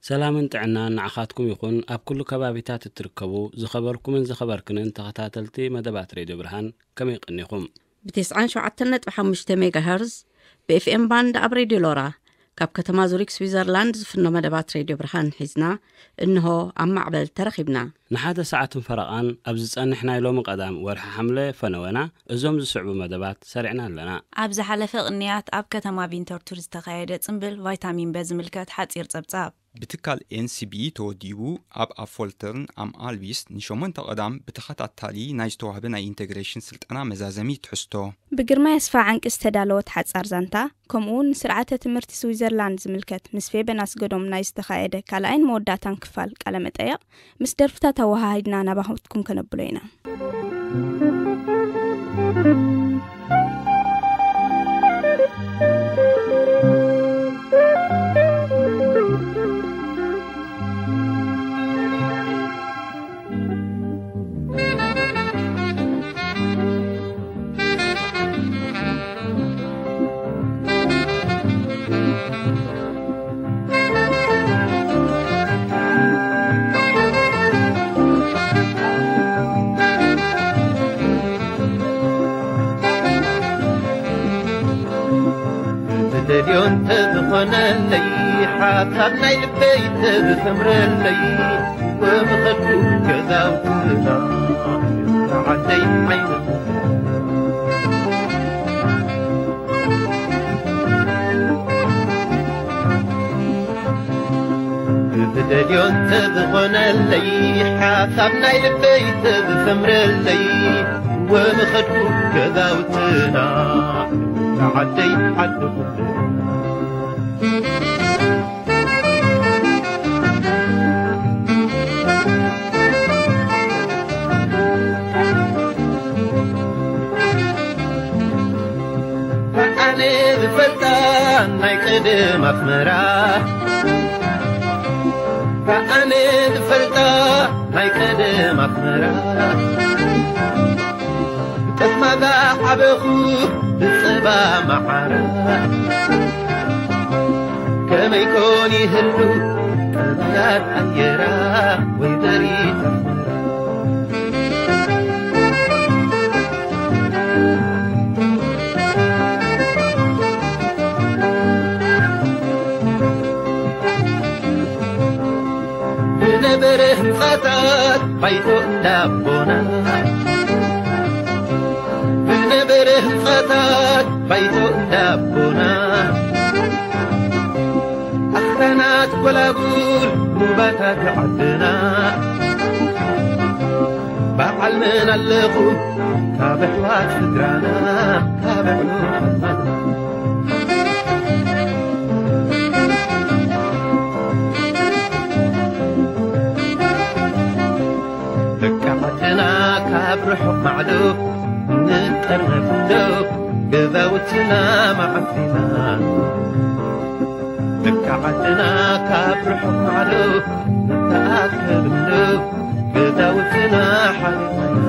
ሰላምን ጥዕናን ንዓኻትኩም ይኹን። ኣብ ኩሉ ከባቢታት እትርከቡ ዝኸበርኩምን ዝኸበርክንን ተኸታተልቲ መደባት ሬድዮ ብርሃን፣ ከመይ ቀኒኹም? ብ ተስዓን ሸውዓተን ነጥቢ ሓሙሽተ ሜጋሄርዝ፣ ብ ኤፍ ኤም ባንድ ኣብ ሬድዮ ሎራ፣ ካብ ከተማ ዙሪክ ስዊዘርላንድ ዝፍኖ መደባት ሬድዮ ብርሃን ሒዝና፣ እንሆ ኣብ ማዕበል ተረኺብና። ንሓደ ሰዓትን ፈረቓን ኣብ ዝጸንሕ ናይ ሎሚ ቀዳም ወርሒ ሓምለ ፈነወና፣ እዞም ዝስዕቡ መደባት ሰሪዕና ኣለና። ኣብ ዝሓለፈ ቅንያት ኣብ ከተማ ቪንተርቱር ዝተኻየደ ጽምብል ቫይታሚን በ ዝምልከት ሓጺር ጸብጻብ። ብትካል ኤን ሲ ቢ ተወዲቡ ኣብ ኣፎልተርን ኣም ኣልቢስ ንሸሞንተ ቀዳም ብተኸታታሊ ናይ ዝተዋህበ ናይ ኢንተግሬሽን ስልጠና መዛዘሚ ትሕዝቶ። ብግርማይ ኣስፋ ዓንቂ ዝተዳለወት ሓጻር ዛንታ፣ ከምኡውን ንስርዓተ ትምህርቲ ስዊዘርላንድ ዝምልከት ምስ ፌበን ኣስገዶም ናይ ዝተኻየደ ካልኣይን መወዳእታን ክፋል ቃለ መጠየቕ ምስ ደርፍታት ኣወሃሂድና ናባኹትኩም ከነብሎ ኢና። ዝደልዮ እንተዝኾነለይ፣ ሓሳብ ናይ ልበይ ተዝሰምረለይ፣ ወምኸድኩ ገዛውትና ዓደይ ዓይነት ዝደልዮ እንተዝኾነለይ፣ ሓሳብ ናይ ልበይ ተዝሰምረለይ፣ ወምኸድኩ ገዛውትና ዓደይ ዓዲ ኩልና። ኣነ ዝፈልጣ ናይ ቀደም ኣስመራ፣ ኣነ ዝፈልጣ ናይ ቀደም ኣስመራ፣ ጠስማዛ ዓበኹ ብጸባ መዓራ። ከመይ ኮን ይህሉ ቀባያት ኣየራ ወይዘሪት ኣስመራ። ብነበረ ህንጻታት ባይቶ እንዳቦና፣ ብነበረ ህንጻታት ባይቶ እንዳቦና፣ ኣኽራናት ጎላጉል ሩባታት ዓድና፣ በዓል መን ኣለኹ ካብ ኣሕዋት ስድራና፣ ካብ ኣሕዋት ስድራና። ደቂ ዓድና ካብ ርሑቕ ማዕዶ ንጠርነፍ እንዶ፣ ገዛውትና መዓስ ኢና። ደቂ ዓድና ካብ ርሑቕ ማዕዶ ንተኣከብ እንዶ፣ ገዛውትና ሓሪስና።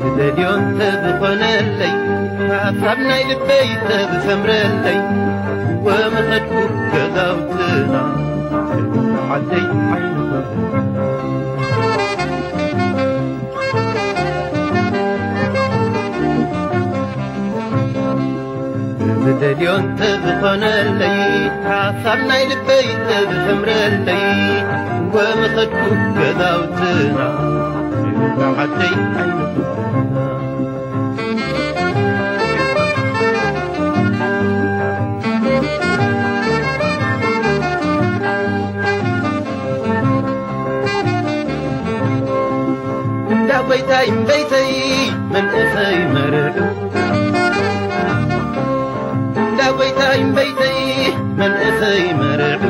ዝደልዮ እንተዝኾነለይ፣ ሓሳብ ናይ ልበይ ተዝሰምረለይ፣ ወምኸድኩ ገዛውትና ዓደይ ዓይኒ ዝደልዮ እንተዝኾነለይ፣ ሓሳብ ናይ ልበይ ተዝሰምረለይ፣ ወምኸድኩ ገዛውትና ዓደይ ዓይኒ እንዳ ጎይታይ እምበይተይ መንእሰይ መርዑ፣ እንዳ ጎይታይ እምበይተይ መንእሰይ መርዑ፣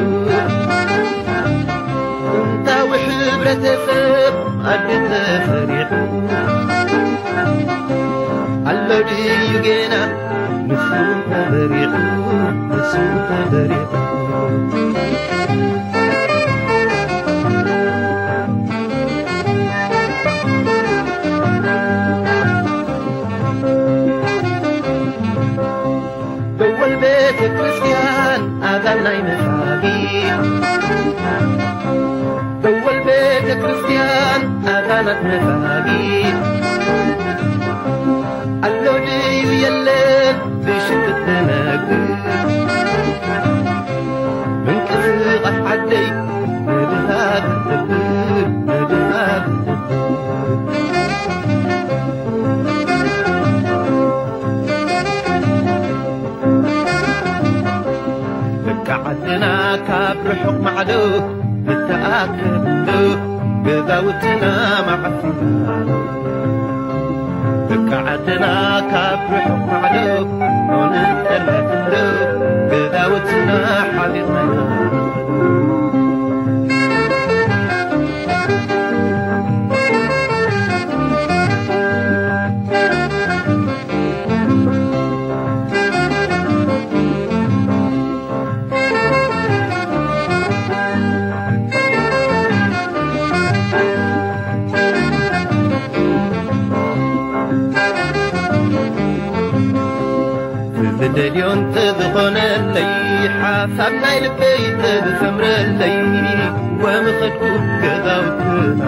ጥንታዊ ሕብረተሰብ ኣደ ተፈ እዩ ጌና ንሱ ተበሪኹ ንሱ ተበሪኹ ደወል ቤተ ክርስቲያን ኣዛን ናይ መሳጊድ ደወል ቤተ ክርስቲያን ኣዛናት መሳጊድ ኣሎ ድዩ የለን ብሽም ክትነግር ምንቅስቃስ ዓደይ ነብሳ ክትብር ነብሳ ክትብር ደቂ ዓድና ካብ ርሑቕ ማዕዶ ንተኣከብ እንዶ ገዛውትና ማዕሲና ደቂ ዓድና ካብ ርሑቕ ማዕዶ ንጠርነፍ እንዶ ገዛውትና ሓቢርና ዝደልዮ እንተዝኾነለይ ሓሳብ ናይ ልበይ ተዝሰምረለይ ወምኸድኩ ገዛውትና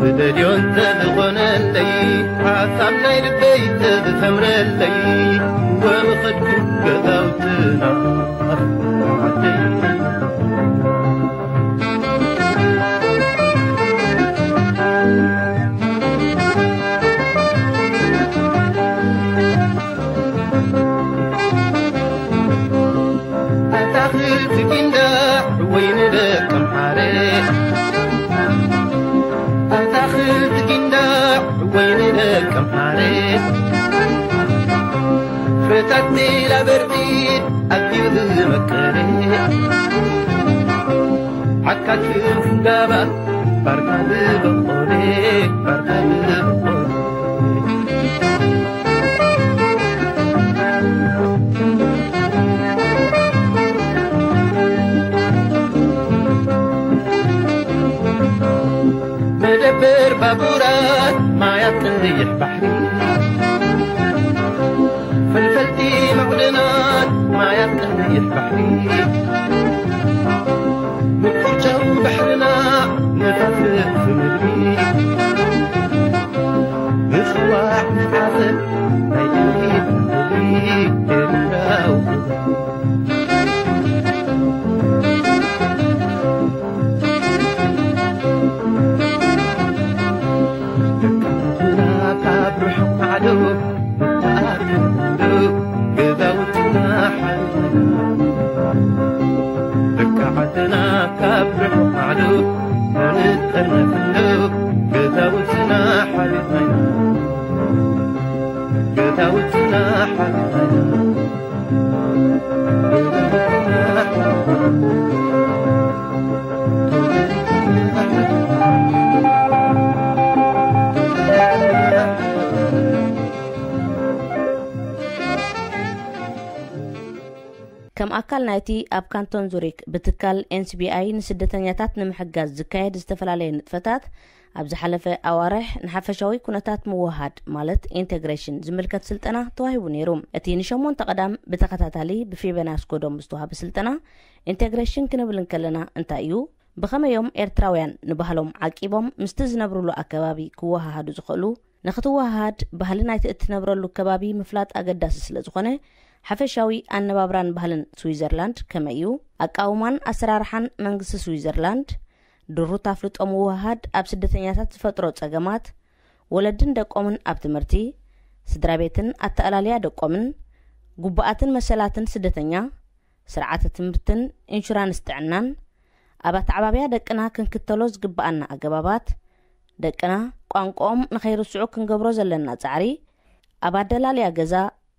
ዝደልዮ እንተዝኾነለይ ሓሳብ ናይ ልበይ ተዝሰምረለይ ወምኸድኩ ገዛውትና ኣታኽልቲ ጊንዳዕ ወይ ንደቀምሓረ ኣታኽልቲ ጊንዳዕ ወይ ንደቀምሓረ ፍረታት ላበርዒድ ኣዝዩ ዝመቀረ ዓካት እንዳባ ባርካ ዝበቆለ ባርካ ዝበቆለ መደበር ባቡራት ማያት ቀይሕ ባሕሪ ፈልፈልቲ መቕደናት ማያት ቀይሕ ባሕሪ ምቁርጫው ባሕርና ነፋስ ርእሲ ምድሪ ንጽዋዕ ንዓዘብ ናይ ድንጊት ምድሪ ኤርትራዊ ካብ ርሑቕ ማዕዶ ንተኣርዮ ገዛውትና ሓሪስና ደቂ ዓድና ካብ ርሑቕ ማዕዶ ንጠርነፍሎ ገዛውትና ሓሪስና ገዛውትና ሓሪስና ከም ኣካል ናይቲ ኣብ ካንቶን ዙሪክ ብትካል ኤንሲቢኣይ ንስደተኛታት ንምሕጋዝ ዝካየድ ዝተፈላለየ ንጥፈታት፣ ኣብ ዝሓለፈ ኣዋርሕ ንሓፈሻዊ ኩነታት ምውህሃድ ማለት ኢንቴግሬሽን ዝምልከት ስልጠና ተዋሂቡ ነይሩ። እቲ ንሸሞንተ ቀዳም ብተኸታታሊ ብፌበን ኣስጎዶም ዝተዋህበ ስልጠና ኢንቴግሬሽን ክንብል እንከለና እንታይ እዩ? ብኸመይ እዮም ኤርትራውያን ንባህሎም ዓቂቦም ምስቲ ዝነብርሉ ኣከባቢ ክወሃሃዱ ዝኽእሉ? ንኽትወሃሃድ ባህሊ ናይቲ እትነብረሉ ከባቢ ምፍላጥ ኣገዳሲ ስለ ዝኾነ፣ ሓፈሻዊ ኣነባብራን ባህልን ስዊዘርላንድ ከመይ እዩ? ኣቃውማን ኣሰራርሓን መንግስቲ ስዊዘርላንድ፣ ድሩት ኣፍልጦ ምውህሃድ ኣብ ስደተኛታት ዝፈጥሮ ጸገማት፣ ወለድን ደቆምን ኣብ ትምህርቲ፣ ስድራ ቤትን ኣተኣላልያ ደቆምን፣ ግቡኣትን መሰላትን ስደተኛ፣ ስርዓተ ትምህርትን ኢንሹራንስ ጥዕናን፣ ኣብ ኣተዓባብያ ደቅና ክንክተሎ ዝግብኣና ኣገባባት፣ ደቅና ቋንቋኦም ንኸይርስዑ ክንገብሮ ዘለና ጻዕሪ፣ ኣብ ኣደላልያ ገዛ፣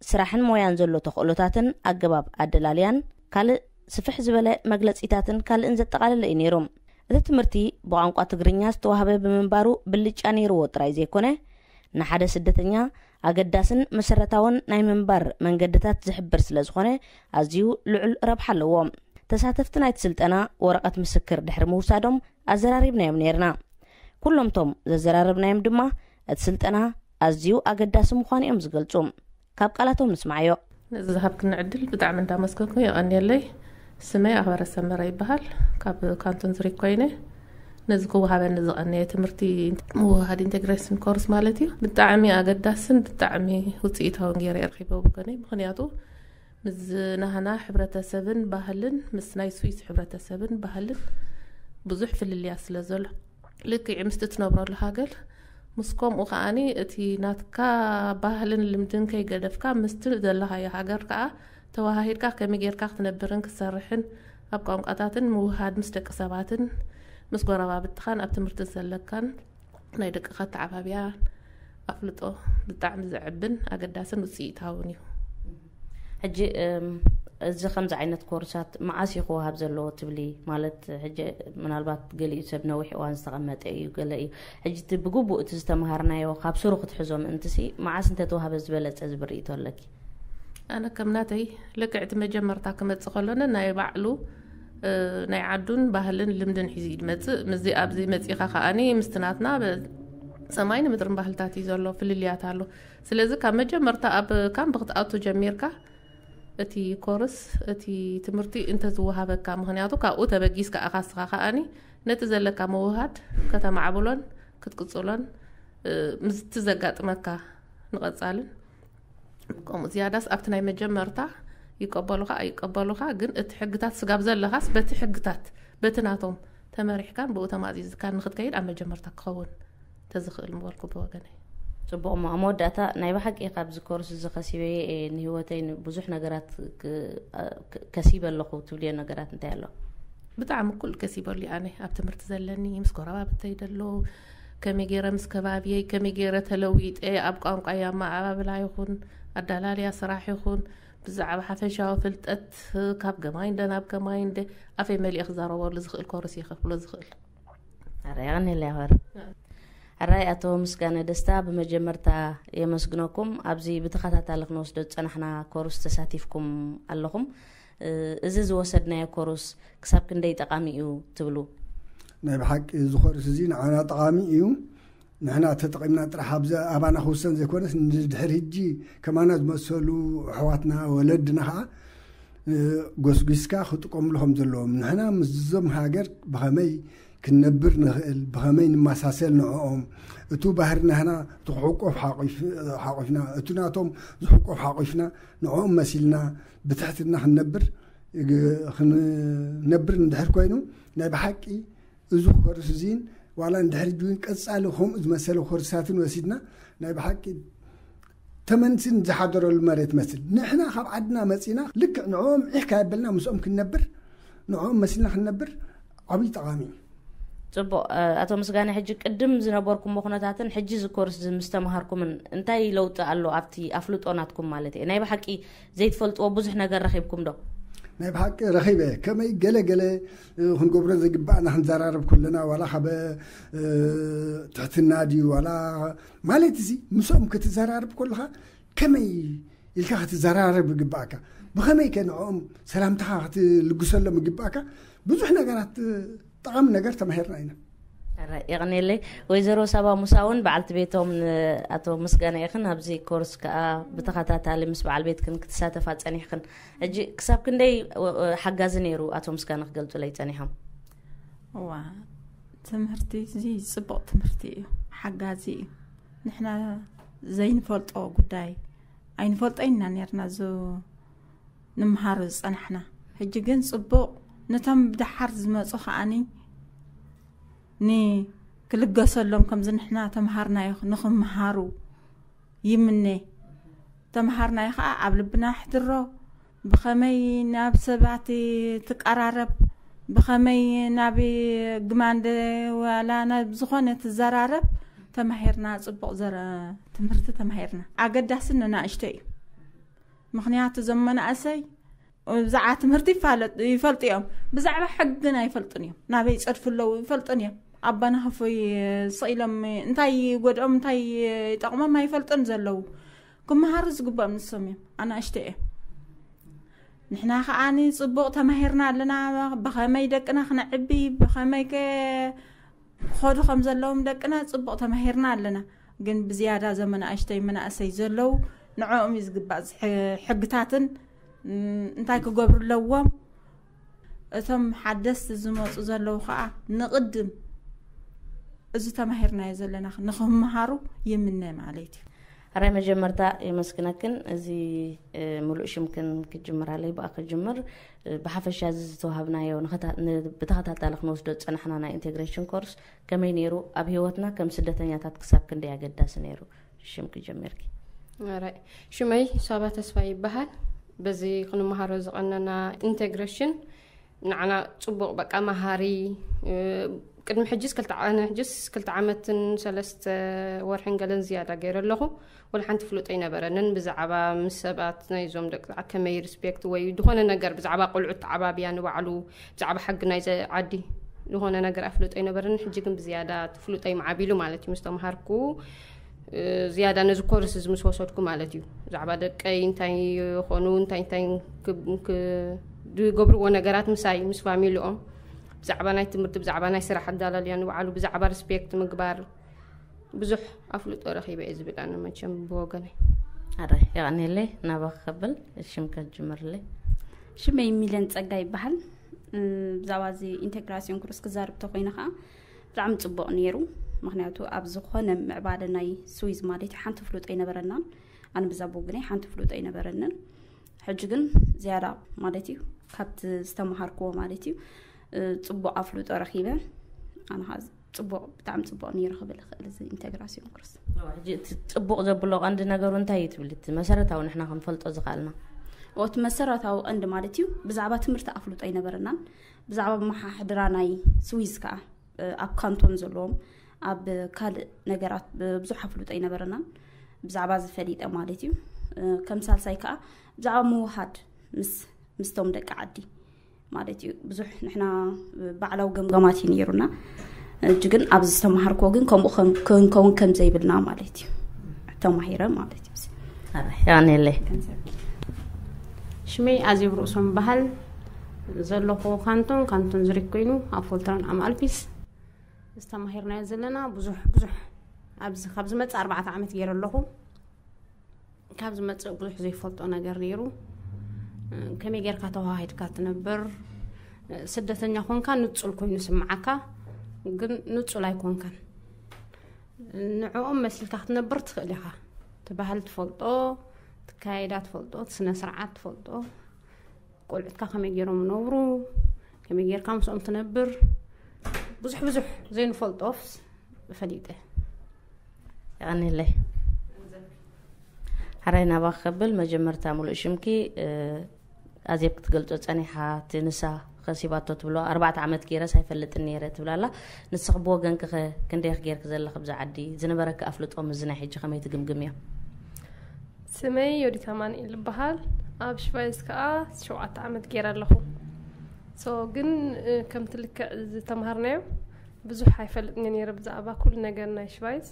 ስራሕን ሞያን ዘሎ ተኽእሎታትን ኣገባብ ኣደላልያን ካልእ ስፍሕ ዝበለ መግለጺታትን ካልእን ዘጠቓለለ እዩ ነይሩ። እቲ ትምህርቲ ብቋንቋ ትግርኛ ዝተዋህበ ብምንባሩ ብልጫ ነይርዎ ጥራይ ዘይኮነ፣ ንሓደ ስደተኛ ኣገዳስን መሰረታውን ናይ ምንባር መንገድታት ዝሕብር ስለ ዝኾነ ኣዝዩ ልዑል ረብሓ ኣለዎ። ተሳተፍቲ ናይቲ ስልጠና ወረቐት ምስክር ድሕሪ ምውሳዶም ኣዘራሪብናዮም ነይርና። ኩሎምቶም ዘዘራረብናዮም ድማ እቲ ስልጠና ኣዝዩ ኣገዳሲ ምዃኑ እዮም ዝገልጹ። ካብ ቃላቶም ንስማዓዮ። ነዚ ዝሃብክኒ ዕድል ብጣዕሚ እንዳመስገንኩ የቐንየለይ። ስመይ ኣኽበረ ሰመረ ይበሃል። ካብ ካንቶን ዝሪክ ኮይነ ነዚ ክወሃበኒ ዝቐነየ ትምህርቲ ምውሃድ ኢንቴግሬሽን ኮርስ ማለት እዩ። ብጣዕሚ ኣገዳስን ብጣዕሚ ውፅኢታውን ገይረ እየ ረኺበ ብወገነይ። ምኽንያቱ ምስ ናህና ሕብረተሰብን ባህልን ምስ ናይ ስዊስ ሕብረተሰብን ባህልን ብዙሕ ፍልልያ ስለ ዘሎ፣ ልክዕ ምስቲ ትነብረሉ ሃገር ምስ ከምኡ ከዓኒ እቲ ናትካ ባህልን ልምድን ከይገደፍካ ምስቲ ዘለኻዮ ሃገር ከዓ ተወሃሂድካ ከመይ ጌርካ ክትነብርን ክትሰርሕን ኣብ ቋንቋታትን ምውሃድ ምስ ደቂ ሰባትን ምስ ጎረባብትኻን ኣብ ትምህርቲ ዘለካን ናይ ደቅኻ ኣተዓባብያን ኣፍልጦ ብጣዕሚ ዘዕብን ኣገዳስን ውፅኢታውን እዩ። ሕጂ እም፣ እዚ ከምዚ ዓይነት ኮርሳት መዓስ እዩ ክወሃብ ዘለዎ ትብሊ? ማለት ሕጂ ምናልባት ገሊኡ ሰብ ነዊሕ እዋን ዝተቐመጠ እዩ፣ ገለ እዩ። ሕጂ እቲ ብግቡእ እቲ ዝተምሃርናዮ ካብ ስሩ ክትሕዞ ምእንትሲ መዓስ እንተተዋህበ ዝበለጸ ዝብል ርእይቶ ኣለኪ? ኣነ ከም ናተይ ልክዕ እቲ መጀመርታ ክመጽእ ከሎነ ናይ ባዕሉ እ፣ ናይ ዓዱን ባህልን ልምድን ሒዙ እዩ ዝመጽእ። ምስዚ ኣብዚ መጺኻ ከኣኒ ምስቲ ናትና በ-፣ ሰማይን ምድርን ባህልታት እዩ ዘሎ፣ ፍልልያት ኣሎ። ስለዚ ካብ መጀመርታ ኣብ ካምፕ ክትኣቱ ጀሚርካ እቲ ኮርስ እቲ ትምህርቲ እንተዝወሃበካ፣ ምኽንያቱ ካብኡ ተበጊስካ ኢኻ እስኻ ከኣኒ ነቲ ዘለካ ምውሃድ ከተማዕብሎን ክትቅጽሎን እ፣ ምስቲ ዘጋጥመካ ንቐጻልን ከምኡ ዝያዳስ ኣብቲ ናይ መጀመርታ ይቀበሉኻ ኣይቀበሉኻ፣ ግን እቲ ሕግታት ስጋብ ዘለኻስ በቲ ሕግታት በቲ ናቶም ተመሪሕካን ብኡ ተማዚዝካን ንክትከይድ ኣብ መጀመርታ ክኸውን ተዝኽእል ምበልኩ ብወገነይ። ጽቡቕ እሞ ኣብ መወዳእታ ናይ ብሓቂ ካብዚ ኮርስ እዚ ከሲበየ እየ ንህይወተይ ብዙሕ ነገራት ክ-፣ ክ-፣ ከሲበ ኣለኹ ትብልዮ ነገራት እንታይ ኣሎ? ብጣዕሚ ኩሉ ከሲበሉ ኣነ ኣብ ትምህርቲ ዘለኒ ምስ ጎረባብተይ ደሎ ከመይ ገይረ ምስ ከባብየይ ከመይ ገይረ ተለዊጠ ኣብ ቋንቋይ ኣመዓባብላ ይኹን ኣዳላልያ ስራሕ ይኹን ብዛዕባ ሓፈሻዊ ፍልጠት ካብ ገማይ እንደ ናብ ገማይ እንደ ኣፈይ መሊእ ክዛረበሉ ዝኽእል ኮርስ እየ ከፍሎ ዝኽእል። ኣራይ ቀኒለ ያኸር ኣራይ ኣቶ ምስጋነ ደስታ ብመጀመርታ የመስግነኩም ኣብዚ ብተኸታታሊ ክንወስዶ ዝጸናሕና ኮርስ ተሳቲፍኩም ኣለኹም። እዚ ዝወሰድናዮ ኮርስ ክሳብ ክንደይ ጠቓሚ እዩ ትብሉ? ናይ ብሓቂ እዚ ኮርስ እዚ ንዓና ጠቓሚ እዩ። ንሕና ተጠቒምና ጥራሕ ኣብዚ ኣባና ክውሰን ዘይኮነስ ንድሕር ህጂ ከማና ዝመሰሉ ኣሕዋትና ወለድና ከዓ ጎስጒስካ ክጥቀምሉ ከም ዘለዎም ንሕና ምስዞም ሃገር ብኸመይ ክንነብር ንኽእል ብኸመይ ንመሳሰል ንዕኦም እቱ ባህሪ ናህና እቲ ክዕቆፍ ሓቑፍና እቱ ናቶም ዝሕቆፍ ሓቑፍና ንዕኦም መሲልና ብትሕትና ክንነብር ክንነብር እንድሕር ኮይኑ ናይ ብሓቂ እዚ ኮርስ እዚን ዋላ እንድሕር እውን ቀጻሊ ከምኡ ዝመሰለ ኮርሳትን ወሲድና ናይ ብሓቂ ተመንስን ዝሓደረሉ መሬት መስል ንሕና ካብ ዓድና መጺና ልክዕ ንዕኦም ዒሕካ የበልና ምስኦም ክንነብር ንዕኦም መሲልና ክንነብር ዓብዪ ጠቓሚ እዩ። ጽቡቕ። ኣቶ ምስጋና ሕጂ ቅድም ዝነበርኩሞ ኩነታትን ሕጂ እዚ ኮርስ እዚ ምስ ተምሃርኩምን እንታይ ለውጢ ኣሎ ኣብቲ ኣፍልጦ ናትኩም ማለት እየ ናይ ብሓቂ ዘይትፈልጥዎ ብዙሕ ነገር ረኺብኩም ዶ? ናይ ብሓቂ ረኺበ ከመይ ገለ ገለ ክንገብሮ ዝግባእና ክንዘራረብ ከለና ዋላ ካብ ትሕትና ድዩ ዋላ ማለት እዚ ምስኦም ክትዘራረብ ከለኻ ከመይ ኢልካ ክትዘራረብ ይግባእካ ብኸመይ ከ ንዕኦም ሰላምታኻ ክትልግሰሎም ይግባእካ ብዙሕ ነገራት ጠቓሚ ነገር ተማሂርና ኢና። የቐኔለይ። ወይዘሮ ሳባ ሙሳ እውን በዓልቲ ቤቶም ንኣቶ ምስጋና ኢኽን ኣብዚ ኮርስ ከዓ ብተኸታታሊ ምስ በዓል ቤትክን ክትሳተፋ ጸኒሕክን ሕጂ ክሳብ ክንደይ ሓጋዚ ነይሩ ኣቶ ምስጋና ክገልጹለይ ጸኒሖም? እዋ ትምህርቲ እዚ ጽቡቕ ትምህርቲ እዩ፣ ሓጋዚ እዩ። ንሕና ዘይንፈልጦ ጉዳይ ኣይንፈልጦ ኢና ነርና ዝ ንምሃሮ ዝጸናሕና። ሕጂ ግን ጽቡቕ ነቶም ብደሓር ዝመጹ ከኣኒ ንክልገሰሎም ከምዚ ንሕና ተምሃርናዮ ንኽምሃሩ ይምነ። ተምሃርናዮ ከዓ ኣብ ልብና ሕድሮ ብኸመይ ናብ ሰባት ትቀራረብ ብኸመይ ናብ ግማንደ ዋላ ናብ ዝኾነ ትዘራረብ ተማሂርና ጽቡቕ ዘረ ትምህርቲ ተማሂርና ኣገዳሲ ንናእሽቶ እዩ። ምኽንያቱ እዞም መናእሰይ ብዛዕባ ትምህርቲ ይፋለጥ- ይፈልጡ እዮም። ብዛዕባ ሕግን ኣይፈልጡን እዮም። ናበይ ይጸድፉ ኣለዉ ይፈልጡን እዮም። ኣባና ከፎይ ስቕ ኢሎም እንታይ ይጎድኦም እንታይ ይጠቕሞም ኣይፈልጡን ዘለዉ። ክመሃሩ ዝግብኦም ንሶም እዮም፣ ኣናእሽተይ እዮም። ንሕና ከዓኒ ጽቡቕ ተማሂርና ኣለና። ብኸመይ ደቅና ክነዕቢ፣ ብኸመይ ከ- ክኸዱ ከም ዘለዎም ደቅና ጽቡቕ ተማሂርና ኣለና። ግን ብዝያዳ እዞም ኣናእሽተይ መናእሰይ ዘለዉ ንዕኦም እዩ ዝግባእ። እዚ ሕ- ሕግታትን ም- እንታይ ክገብሩ ኣለዎም። እቶም ሓደስቲ ዝመፁ ዘለዉ ከዓ ንቕድም እዚ ተማሂርናዮ ዘለና ንክምሃሩ ይምነ ማለት እዩ። ሕራይ መጀመርታ የመስግነክን። እዚ ምሉእ ሽምክን ክጅምር ኣለይ ብኣ ክጅምር። ብሓፈሻ እዚ ዝተዋሃብናዮ ንኸታ- ን- ብተኸታታሊ ክንወስዶ ዝፀናሕና ናይ ኢንቴግሬሽን ኮርስ ከመይ ነይሩ? ኣብ ህይወትና ከም ስደተኛታት ክሳብ ክንደይ ኣገዳሲ ነይሩ? ሽም ክጀምርኪ። ኣራይ፣ ሽመይ ሳባ ተስፋ ይበሃል። በዚ ክንመሃሮ ዝቐነና ኢንቴግሬሽን ንዓና ፅቡቕ በቃ መሃሪ። ቅድሚ ሕጅስ ክልተ ዓ- ሕጅስ ክልተ ዓመትን ሰለስተ ወርሕን ገለን ዝያዳ ገይረ ኣለኹ። ወላ ሓንቲ ፍሉጥ ኣይነበረንን ብዛዕባ ምስ ሰባት ናይዞም ደቂ ከመይ ሪስፔክት ወይ ዝኾነ ነገር ብዛዕባ ቆልዑ ተዓባብያ ንባዕሉ ብዛዕባ ሕጊ ናይ ዓዲ ዝኾነ ነገር ኣፍልጦ ኣይነበረንን። ሕጂ ግን ብዝያዳ ፍሉጠይ ማዕቢሉ ማለት እዩ ምስ ተምሃርኩ ዝያዳ ነዚ ኮርስ እዚ ምስ ወሰድኩ ማለት እዩ። ብዛዕባ ደቀይ እንታይ ይኾኑ እንታይ እንታይ ዝገብርዎ ነገራት ምሳይ ምስ ፋሚሊኦም ብዛዕባ ናይ ትምህርቲ ብዛዕባ ናይ ስራሕ ኣዳላልያ ንባዕሉ ብዛዕባ ሪስፔክት ምግባር ብዙሕ ኣፍልጦ ረኺበ እየ ዝብል ኣነ መቸም ብወገነይ። ኣረ የቐኔለይ ናባኺ ከብል ሽምከ ጅምርለይ። ሽመይ ሚለን ፀጋ ይበሃል። ብዛዕባ እዚ ኢንቴግራሲዮን ኩርስ ክዛርብ ተኮይነ ከዓ ብጣዕሚ ፅቡቕ ነይሩ። ምክንያቱ ኣብ ዝኾነ ምዕባለ ናይ ስዊዝ ማለት ሓንቲ ፍሉጥ ኣይነበረናን። ኣነ ብዛ ብወገነይ ሓንቲ ፍሉጥ ኣይነበረንን። ሕጂ ግን ዝያዳ ማለት እዩ ካብቲ ዝተምሃርክዎ ማለት እዩ ፅቡቕ ኣፍልጦ ረኺበ። ኣነ ከዓ ፅቡቕ ብጣዕሚ ፅቡቕ ነይሩ ክብል ይኽእል እዚ ኢንቴግራሲዮን ኩርስ። ሕጂ እቲ ፅቡቕ ዘብሎ ቀንዲ ነገሩ እንታይ እዩ ትብል? እቲ መሰረታዊ ንሕና ክንፈልጦ ዝኽኣልና። እቲ መሰረታዊ ቀንዲ ማለት እዩ ብዛዕባ ትምህርቲ ኣፍልጦ ኣይነበረናን ብዛዕባ መሓሕድራ ናይ ስዊዝ ከዓ ኣብ ካንቶን ዘለዎም ኣብ ካልእ ነገራት ብዙሕ ኣፍልጦ ኣይነበረናን ብዛዕባ ዝፈሊጠ ማለት እዩ። ከም ሳልሳይ ከዓ ብዛዕባ ምውሃድ ምስ ምስቶም ደቂ ዓዲ ማለት እዩ። ብዙሕ ንሕና ባዕላዊ ገምጋማት እዩ ነይሩና። ሕጂ ግን ኣብዚ ዝተምሃርክዎ ግን ከምኡ ከም- ክንከውን ከም ዘይብልና ማለት እዩ ተማሂረ ማለት እዩ። ያኔለይ ሽመይ ኣዜብ ርእሶም በሃል ዘለኹ ካንቶን ካንቶን ዝሪክ ኮይኑ ኣብ ፎልትራን ኣም ኣልፒስ ዝተማሂርናዮ ዘለና ብዙሕ ብዙሕ ኣብዚ ካብ ዝመፅእ ኣርባዕተ ዓመት ገይረ ኣለኹ። ካብ ዝመፅእ ብዙሕ ዘይፈልጦ ነገር ነይሩ። ከመይ ጌርካ ተዋሂድካ ትነብር? ስደተኛ ኮንካ ንፁል ኮይኑ ስምዓካ፣ ግን ንፁል ኣይኮንካን። ንዕኦም መሲልካ ክትነብር ትኽእል ኢኻ። እቲ ባህል ትፈልጦ፣ ትካየዳ ትፈልጦ፣ እቲ ስነ ስርዓት ትፈልጦ፣ ቆልዑትካ ከመይ ገይሮም ነብሩ፣ ከመይ ጌርካ ምስኦም ትነብር፣ ብዙሕ ብዙሕ ዘይንፈልጦ ፈሊጠ። የቐኒለይ። ሕራይ ናባኺ ከብል መጀመርታ ሙሉእ ሽምኪ ኣዜብ ክትገልጾ ጸኒሓ፣ እቲ ንሳ ከሲባቶ ትብሎ ኣርባዕተ ዓመት ገይረስ ኣይፈልጥን ነይረ ትብላላ። ንስኺ ብወገንኪ ኸ ክንደይ ኢኺ ገይርኪ ዘለኺ ብዛ ዓዲ? ዝነበረኪ ኣፍልጦ ምስዚ ናይ ሕጂ ከመይ ትግምግምዮ? ስመይ ዮዲት ኣማኑኤል ይበሃል። ኣብ ሽቫይዝ ከኣ ሸውዓተ ዓመት ገይረ ኣለኹ። ሶ ግን ከምቲ ልክዕ ዝተምሃርናዮ ብዙሕ ኣይፈልጥን ነይረ ብዛዕባ ኩሉ ነገር ናይ ሽቫይዝ፣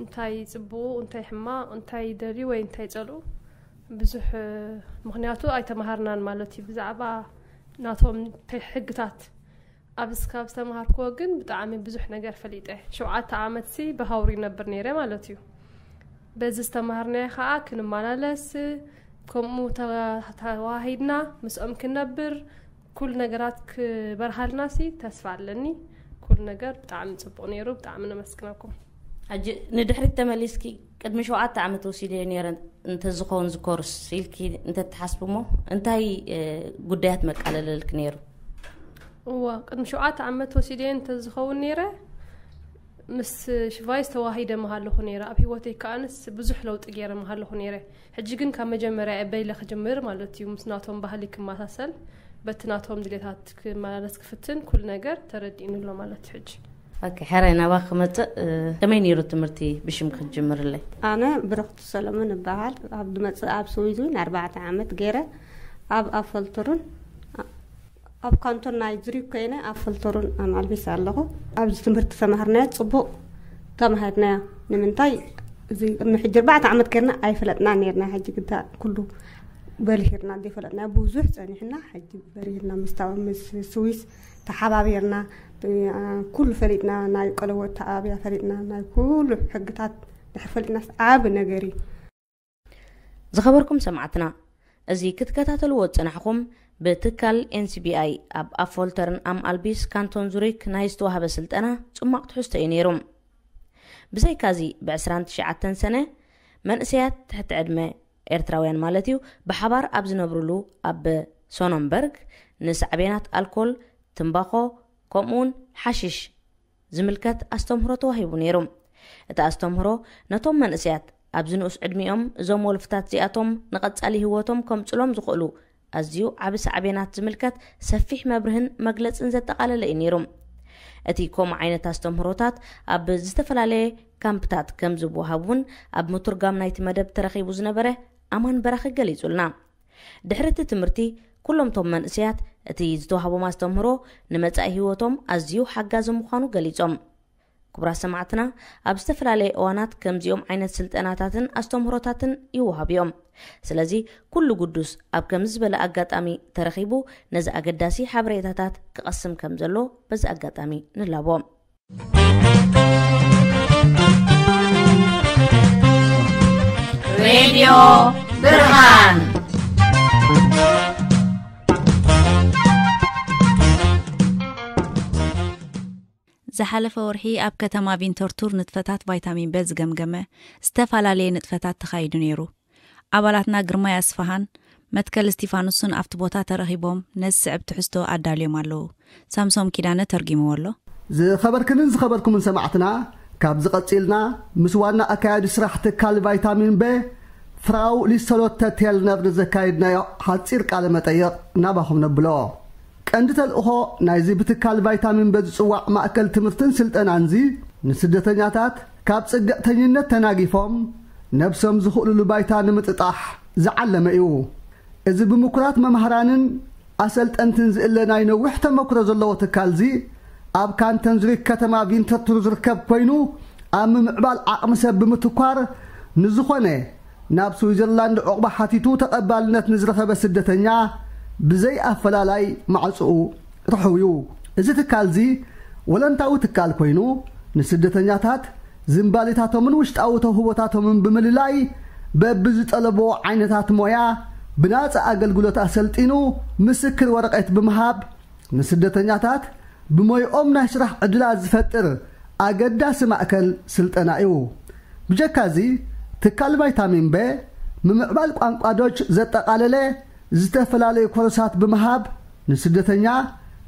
እንታይ ጽቡቑ እንታይ ሕማቕ እንታይ ይደልዩ ወይ እንታይ ይጸልኡ ብዙሕ ምኽንያቱ ኣይተምሃርናን ማለት እዩ። ብዛዕባ ናቶም ሕግታት ኣብ ስካብ ዝተምሃርክዎ ግን ብጣዕሚ ብዙሕ ነገር ፈሊጠ። ሸውዓተ ዓመት ሲ ብሃውሪ ነብር ነይረ ማለት እዩ። በዚ ዝተምሃርናዮ ከዓ ክንመላለስ ከምኡ ተዋሂድና ምስኦም ክነብር ኩሉ ነገራት ክበርሃልና ሲ ተስፋ ኣለኒ። ኩሉ ነገር ብጣዕሚ ፅቡቅ ነይሩ። ብጣዕሚ ነመስግነኩም። ሕጂ ንድሕሪት ተመሊስኪ ቅድሚ ሸውዓተ ዓመት ወሲደዮ ነይረ እንተዝኸውን ዝኮርስ ኢልኪ እንተትሓስቢ እሞ እንታይ ጉዳያት መቃለለልኪ ነይሩ? እዋ ቅድሚ ሸውዓተ ዓመት ወሲደዮ እንተዝኸውን ነይረ ምስ ሽቫይስ ተዋሂደ ምሃለኹ ነይረ። ኣብ ህይወተይ ከኣንስ ብዙሕ ለውጢ ገይረ ምሃለኹ ነይረ። ሕጂ ግን ካብ መጀመርያ በይለ ክጅምር ማለት እዩ። ምስ ናቶም ባህሊ ክመሳሰል በቲ ናቶም ድሌታት ክመላለስ ክፍትን ኩሉ ነገር ተረዲእኒ ኣሎ ማለት እዩ። ሕጂ ኦኬ፣ ሕራይ ናባኺ ክመፅእ። ከመይ ነይሩ ትምህርቲ ብሽም ክትጅምርለይ? ኣነ ብረኽቱ ሰለሙን እበሃል። ኣብ ዝመፅእ ኣብ ስዊድን ኣርባዕተ ዓመት ገይረ ኣብ ኣፈልተሩን ኣብ ካንቶን ናይ ዙሪክ ኮይነ ኣብ ፈልተሩን ኣማልቢስ ኣለኹ። ኣብዚ ትምህርቲ ተማሃርናዮ፣ ጽቡቕ ተማሃርናዮ። ንምንታይ እዚ ቅድሚ ሕጂ ኣርባዕተ ዓመት ገርና ኣይፈለጥና ነርና። ሕጂ ግዳ ኩሉ በልሂርና ዘይፈለጥና ብዙሕ ጸኒሕና። ሕጂ በሪህና ምስታ ምስ ስዊስ ተሓባቢርና ኩሉ ፈሊጥና። ናይ ቀለቦት ተኣቢያ ፈሊጥና። ናይ ኩሉ ሕግታት ድሕር ፈሊጥናስ ዓቢ ነገር እዩ። ዝኸበርኩም ሰማዕትና፣ እዚ ክትከታተልዎ ዝጸናሕኹም ብትካል ኤንሲቢኣይ ኣብ ኣፎልተርን ኣም ኣልቢስ ካንቶን ዙሪክ ናይ ዝተዋህበ ስልጠና ጽማቕ ትሕዝቶ እዩ ነይሩ። ብዘይካዚ ብ29 ሰነ መንእሰያት ትሕቲ ዕድመ ኤርትራውያን ማለት እዩ ብሓባር ኣብ ዝነብሩሉ ኣብ ሶኖምበርግ ንሳዕቤናት ኣልኮል፣ ትምባኾ፣ ከምኡውን ሓሽሽ ዝምልከት ኣስተምህሮ ተዋሂቡ ነይሩ። እቲ ኣስተምህሮ ነቶም መንእሰያት ኣብዚ ንኡስ ዕድሚኦም እዞም ወልፍታት እዚኣቶም ንቐጻሊ ህይወቶም ከምጽሎም ዝኽእሉ ኣዝዩ ዓቢ ሳዕቤናት ዝምልከት ሰፊሕ መብርህን መግለጽን ዘጠቓለለ እዩ ነይሩ። እቲ ከምኡ ዓይነት ኣስተምህሮታት ኣብ ዝተፈላለየ ካምፕታት ከም ዝወሃብ እውን ኣብ ምትርጓም ናይቲ መደብ ተረኺቡ ዝነበረ ኣማን በራኺ ገሊጹልና። ድሕሪ እቲ ትምህርቲ ኩሎም እቶም መንእሰያት እቲ ዝተዋህቦም ኣስተምህሮ ንመጻኢ ህይወቶም ኣዝዩ ሓጋዚ ምዃኑ ገሊጾም። ክቡራት ሰማዕትና፣ ኣብ ዝተፈላለየ እዋናት ከምዚኦም ዓይነት ስልጠናታትን ኣስተምህሮታትን ይወሃቡ እዮም። ስለዚ ኩሉ ግዱስ ኣብ ከምዚ ዝበለ ኣጋጣሚ ተረኺቡ ነዚ ኣገዳሲ ሓበሬታታት ክቐስም ከም ዘሎ በዚ ኣጋጣሚ ንላቦ። ሬድዮ ብርሃን። ዝሓለፈ ወርሒ ኣብ ከተማ ቪንተርቱር ንጥፈታት ቫይታሚን በ ዝገምገመ ዝተፈላለየ ንጥፈታት ተኻይዱ ነይሩ። ኣባላትና ግርማይ ኣስፋሃን መትከል እስቲፋኖስን ኣብቲ ቦታ ተረኺቦም ነዚ ስዕብ ትሕዝቶ ኣዳልዮም ኣለዉ። ሳምሶም ኪዳነ ተርጊምዎ ኣሎ። ዝኸበርክንን ዝኸበርኩምን ሰማዕትና፣ ካብ ዝቐጺልና ምስ ዋና ኣካያዲ ስራሕ ትካል ቫይታሚን በ ፍራው ሊሰሎተ ቴልነር ንዘካየድናዮ ሓጺር ቃለ መጠይቕ ናባኹም ነብሎ። ቀንዲ ተልእኾ ናይዚ ብትካል ቫይታሚን በ ዝጽዋዕ ማእከል ትምህርትን ስልጠናንዚ ንስደተኛታት ካብ ጽግዕተኝነት ተናጊፎም ነብሶም ዝኽእሉሉ ባይታ ንምጥጣሕ ዝዓለመ እዩ። እዚ ብምኩራት መምሃራንን ኣሰልጠንትን ዝእለ ናይ ነዊሕ ተመክሮ ዘለዎ ትካልዚ ኣብ ካንተን ዙሪክ ከተማ ቪንተርቱር ዝርከብ ኮይኑ ኣብ ምምዕባል ዓቕሚ ሰብ ብምትኳር ንዝኾነ ናብ ስዊዘርላንድ ዑቕባ ሓቲቱ ተቐባልነት ንዝረኸበ ስደተኛ ብዘይ ኣፈላላይ ማዕፅኡ ርሑው እዩ። እዚ ትካልዚ ወለንታዊ ትካል ኮይኑ ንስደተኛታት ዝንባሌታቶምን ውሽጣዊ ተውህቦታቶምን ብምልላይ በብዝጠለብዎ ዓይነታት ሞያ ብናፃ ኣገልግሎት ኣሰልጢኑ ምስክር ወረቐት ብምሃብ ንስደተኛታት ብሞይኦም ናይ ስራሕ ዕድላት ዝፈጥር ኣገዳሲ ማእከል ስልጠና እዩ። ብጀካዚ ትካል ቫይታሚን በ ምምዕባል ቋንቋ ዶች ዘጠቓለለ ዝተፈላለዩ ኮርሳት ብምሃብ ንስደተኛ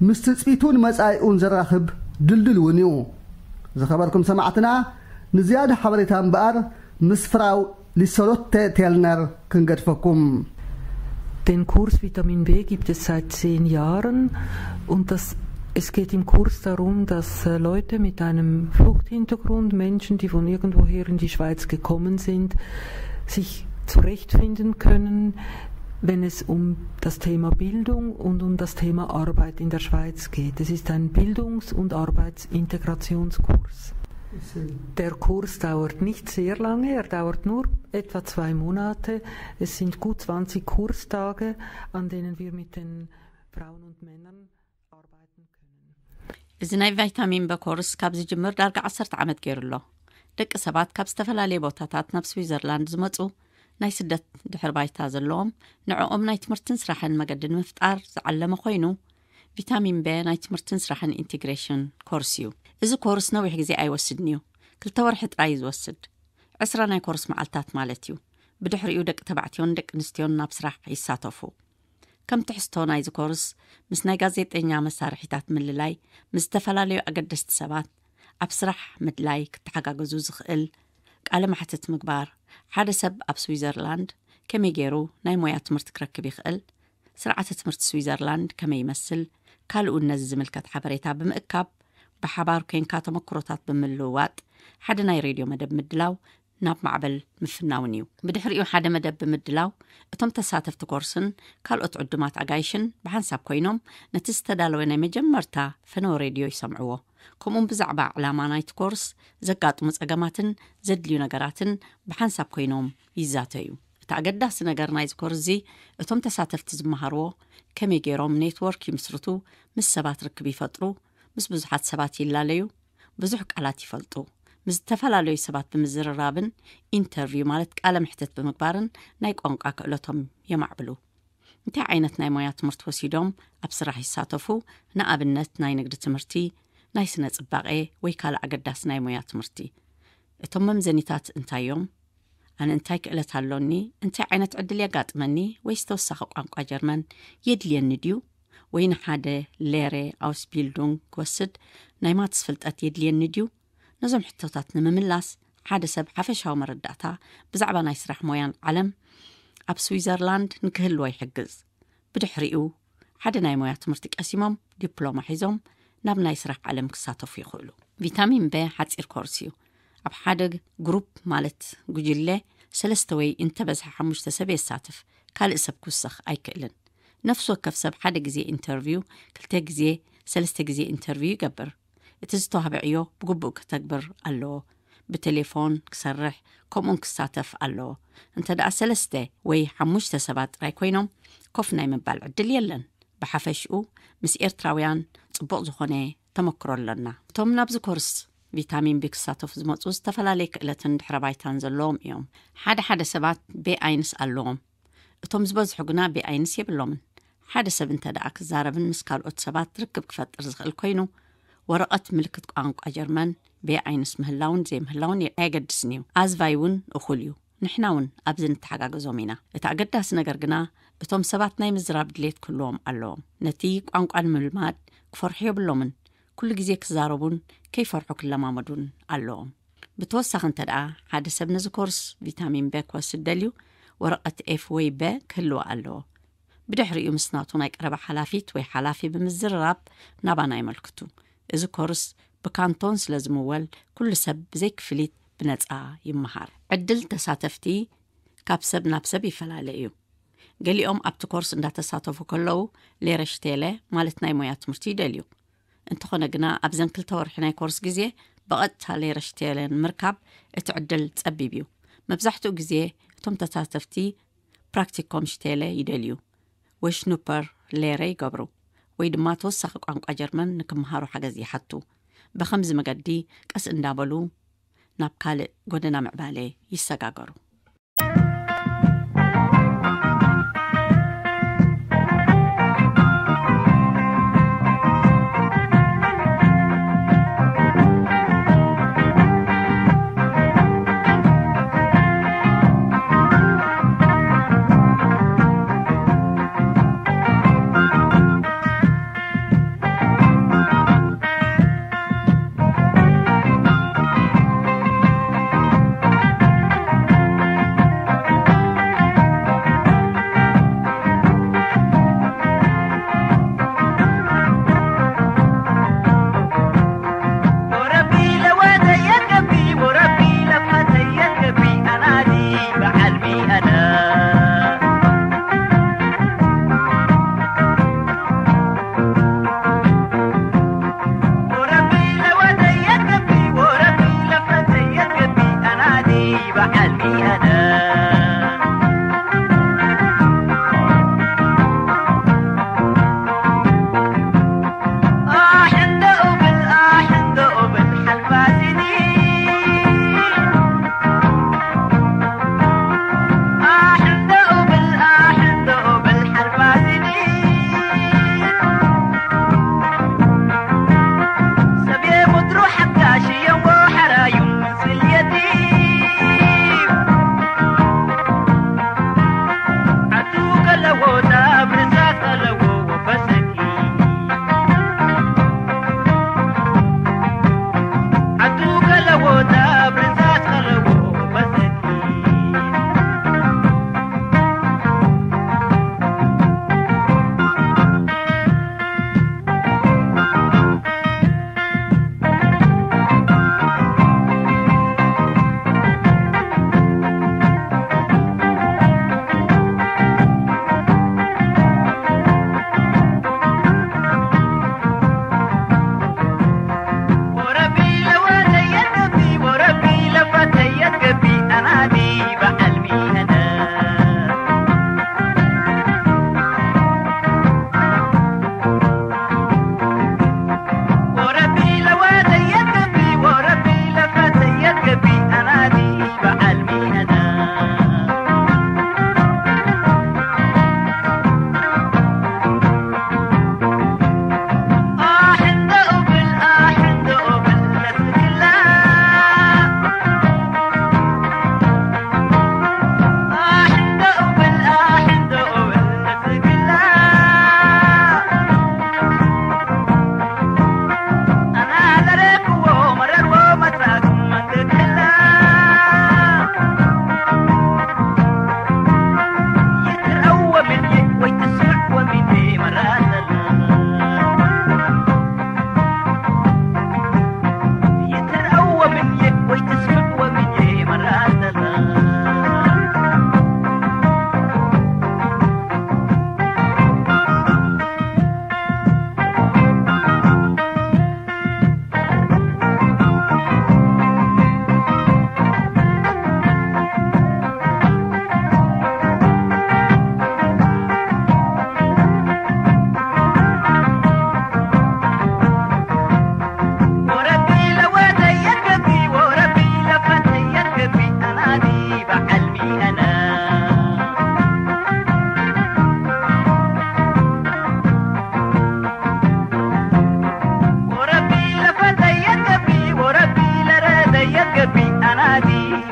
ምስ ትጽቢቱን መጻኢኡን ዘራኽብ ድልድል እውን እዩ። ዝኸበርኩም ሰማዕትና ንዝያዳ ሓበሬታ እምበኣር ምስ ፍራው ሊሰሎተ ቴልነር ክንገድፈኩም። Den Kurs Vitamin B gibt es seit zehn Jahren und das, es geht im Kurs darum, dass äh, Leute mit einem Fluchthintergrund, Menschen, die von irgendwoher in die Schweiz gekommen sind, sich zurechtfinden können, wenn es um das Thema Bildung und um das Thema Arbeit in der Schweiz geht. Es ist ein Bildungs- und Arbeitsintegrationskurs. Der Kurs dauert nicht sehr lange, er dauert nur etwa zwei Monate. Es sind gut zwanzig Kurstage, an denen wir mit den Frauen und Männern arbeiten können. እዚ ናይ ቫይታሚን በ ኮርስ ካብ ዝጅምር ዳርጋ ዓሰርተ ዓመት ገይሩ ኣሎ። ደቂ ሰባት ካብ ዝተፈላለየ ቦታታት ናብ ስዊዘርላንድ ዝመፁ ናይ ስደት ድሕር ባይታ ዘለዎም ንዕኦም ናይ ትምህርትን ስራሕን መገዲ ንምፍጣር ዝዓለመ ኮይኑ ቪታሚን በ ናይ ትምህርትን ስራሕን ኢንቴግሬሽን ኮርስ እዩ። እዚ ኮርስ ነዊሕ ግዜ ኣይወስድን እዩ። ክልተ ወርሒ ጥራይ እዩ ዝወስድ። ዕስራ ናይ ኮርስ መዓልታት ማለት እዩ። ብድሕሪኡ ደቂ ተባዕትዮን ደቂ ኣንስትዮን ናብ ስራሕ ይሳተፉ። ከም ትሕዝቶ ናይዚ ኮርስ ምስ ናይ ጋዜጠኛ መሳርሒታት ምልላይ፣ ምስ ዝተፈላለዩ ኣገደስቲ ሰባት ኣብ ስራሕ ምድላይ ክተሓጋገዙ ዝኽእል ቃለ መሕትት ምግባር፣ ሓደ ሰብ ኣብ ስዊዘርላንድ ከመይ ገይሩ ናይ ሞያ ትምህርቲ ክረክብ ይኽእል፣ ስርዓተ ትምህርቲ ስዊዘርላንድ ከመይ ይመስል፣ ካልኡን ነዚ ዝምልከት ሓበሬታ ብምእካብ ብሓባር ኮይንካ ተመክሮታት ብምልውዋጥ ሓደ ናይ ሬድዮ መደብ ምድላው ናብ ማዕበል ምፍናውን እዩ። ብድሕሪኡ ሓደ መደብ ብምድላው እቶም ተሳተፍቲ ኮርስን ካልኦት ዕዱማት ኣጋይሽን ብሓንሳብ ኮይኖም ነቲ ዝተዳለወ ናይ መጀመርታ ፈነወ ሬድዮ ይሰምዕዎ። ከምኡውን ብዛዕባ ዕላማ ናይቲ ኮርስ፣ ዘጋጥሙ ጸገማትን ዘድልዩ ነገራትን ብሓንሳብ ኮይኖም ይዛተዩ። እቲ ኣገዳሲ ነገር ናይዚ ኮርስ እዚ፣ እቶም ተሳተፍቲ ዝመሃርዎ፣ ከመይ ገይሮም ኔትወርክ ይምስርቱ፣ ምስ ሰባት ርክብ ይፈጥሩ፣ ምስ ብዙሓት ሰባት ይላለዩ፣ ብዙሕ ቃላት ይፈልጡ፣ ምስ ዝተፈላለዩ ሰባት ብምዝርራብን ኢንተርቪው ማለት ቃለ ምሕተት ብምግባርን ናይ ቋንቋ ክእለቶም የማዕብሉ። እንታይ ዓይነት ናይ ሞያ ትምህርቲ ወሲዶም ኣብ ስራሕ ይሳተፉ? ንኣብነት ናይ ንግዲ ትምህርቲ፣ ናይ ስነ ጽባቐ ወይ ካልእ ኣገዳሲ ናይ ሞያ ትምህርቲ። እቶም መምዘኒታት እንታይ እዮም? ኣነ እንታይ ክእለት ኣሎኒ? እንታይ ዓይነት ዕድል የጋጥመኒ? ወይስ ተወሳኺ ቋንቋ ጀርመን የድልየኒ ድዩ? ወይ ንሓደ ሌረ ኣውስቢልዱንግ ክወስድ ናይ ማትስ ፍልጠት የድልየኒ ድዩ? ነዞም ሕቶታት ንምምላስ፣ ሓደ ሰብ ሓፈሻዊ መረዳእታ ብዛዕባ ናይ ስራሕ ሞያን ዓለም ኣብ ስዊዘርላንድ ንክህልዎ ይሕግዝ። ብድሕሪኡ፣ ሓደ ናይ ሞያ ትምህርቲ ቀሲሞም ዲፕሎማ ሒዞም ናብ ናይ ስራሕ ዓለም ክሳተፉ ይኽእሉ። ቪታሚን በ ሓጺር ኮርስ እዩ። ኣብ ሓደ ግሩፕ ማለት ጉጅለ ሰለስተ ወይ እንተበዝሐ ሓሙሽተ ሰብ የሳትፍ። ካልእ ሰብ ክውሰኽ ኣይክእልን። ነፍሲ ወከፍ ሰብ ሓደ ግዜ ኢንተርቪው፣ ክልተ ግዜ፣ ሰለስተ ግዜ ኢንተርቪው ይገብር። እቲ ዝተዋህበ ዕዮ ብግቡእ ክተግብር ኣለዎ። ብቴሌፎን ክሰርሕ፣ ከምኡን ክሳተፍ ኣለዎ። እንተ ደኣ ሰለስተ ወይ ሓሙሽተ ሰባት ጥራይ ኮይኖም፣ ኮፍ ናይ ምባል ዕድል የለን። ብሓፈሽኡ፣ ምስ ኤርትራውያን ጽቡቕ ዝኾነ ተመክሮ ኣሎና። እቶም ናብዚ ኮርስ ቪታሚን ቢ ክሳተፉ ዝመጹ ዝተፈላለየ ክእለትን ድሕረ ባይታን ዘለዎም እዮም። ሓደ ሓደ ሰባት ቤ ኣይንስ ኣለዎም። እቶም ዝበዝሑ ግና ቤ ኣይንስ የብሎምን። ሓደ ሰብ እንተ ደኣ ክዛረብን ምስ ካልኦት ሰባት ርክብ ክፈጥር ዝኽእል ኮይኑ፣ ወረቐት ምልክት ቋንቋ ጀርመን ቤ ኣይንስ ምህላውን ዘይምህላውን ኣየገድስን እዩ። ኣዝቫይ እውን እኹል እዩ። ንሕና እውን ኣብዚ ንተሓጋገዞም ኢና። እቲ ኣገዳሲ ነገር ግና፣ እቶም ሰባት ናይ ምዝራብ ድሌት ክህልዎም ኣለዎም። ነቲ ቋንቋ ንምልማድ ክፈርሑ የብሎምን። ኩሉ ግዜ ክዛረቡን ከይፈርሑ ክለማመዱን ኣለዎም። ብተወሳኺ እንተ ደኣ ሓደ ሰብ ነዚ ኮርስ ቪታሚን በ ክወስድ ደልዩ፣ ወረቐት ኤፍ ወይ በ ክህልዎ ኣለዎ። ብድሕሪኡ ምስ ናቱ ናይ ቀረባ ሓላፊት ወይ ሓላፊ ብምዝርራብ ናባና የመልክቱ። እዚ ኮርስ ብካንቶን ስለ ዝምወል፣ ኩሉ ሰብ ብዘይ ክፍሊት ብነጻ ይመሃር። ዕድል ተሳተፍቲ ካብ ሰብ ናብ ሰብ ይፈላለ እዩ። ገሊኦም ኣብቲ ኮርስ እንዳተሳተፉ ከለዉ ሌረሽቴለ ማለት ናይ ሞያ ትምህርቲ ይደልዩ። እንተኾነ ግና ኣብዘን ክልተ ወርሒ ናይ ኮርስ ግዜ ብቐጥታ ሌረሽቴለ ንምርካብ እቲ ዕድል ጸቢብ እዩ። መብዛሕትኡ ግዜ እቶም ተሳተፍቲ ፕራክቲኮም ሽቴለ ይደልዩ፣ ወይ ሽኑፐር ሌረ ይገብሩ፣ ወይ ድማ ተወሳኺ ቋንቋ ጀርመን ንክምሃሩ ሓገዝ ይሓቱ። ብኸምዚ መገዲ ቀስ እንዳበሉ ናብ ካልእ ጎደና ምዕባለ ይሰጋገሩ።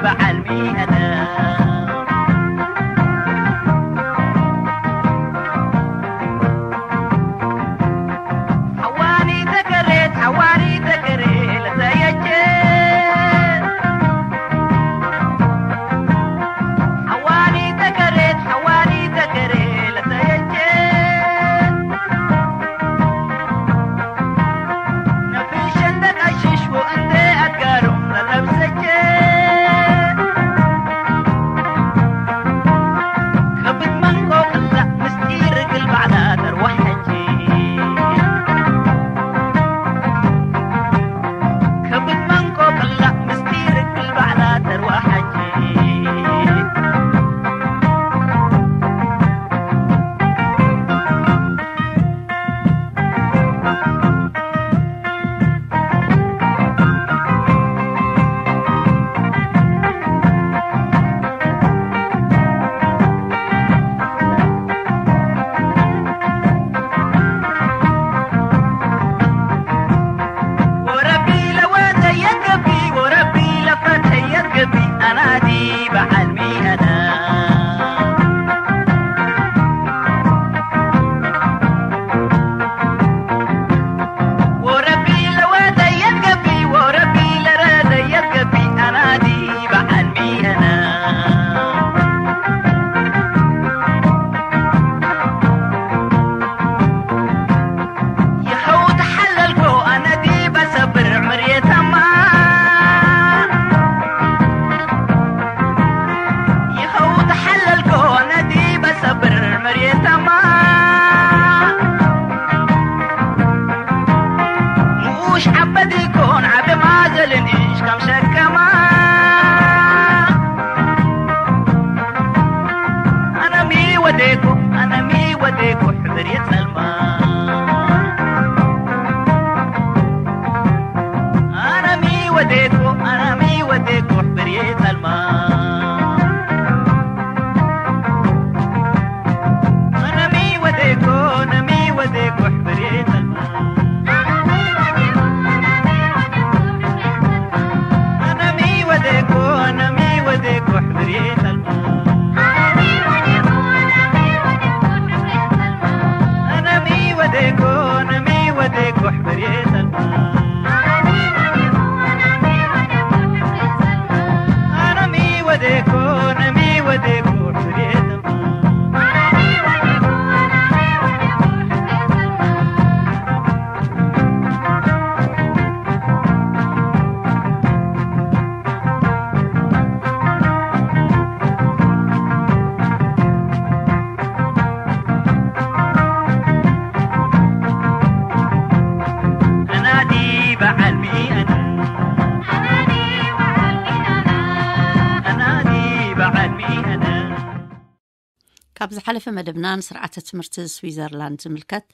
በዓል ሚእነ ካብ ዝሓለፈ መደብና ንስርዓተ ትምህርቲ ስዊዘርላንድ ዝምልከት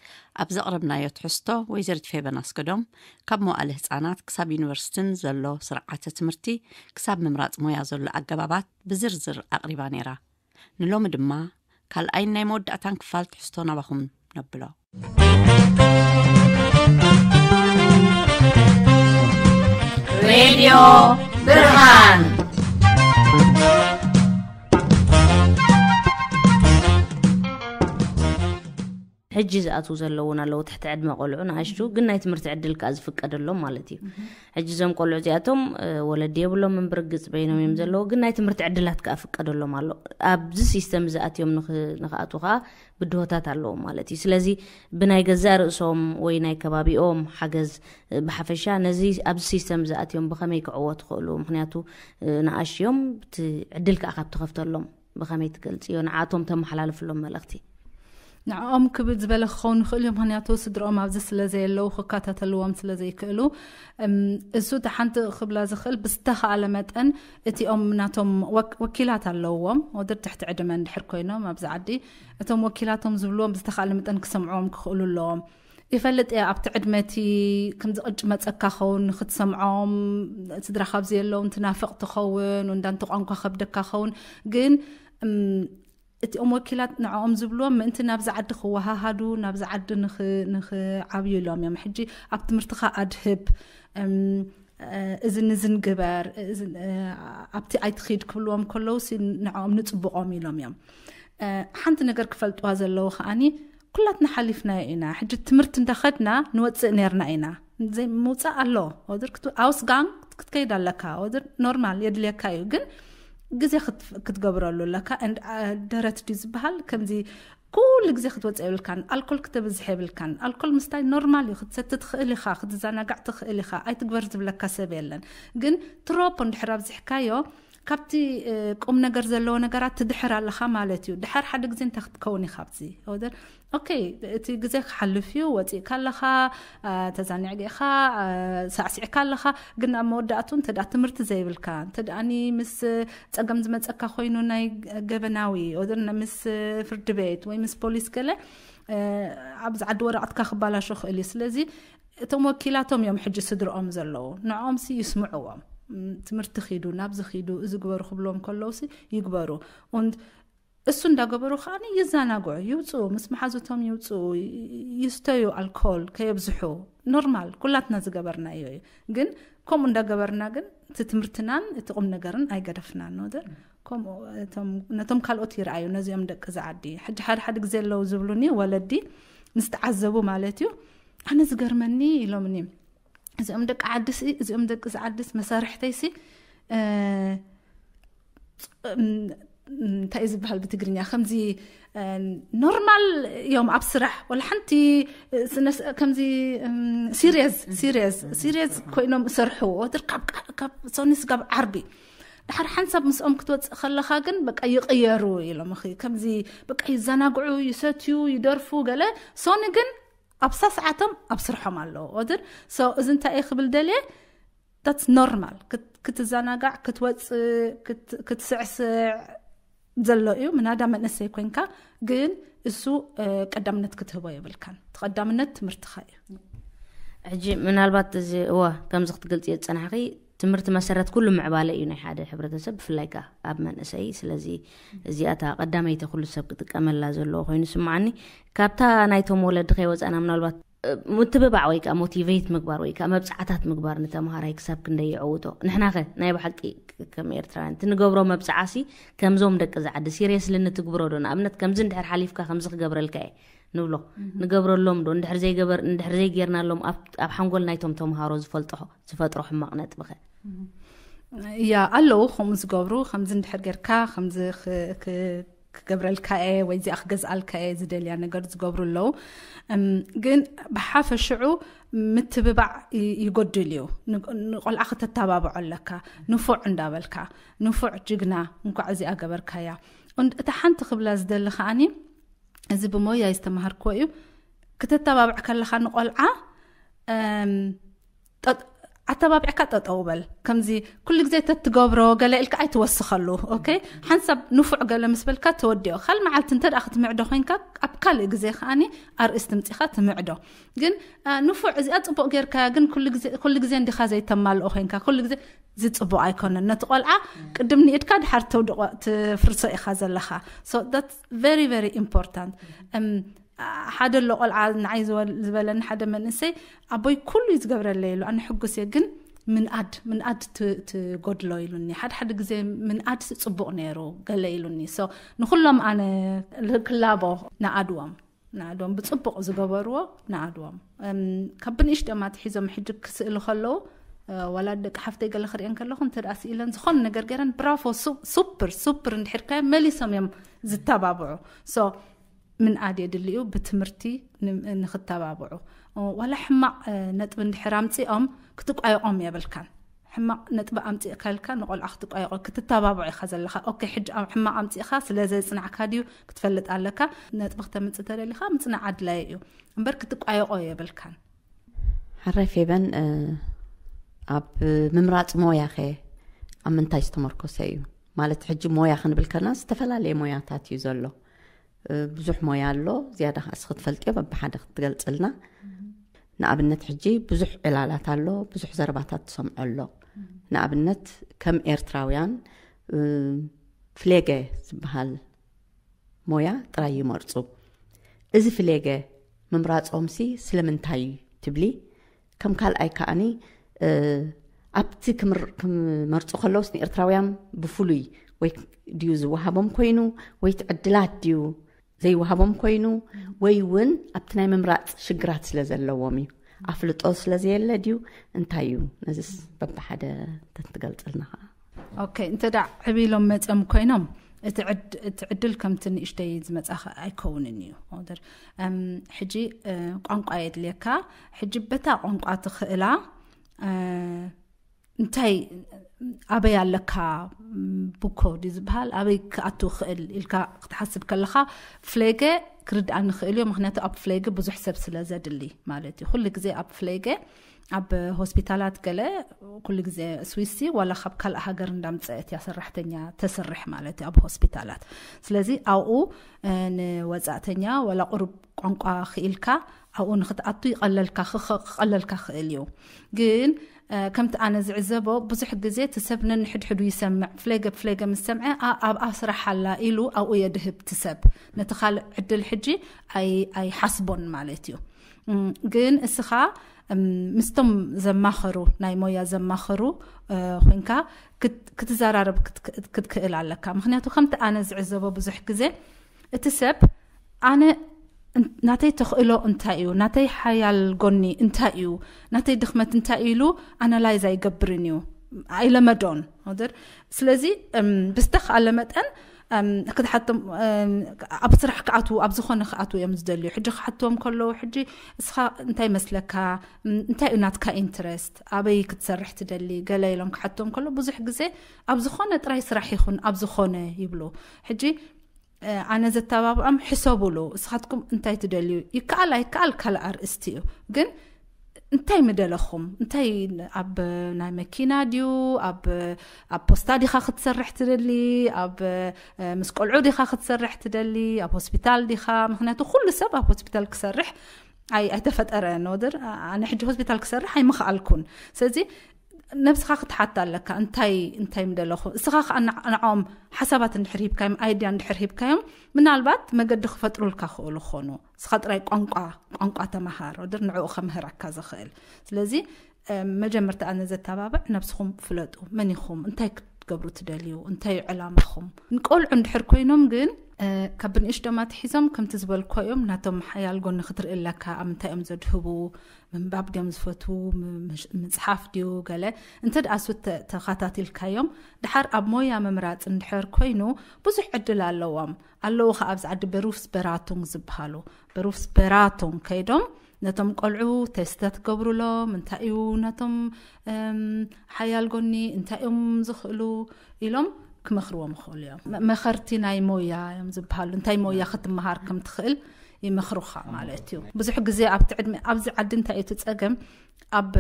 ኣብ ዘቕረብናዮ ትሕዝቶ፣ ወይዘሪት ፌበን ኣስገዶም ካብ መዋእለ ህጻናት ክሳብ ዩኒቨርሲቲን ዘሎ ስርዓተ ትምህርቲ ክሳብ ምምራጽ ሞያ ዘሎ ኣገባባት ብዝርዝር ኣቕሪባ ነይራ። ንሎሚ ድማ ካልኣይን ናይ መወዳእታን ክፋል ትሕዝቶ ናባኹም ነብሎ። ሬድዮ ብርሃን። ሕጂ ዝኣትዉ ዘለዉ እውን ኣለዉ፣ ትሕቲ ዕድመ ቆልዑ ንኣሽቱ ግን ናይ ትምህርቲ ዕድል ከኣ ዝፍቀደሎም ማለት እዩ። ሕጂ እዞም ቆልዑ እዚኣቶም ወለዲ የብሎም እምበር ግጽ በይኖም እዮም ዘለዉ፣ ግን ናይ ትምህርቲ ዕድላት ከኣ ፍቀደሎም ኣሎ። ኣብዚ ሲስተም እዚ ኣትዮም ንኽኣትዉ ከኣ ብድሆታት ኣለዎም ማለት እዩ። ስለዚ ብናይ ገዛእ ርእሶም ወይ ናይ ከባቢኦም ሓገዝ ብሓፈሻ ነዚ ኣብዚ ሲስተም እዚ ኣትዮም ብኸመይ ክዕወቱ ይኽእሉ? ምኽንያቱ ንኣሽዮም እቲ ዕድል ከኣ ካብ ተኸፍተሎም ብኸመይ ትገልጽዮ? ንዓቶም ተመሓላልፍሎም መልእኽቲ። ንዕኦም ክብል ዝበለ ክኸውን ይኽእል እዩ፣ ምኽንያቱ ስድርኦም ኣብዚ ስለ ዘየለዉ ክከታተልዎም ስለ ዘይክእሉ። እሱ እቲ ሓንቲ ክብላ ዝኽእል ብዝተኻእለ መጠን እቲኦም ናቶም ወኪላት ኣለውዎም፣ ወደድ ትሕቲ ዕድመ እንድሕር ኮይኖም ኣብዚ ዓዲ እቶም ወኪላቶም ዝብልዎም ብዝተኻእለ መጠን ክሰምዕዎም ክኽእሉ ኣለዎም። ይፈልጥ እየ ኣብቲ ዕድመ እቲ ከምዚ ቅጭ መፀካ ኸውን ንክትሰምዖም፣ ስድራኻ ኣብዚ የለውን ትናፍቕ ትኸውን፣ እንዳንቲ ቋንቋ ከብደካ ኸውን። ግን እም፣ እቲኦም ወኪላት ንዕኦም ዝብልዎም ምእንቲ ናብዚ ዓዲ ክወሃሃዱ፣ ናብዚ ዓዲ ንኽ- ንኽዓብዩ ኢሎም እዮም። ሕጂ ኣብ ትምህርትኻ ኣድህብ፣ እም፣ እዚ ንዝን ግበር፣ ኣብቲ ኣይትኺድ ክብልዎም ከለውሲ ንዕኦም ንፅብቆም ኢሎም እዮም። ሓንቲ ነገር ክፈልጥዋ ዘለዉ ከዓኒ፣ ኩላትና ሓሊፍናዮ ኢና። ሕጂ ትምህርቲ እንዳኸድና ንወፅእ ነርና ኢና። ምውፃእ ኣሎ ወድር፣ ኣውስጋንግ ክትከይድ ኣለካ ወድር፣ ኖርማል የድልየካ እዩ። ግን ግዜ ክትገብረሉ ኣለካ። ደረት ድዩ ዝበሃል? ከምዚ ኩሉ ግዜ ክትወፅእ የብልካን። ኣልኮል ክተብዝሕ የብልካን። ኣልኮል ምስታይ ኖርማል እዩ። ክትሰቲ ትኽእል ኢኻ፣ ክትዘናጋዕ ትኽእል ኢኻ። ኣይትግበር ዝብለካ ሰብ የለን። ግን ትሮፖ እንድሕር ኣብዚሕካዮ፣ ካብቲ ቁም ነገር ዘለዎ ነገራት ትድሕር ኣለኻ ማለት እዩ። ድሓር ሓደ ግዜ እንታይ ክትከውን ኢኻ ኣብዚ ወደር? ኦኬ፣ እቲ ግዜ ክሓልፍ እዩ። ወፂእካ ኣለኻ፣ ተዛኒዕካ ኢኻ፣ ሳዕሲዕካ ኣለኻ። ግን ኣብ መወዳእቱ እንተ ትምህርቲ ዘይብልካ፣ እንተ ምስ ፀገም ዝመፀካ ኮይኑ፣ ናይ ገበናዊ ወደር ምስ ፍርዲ ቤት ወይ ምስ ፖሊስ ገለ ኣብዚ ዓዲ ወረቐትካ ክባላሾ ክእል እዩ። ስለዚ እቶም ወኪላቶም እዮም ሕጂ ስድርኦም ዘለዉ። ንዕኦም ሲ ይስምዕዎም። ትምህርቲ ኺዱ፣ ናብዚ ኺዱ፣ እዚ ግበሩ ክብልዎም ከለዉ ሲ ይግበሩ። Und እሱ እንዳገበሩ ከዓኒ ይዘናግዑ፣ ይውፅኡ፣ ምስ መሓዙቶም ይውፅኡ፣ ይስተዩ ኣልኮል ከየብዝሑ። ኖርማል፣ ኩላትና ዝገበርናዮ እዩ። ግን ከምኡ እንዳገበርና ግን እቲ ትምህርትናን እቲ ቁም ነገርን ኣይገደፍናን። ወደር ከምኡ ነቶም ካልኦት ይረኣዩ፣ ነዚኦም ደቂ ዝዓዲ። ሕጂ ሓደ ሓደ ግዜ ኣለዉ ዝብሉኒ ወለዲ ምስ ተዓዘቡ ማለት እዩ። ኣነ ዝገርመኒ ኢሎምኒ፣ እዚኦም ደቂ ዓድሲ፣ እዚኦም ደቂ ዝዓድስ መሳርሕተይሲ እንታይ እዩ ዝበሃል ብትግርኛ፣ ከምዚ ኖርማል እዮም ኣብ ስራሕ። ወላ ሓንቲ ከምዚ ሲሪየስ ሲሪየስ ሲሪየስ ኮይኖም እሰርሑ ወትር ካብ ሶኒ ስጋብ ዓርቢ። ድሓር ሓንሳብ ምስኦም ክትወፅእ ከለኻ ግን በቃ ይቕየሩ ኢሎም፣ ከምዚ በቃ ይዘናግዑ፣ ይሰትዩ፣ ይደርፉ ገለ። ሶኒ ግን ኣብ ሳስዓቶም ኣብ ስርሖም ኣለዉ ወትር። So እዚ እንታይ እየ ክብል ደልየ፣ that's normal ክትዘናጋዕ፣ ክትወፅእ፣ ክትስዕስዕ ዘሎ እዩ። ምናዳ መንእሰይ ኮይንካ ግን እሱ ቀዳምነት ክትህቦ የብልካን። እቲ ቀዳምነት ትምህርትኻ እዩ። ሕጂ ምናልባት እዚ እወ ከምዚ ክትገልፂ ዝፀናሕኺ፣ ትምህርቲ መሰረት ኩሉ ምዕባለ እዩ ናይ ሓደ ሕብረተሰብ፣ ብፍላይ ከዓ ኣብ መንእሰይ። ስለዚ እዚኣ እታ ቀዳመይቲ ኩሉ ሰብ ክጥቀመላ ዘለዎ ኮይኑ ስምዓኒ። ካብታ ናይቶም ወለዲ ከይወፃና ምናልባት ምትብባዕ ወይ ከዓ ሞቲቬት ምግባር ወይ ከዓ መብፃዕታት ምግባር ንተምሃራይ ክሳብ ክንደይ የዕውቶ? ንሕናኸ ናይ ብሓቂ ከም ኤርትራውያን እቲ ንገብሮ መብፃዓሲ ከምዞም ደቂ ዝዓዲ ሲሪየስሊ ንትግብሮ ዶ? ንኣብነት ከምዚ እንድሕር ሓሊፍካ ከምዚ ክገብረልካ እየ ንብሎ፣ ንገብረሎም ዶ? እንድሕር ዘይገርናሎም ኣብ ሓንጎል ናይቶም ተምሃሮ ዝፈልጦ ዝፈጥሮ ሕማቕ ነጥብኸ? እያ ኣለዉ ከምኡ ዝገብሩ፣ ከምዚ እንድሕር ጌርካ ከምዚ ክገብረልካ እየ ወይ እዚኣ ክገዝኣልካ እየ ዝደልያ ነገር ዝገብሩ ኣለዉ። ግን ብሓፈሽዑ ምትብባዕ ይጎድል እዩ። ንቆልዓ ክተተባብዖ ኣለካ። ንፉዕ እንዳበልካ፣ ንፉዕ ጅግና፣ እንኳዕ እዚኣ ገበርካያ። እታ ሓንቲ ክብላ ዝደሊ ከዓኒ፣ እዚ ብሞያ ዝተማሃርክዎ እዩ። ክተተባብዕ ከለኻ ንቆልዓ ኣተባቢዕካ ጠጠው በል። ከምዚ ኩሉ ግዜ ተትገብሮ ገለ ኢልካ ኣይትወስኸሉ። ኦኬ፣ ሓንሳብ ንፉዕ ገለ ምስ በልካ ተወዲኦ። ካል መዓልቲ እንተ ደኣ ክትምዕዶ ኮይንካ፣ ኣብ ካልእ ግዜ ከዓኒ ኣርእስቲ ምጺኻ ትምዕዶ። ግን ንፉዕ እዚኣ ጽቡቕ ጌርካያ፣ ግን ኩሉ ግዜ እንዲኻ ዘይተማልኦ ኮይንካ፣ ኩሉ ግዜ እዚ ጽቡቕ ኣይኮነን። ነቲ ቆልዓ ቅድም ንኢድካ ድሓር ተውድቆ ትፍርሶ ኢኻ ዘለኻ። So that's very very important። ሓደ ኣሎ ቆልዓ ንዓይ ዝበለኒ ሓደ መንእሰይ፣ ኣቦይ ኩሉ እዩ ዝገብረለይ ኢሉ፣ ኣነ ሕጉስ እየ፣ ግን ምንኣድ ምንኣድ ትጎድሎ ኢሉኒ። ሓደ ሓደ ግዜ ምንኣድ ጽቡቕ ነይሩ ገለ ኢሉኒ። So ንኹሎም ኣነ ክላቦ ንኣድዎም ንኣድዎም ብጽቡቕ ዝገበርዎ ንኣድዎም። ካብ ብንእሽቶም ኣትሒዞም ሕጂ ክስእሉ ከለዉ፣ ዋላ ደቂ ሓፍተይ ገለ ክርእየን ከለኹ እንተ ደኣ ስኢለን ዝኾነ ነገር ገይረን ብራቮ፣ ሱፕር ሱፕር እንድሕር ካዮ መሊሶም እዮም ዝተባብዑ። So ምንኣድ የድሊ እዩ፣ ብትምህርቲ ንክተባብዑ። ዋላ ሕማቕ ነጥቢ እንድሕር ኣምጺኦም ክትቋየቖም የብልካን። ሕማቕ ነጥቢ ኣምጺእካ ኢልካ ንቆልዓ ክትቋየቖ ክትተባብዖ ኢኻ ዘለኻ። ኦኬ፣ ሕጂ ሕማቕ ኣምጺእካ ስለ ዘጽናዕካ ድዩ ክትፈልጥ ኣለካ። ነጥቢ ክተምጽእ ተደሊኻ ምጽናዕ ኣድላይ እዩ እምበር ክትቋየቖ የብልካን። ሓራይ ፌበን፣ ኣብ ምምራፅ ሞያኸ ኣብ ምንታይ ዝተመርኮሰ እዩ? ማለት ሕጂ ሞያ ክንብል ከለና ዝተፈላለየ ሞያታት እዩ ዘሎ። ብዙሕ ሞያ ኣሎ። ዝያዳ ከዓስ ክትፈልጥዮ በብሓደ ክትገልፅልና። ንኣብነት ሕጂ ብዙሕ ዕላላት ኣሎ፣ ብዙሕ ዘረባታት ትሰምዖ ኣሎ። ንኣብነት ከም ኤርትራውያን ፍሌገ ዝበሃል ሞያ ጥራይ ይመርፁ። እዚ ፍሌገ ምምራፆምሲ ስለምንታይ ትብሊ? ከም ካልኣይ ከዓኒ ኣብቲ ክምር- ክመርፁ ከለውስ ንኤርትራውያን ብፍሉይ ወይ ድዩ ዝወሃቦም ኮይኑ ወይ እቲ ዕድላት ድዩ ዘይወሃቦም ኮይኑ ወይ እውን ኣብቲ ናይ ምምራፅ ሽግራት ስለ ዘለዎም እዩ? ኣፍልጦ ስለ ዘየለ ድዩ? እንታይ እዩ? ነዚስ በብሓደ ተትገልፀልና ከዓ። ኦኬ፣ እንተ ደኣ ዕብይሎም መፅኦም ኮይኖም እቲ ዕድ- እቲ ዕድል ከምቲ ንእሽተይ ዝመፃኸ ኣይከውንን እዩ። ኦደር፣ እም፣ ሕጂ እ፣ ቋንቋ የድልየካ። ሕጂ በታ ቋንቋ ትኽእላ እ፣ እንታይ ኣበይ ኣለካ፣ ም፣ ቡኮ ድዩ ዝበሃል፣ ኣበይ ክኣቱ ክእል ኢልካ ክትሓስብ ከለኻ ፍሌገ ክርድኣኒ ክእል እዩ። ምክንያቱ ኣብ ፍሌገ ብዙሕ ሰብ ስለ ዘድሊ ማለት እዩ። ኩሉ ግዜ ኣብ ፍሌገ ኣብ ሆስፒታላት ገለ ኩሉ ግዜ ስዊሲ ዋላ ካብ ካልእ ሃገር እንዳምፀአት እያ ሰራሕተኛ ተስርሕ ማለት እዩ ኣብ ሆስፒታላት። ስለዚ ኣብኡ እ፣ ንወፃእተኛ ዋላ ቁሩብ ቋንቋ ክኢልካ ኣብኡ ንክትኣቱ ይቐለልካ ክኸ- ክቐለልካ ክእል እዩ። ግን እ፣ ከምቲ ኣነ ዝዕዘቦ ብዙሕ ግዜ እቲ ሰብ ነንሕድሕዱ ይሰምዕ፣ ፍሌገ ፍሌገ ምስ ሰምዐ "ኣ- ኣብኣ ስራሕ ኣላ" ኢሉ ኣብኡ የድህብ እቲ ሰብ። ነቲ ካልእ ዕድል ሕጂ ኣይ- ኣይሓስቦን ማለት እዩ። እም፣ ግን እስኻ እም፣ ምስቶም ዘማኸሩ ናይ ሞያ ዘማኸሩ እ፣ ኮይንካ ክት- ክትዘራረብ ክትክ- ክትክእል ኣለካ። ምክንያቱ ከምቲ ኣነ ዝዕዘቦ ብዙሕ ግዜ እቲ ሰብ ኣነ እን- ናተይ ተኽእሎ እንታይ እዩ፣ ናተይ ሓያል ጎኒ እንታይ እዩ፣ ናተይ ድኽመት እንታይ እዩ ኢሉ ኣናላይዝ ኣይገብርን እዩ፣ ኣይለመዶን። ወደር ስለዚ እም፣ ብዝተኽኣለ መጠን እም፣ ክትሓቶም እም፣ ኣብ ስራሕ ክኣትዉ ኣብ ዝኾነ ክኣትዉ እዮም ዝደልዩ። ሕጂ ክሓትዎም ከለዉ ሕጂ እስኻ እንታይ መስለካ፣ እም፣ እንታይ እዩ ናትካ ኢንትረስት፣ ኣበይ ክትሰርሕ ትደሊ ገለ ኢሎም ክሓትዎም ከሎ ብዙሕ ግዜ ኣብ ዝኾነ ጥራይ ስራሕ ይኹን ኣብ ዝኾነ ይብሉ። ሕጂ እ፣ ኣነ ዘተባብዖም ሕሰቡሉ፣ እስኻትኩም እንታይ ትደልዩ? ይከኣል ኣይከኣል ካልእ ኣርእስቲ እዩ። ግን እንታይ ምደለኹም? እንታይ ኣብ ናይ መኪና ድዩ? ኣብ ኣብ ፖስታ ዲኻ ክትሰርሕ ትደሊ? ኣብ እ፣ ምስ ቆልዑ ዲኻ ክትሰርሕ ትደሊ? ኣብ ሆስፒታል ዲኻ? ምክንያቱ ኩሉ ሰብ ኣብ ሆስፒታል ክሰርሕ ኣይ ኣይተፈጠረን። ወደር ኣነ ሕጂ ሆስፒታል ክሰርሕ ኣይምኽኣልኩን። ስለዚ ነብስኻ ክትሓታ ኣለካ፣ እንታይ እንታይ ምደለኹ። እስኻ ከዓ ንዓ- ንዓኦም ሓሳባት እንድሕር ሂብካዮም፣ ኣይድያ እንድሕር ሂብካዮም፣ ምናልባት መገዲ ክፈጥሩልካ ክእሉ ኾኑ። እስኻ ጥራይ ቋንቋ ቋንቋ ተመሃር፣ ወደር ንዕኡ ከምህረካ ዝኽእል። ስለዚ እ፣ መጀመርታ ኣነ ዘተባብዕ ነብስኹም ፍለጡ። መን ኢኹም? እንታይ ክትገብሩ ትደልዩ? እንታይ እዩ ዕላማኹም? ንቆልዑ እንድሕር ኮይኖም ግን እ፣ ካብ ብንእሽቶም ኣትሒዞም ከምቲ ዝበልኮ እዮም። ናቶም ሓያል ጎኒ ክትርኢ ኣለካ። ኣብ ምንታይ እዮም ዘድህቡ? ምንባብ ድዮም ዝፈትዉ? ም- ምሽ- ምፅሓፍ ድዩ? ገለ እንተ ደኣ እሱ ተ- ተኸታቲልካዮም፣ ድሓር ኣብ ሞያ ምምራፅ እንድሕር ኮይኑ ብዙሕ ዕድል ኣለዎም። ኣለዉ ኸዓ ኣብዚ ዓዲ በሩፍስ በራቱንግ ዝበሃሉ። በሩፍስ በራቱንግ ከይዶም ነቶም ቆልዑ ቴስታት ክገብሩሎም፣ እንታይ እዩ ነቶም እም፣ ሓያል ጎኒ እንታይ እዮም ዝኽእሉ ኢሎም ክመኽርዎም ይኽእሉ እዮም። መ- መኸርቲ ናይ ሞያ እዮም ዝበሃሉ። እንታይ ሞያ ክትመሃር ከም ትኽእል ይመኽሩኻ ማለት እዩ። ብዙሕ ግዜ ኣብቲ ዕድመ ኣብዚ ዓዲ እንታይ እዩ እቲ ፀገም፣ ኣብ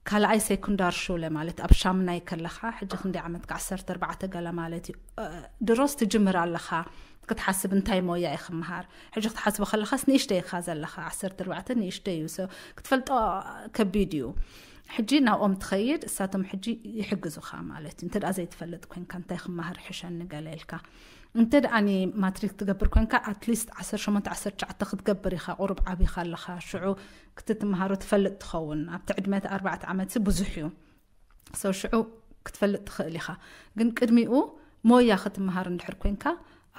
ካልኣይ ሴኩንዳር ሹለ ማለት ኣብ ሻምናይ ከለኻ፣ ሕጂ ክንደይ ዓመትካ፣ ዓሰርተ ኣርባዕተ ገለ ማለት እዩ። እ፣ ድሮስ ትጅምር ኣለኻ ክትሓስብ እንታይ ሞያ እዩ ክመሃር። ሕጂ ክትሓስቦ ከለኻስ ንእሽተይ ኢኻ ዘለኻ፣ ዓሰርተ ኣርባዕተ ንእሽተይ እዩ። So ክትፈልጦ ከቢድ እዩ። ሕጂ ናብኦም ትኸይድ፣ እሳቶም ሕጂ ይሕግዙኻ ማለት እዩ። እንተ ደኣ ዘይትፈልጥ ኮንካ እንታይ ክመሃር ይሕሸኒ ገለ ኢልካ፣ እንተ ደኣ ማትሪክ ትገብር ኮንካ ኣትሊስት ዓሰርተ ሸሞንተ ዓሰርተ ትሽዓተ ክትገብር ኢኻ፣ ቁሩብ ዓቢኻ ኣለኻ። ሽዑ ክትትምሃሮ ትፈልጥ ትኸውን። ኣብቲ ዕድመ እቲ ኣርባዕተ ዓመት ብዙሕ እዩ። So ሽዑ ክትፈልጥ ትኽእል ኢኻ። ግን ቅድሚኡ ሞያ ክትመሃር እንድሕር ኮንካ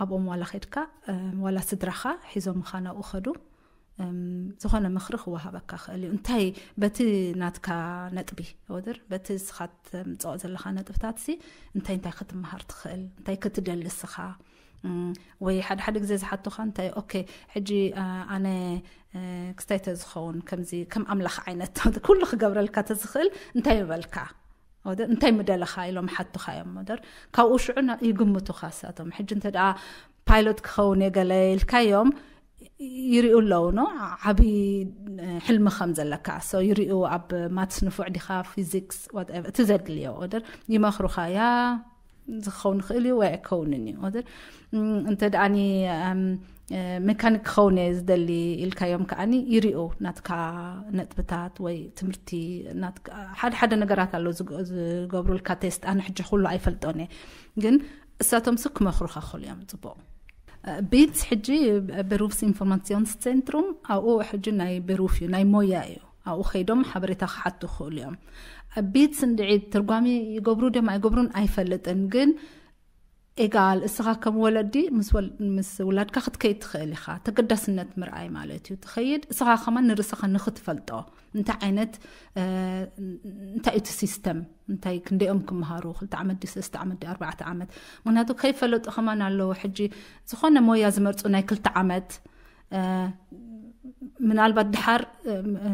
ኣብኦም ዋላ ኸድካ እ፣ ዋላ ስድራኻ ሒዞምኻ ናብኡ ኸዱ እም፣ ዝኾነ ምኽሪ ክወሃበካ ክእል እዩ። እንታይ በቲ ናትካ ነጥቢ ወድር በቲ ስኻ ተምፅኦ ዘለኻ ነጥብታት ሲ እንታይ እንታይ ክትመሃር ትኽእል፣ እንታይ ክትደሊ ስኻ እም፣ ወይ ሓደ ሓደ ግዜ ዝሓቱኻ እንታይ ኦኬ ሕጂ እ፣ ኣነ እ፣ ክስታይ ተዝኸውን ከምዚ ከም ኣምላኽ ዓይነት ኩሉ ክገብረልካ ተዝኽእል እንታይ ምበልካ? ወደ እንታይ ምደለኻ ኢሎም ሓቱኻ እዮም ወደር ካብኡ ሽዑ ና- ይግምቱኻ እሳቶም። ሕጂ እንተ ደኣ ፓይሎት ክኸውን እየ ገለ ኢልካዮም ይሪኡ ኣለዉ ኖ ዓብዪ እ፣ ሕልሚ ከም ዘለካ። So ይሪኡ ኣብ ማትስ ንፉዕ ዲኻ፣ ፊዚክስ፣ whatever፣ እቲ ዘድልዮ ወደር ይመኽሩኻ። ያ ዝኸውን ይኽእል እዩ ወይ ኣይከውንን እዩ ወደር እም፣ እንተ ደኣኒ እም፣ እ፣ ሜካኒክ ክኸውን እየ ዝደሊ ኢልካዮም ከዓኒ ይሪኡ ናትካ ነጥብታት ወይ ትምህርቲ ናትካ ሓደ ሓደ ነገራት ኣሎ ዝግ- ዝገብሩልካ ቴስት። ኣነ ሕጂ ኩሉ ኣይፈልጦን እየ ግን እሳቶም ስ ክመኽሩኻ ክኽእሉ እዮም። ፅቡቕ። እ፣ ቢትስ ሕጂ በሩፍስ ኢንፎርማሲዮንስ ሴንትሩም ኣብኡ ሕጂ ናይ በሩፍ እዩ ናይ ሞያ እዩ። ኣብኡ ከይዶም ሓበሬታ ክሓቱ ክኽእሉ እዮም። ቢትስ እንድዒ ትርጓሚ ይገብሩ ድዮም ኣይገብሩን ኣይፈልጥን፣ ግን ኤጋል እስኻ ከም ወለዲ ምስ ወል- ምስ ውላድካ ክትከይድ ትኽእል ኢኻ። ተገዳስነት ምርኣይ ማለት እዩ። ትኸይድ እስኻ ከማን ንርእስኻ ንኽትፈልጦ እንታይ ዓይነት እ፣ እንታይ እቲ ሲስተም እንታይ ክንደኦም ክምሃሩ ክልተ ዓመት ዲ ሰለስተ ዓመት ዲ ኣርባዕተ ዓመት። ምክንያቱ ከይፈለጡ ከማን ኣለዉ። ሕጂ ዝኾነ ሞያ ዝመርፁ ናይ ክልተ ዓመት እ፣ ምናልባት ድሓር እ፣ እ፣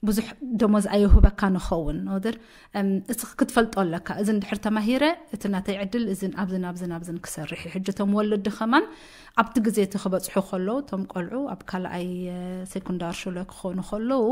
ብዙሕ ደሞዝ ኣይውህበካ ንኸውን ወደር እም፣ እስኺ ክትፈልጦ ኣለካ። እዚ እንድሕር ተማሂረ እቲ ናተይ ዕድል እዝን ኣብዝን ኣብዝን ኣብዝን ክሰርሕ እዩ። ሕጂ እቶም ወለዲ ከማን ኣብቲ ግዜ እቲ ክበፅሑ ከለዉ እቶም ቆልዑ ኣብ ካልኣይ እ፣ ሴኮንዳር ሽለ ክኾኑ ከለዉ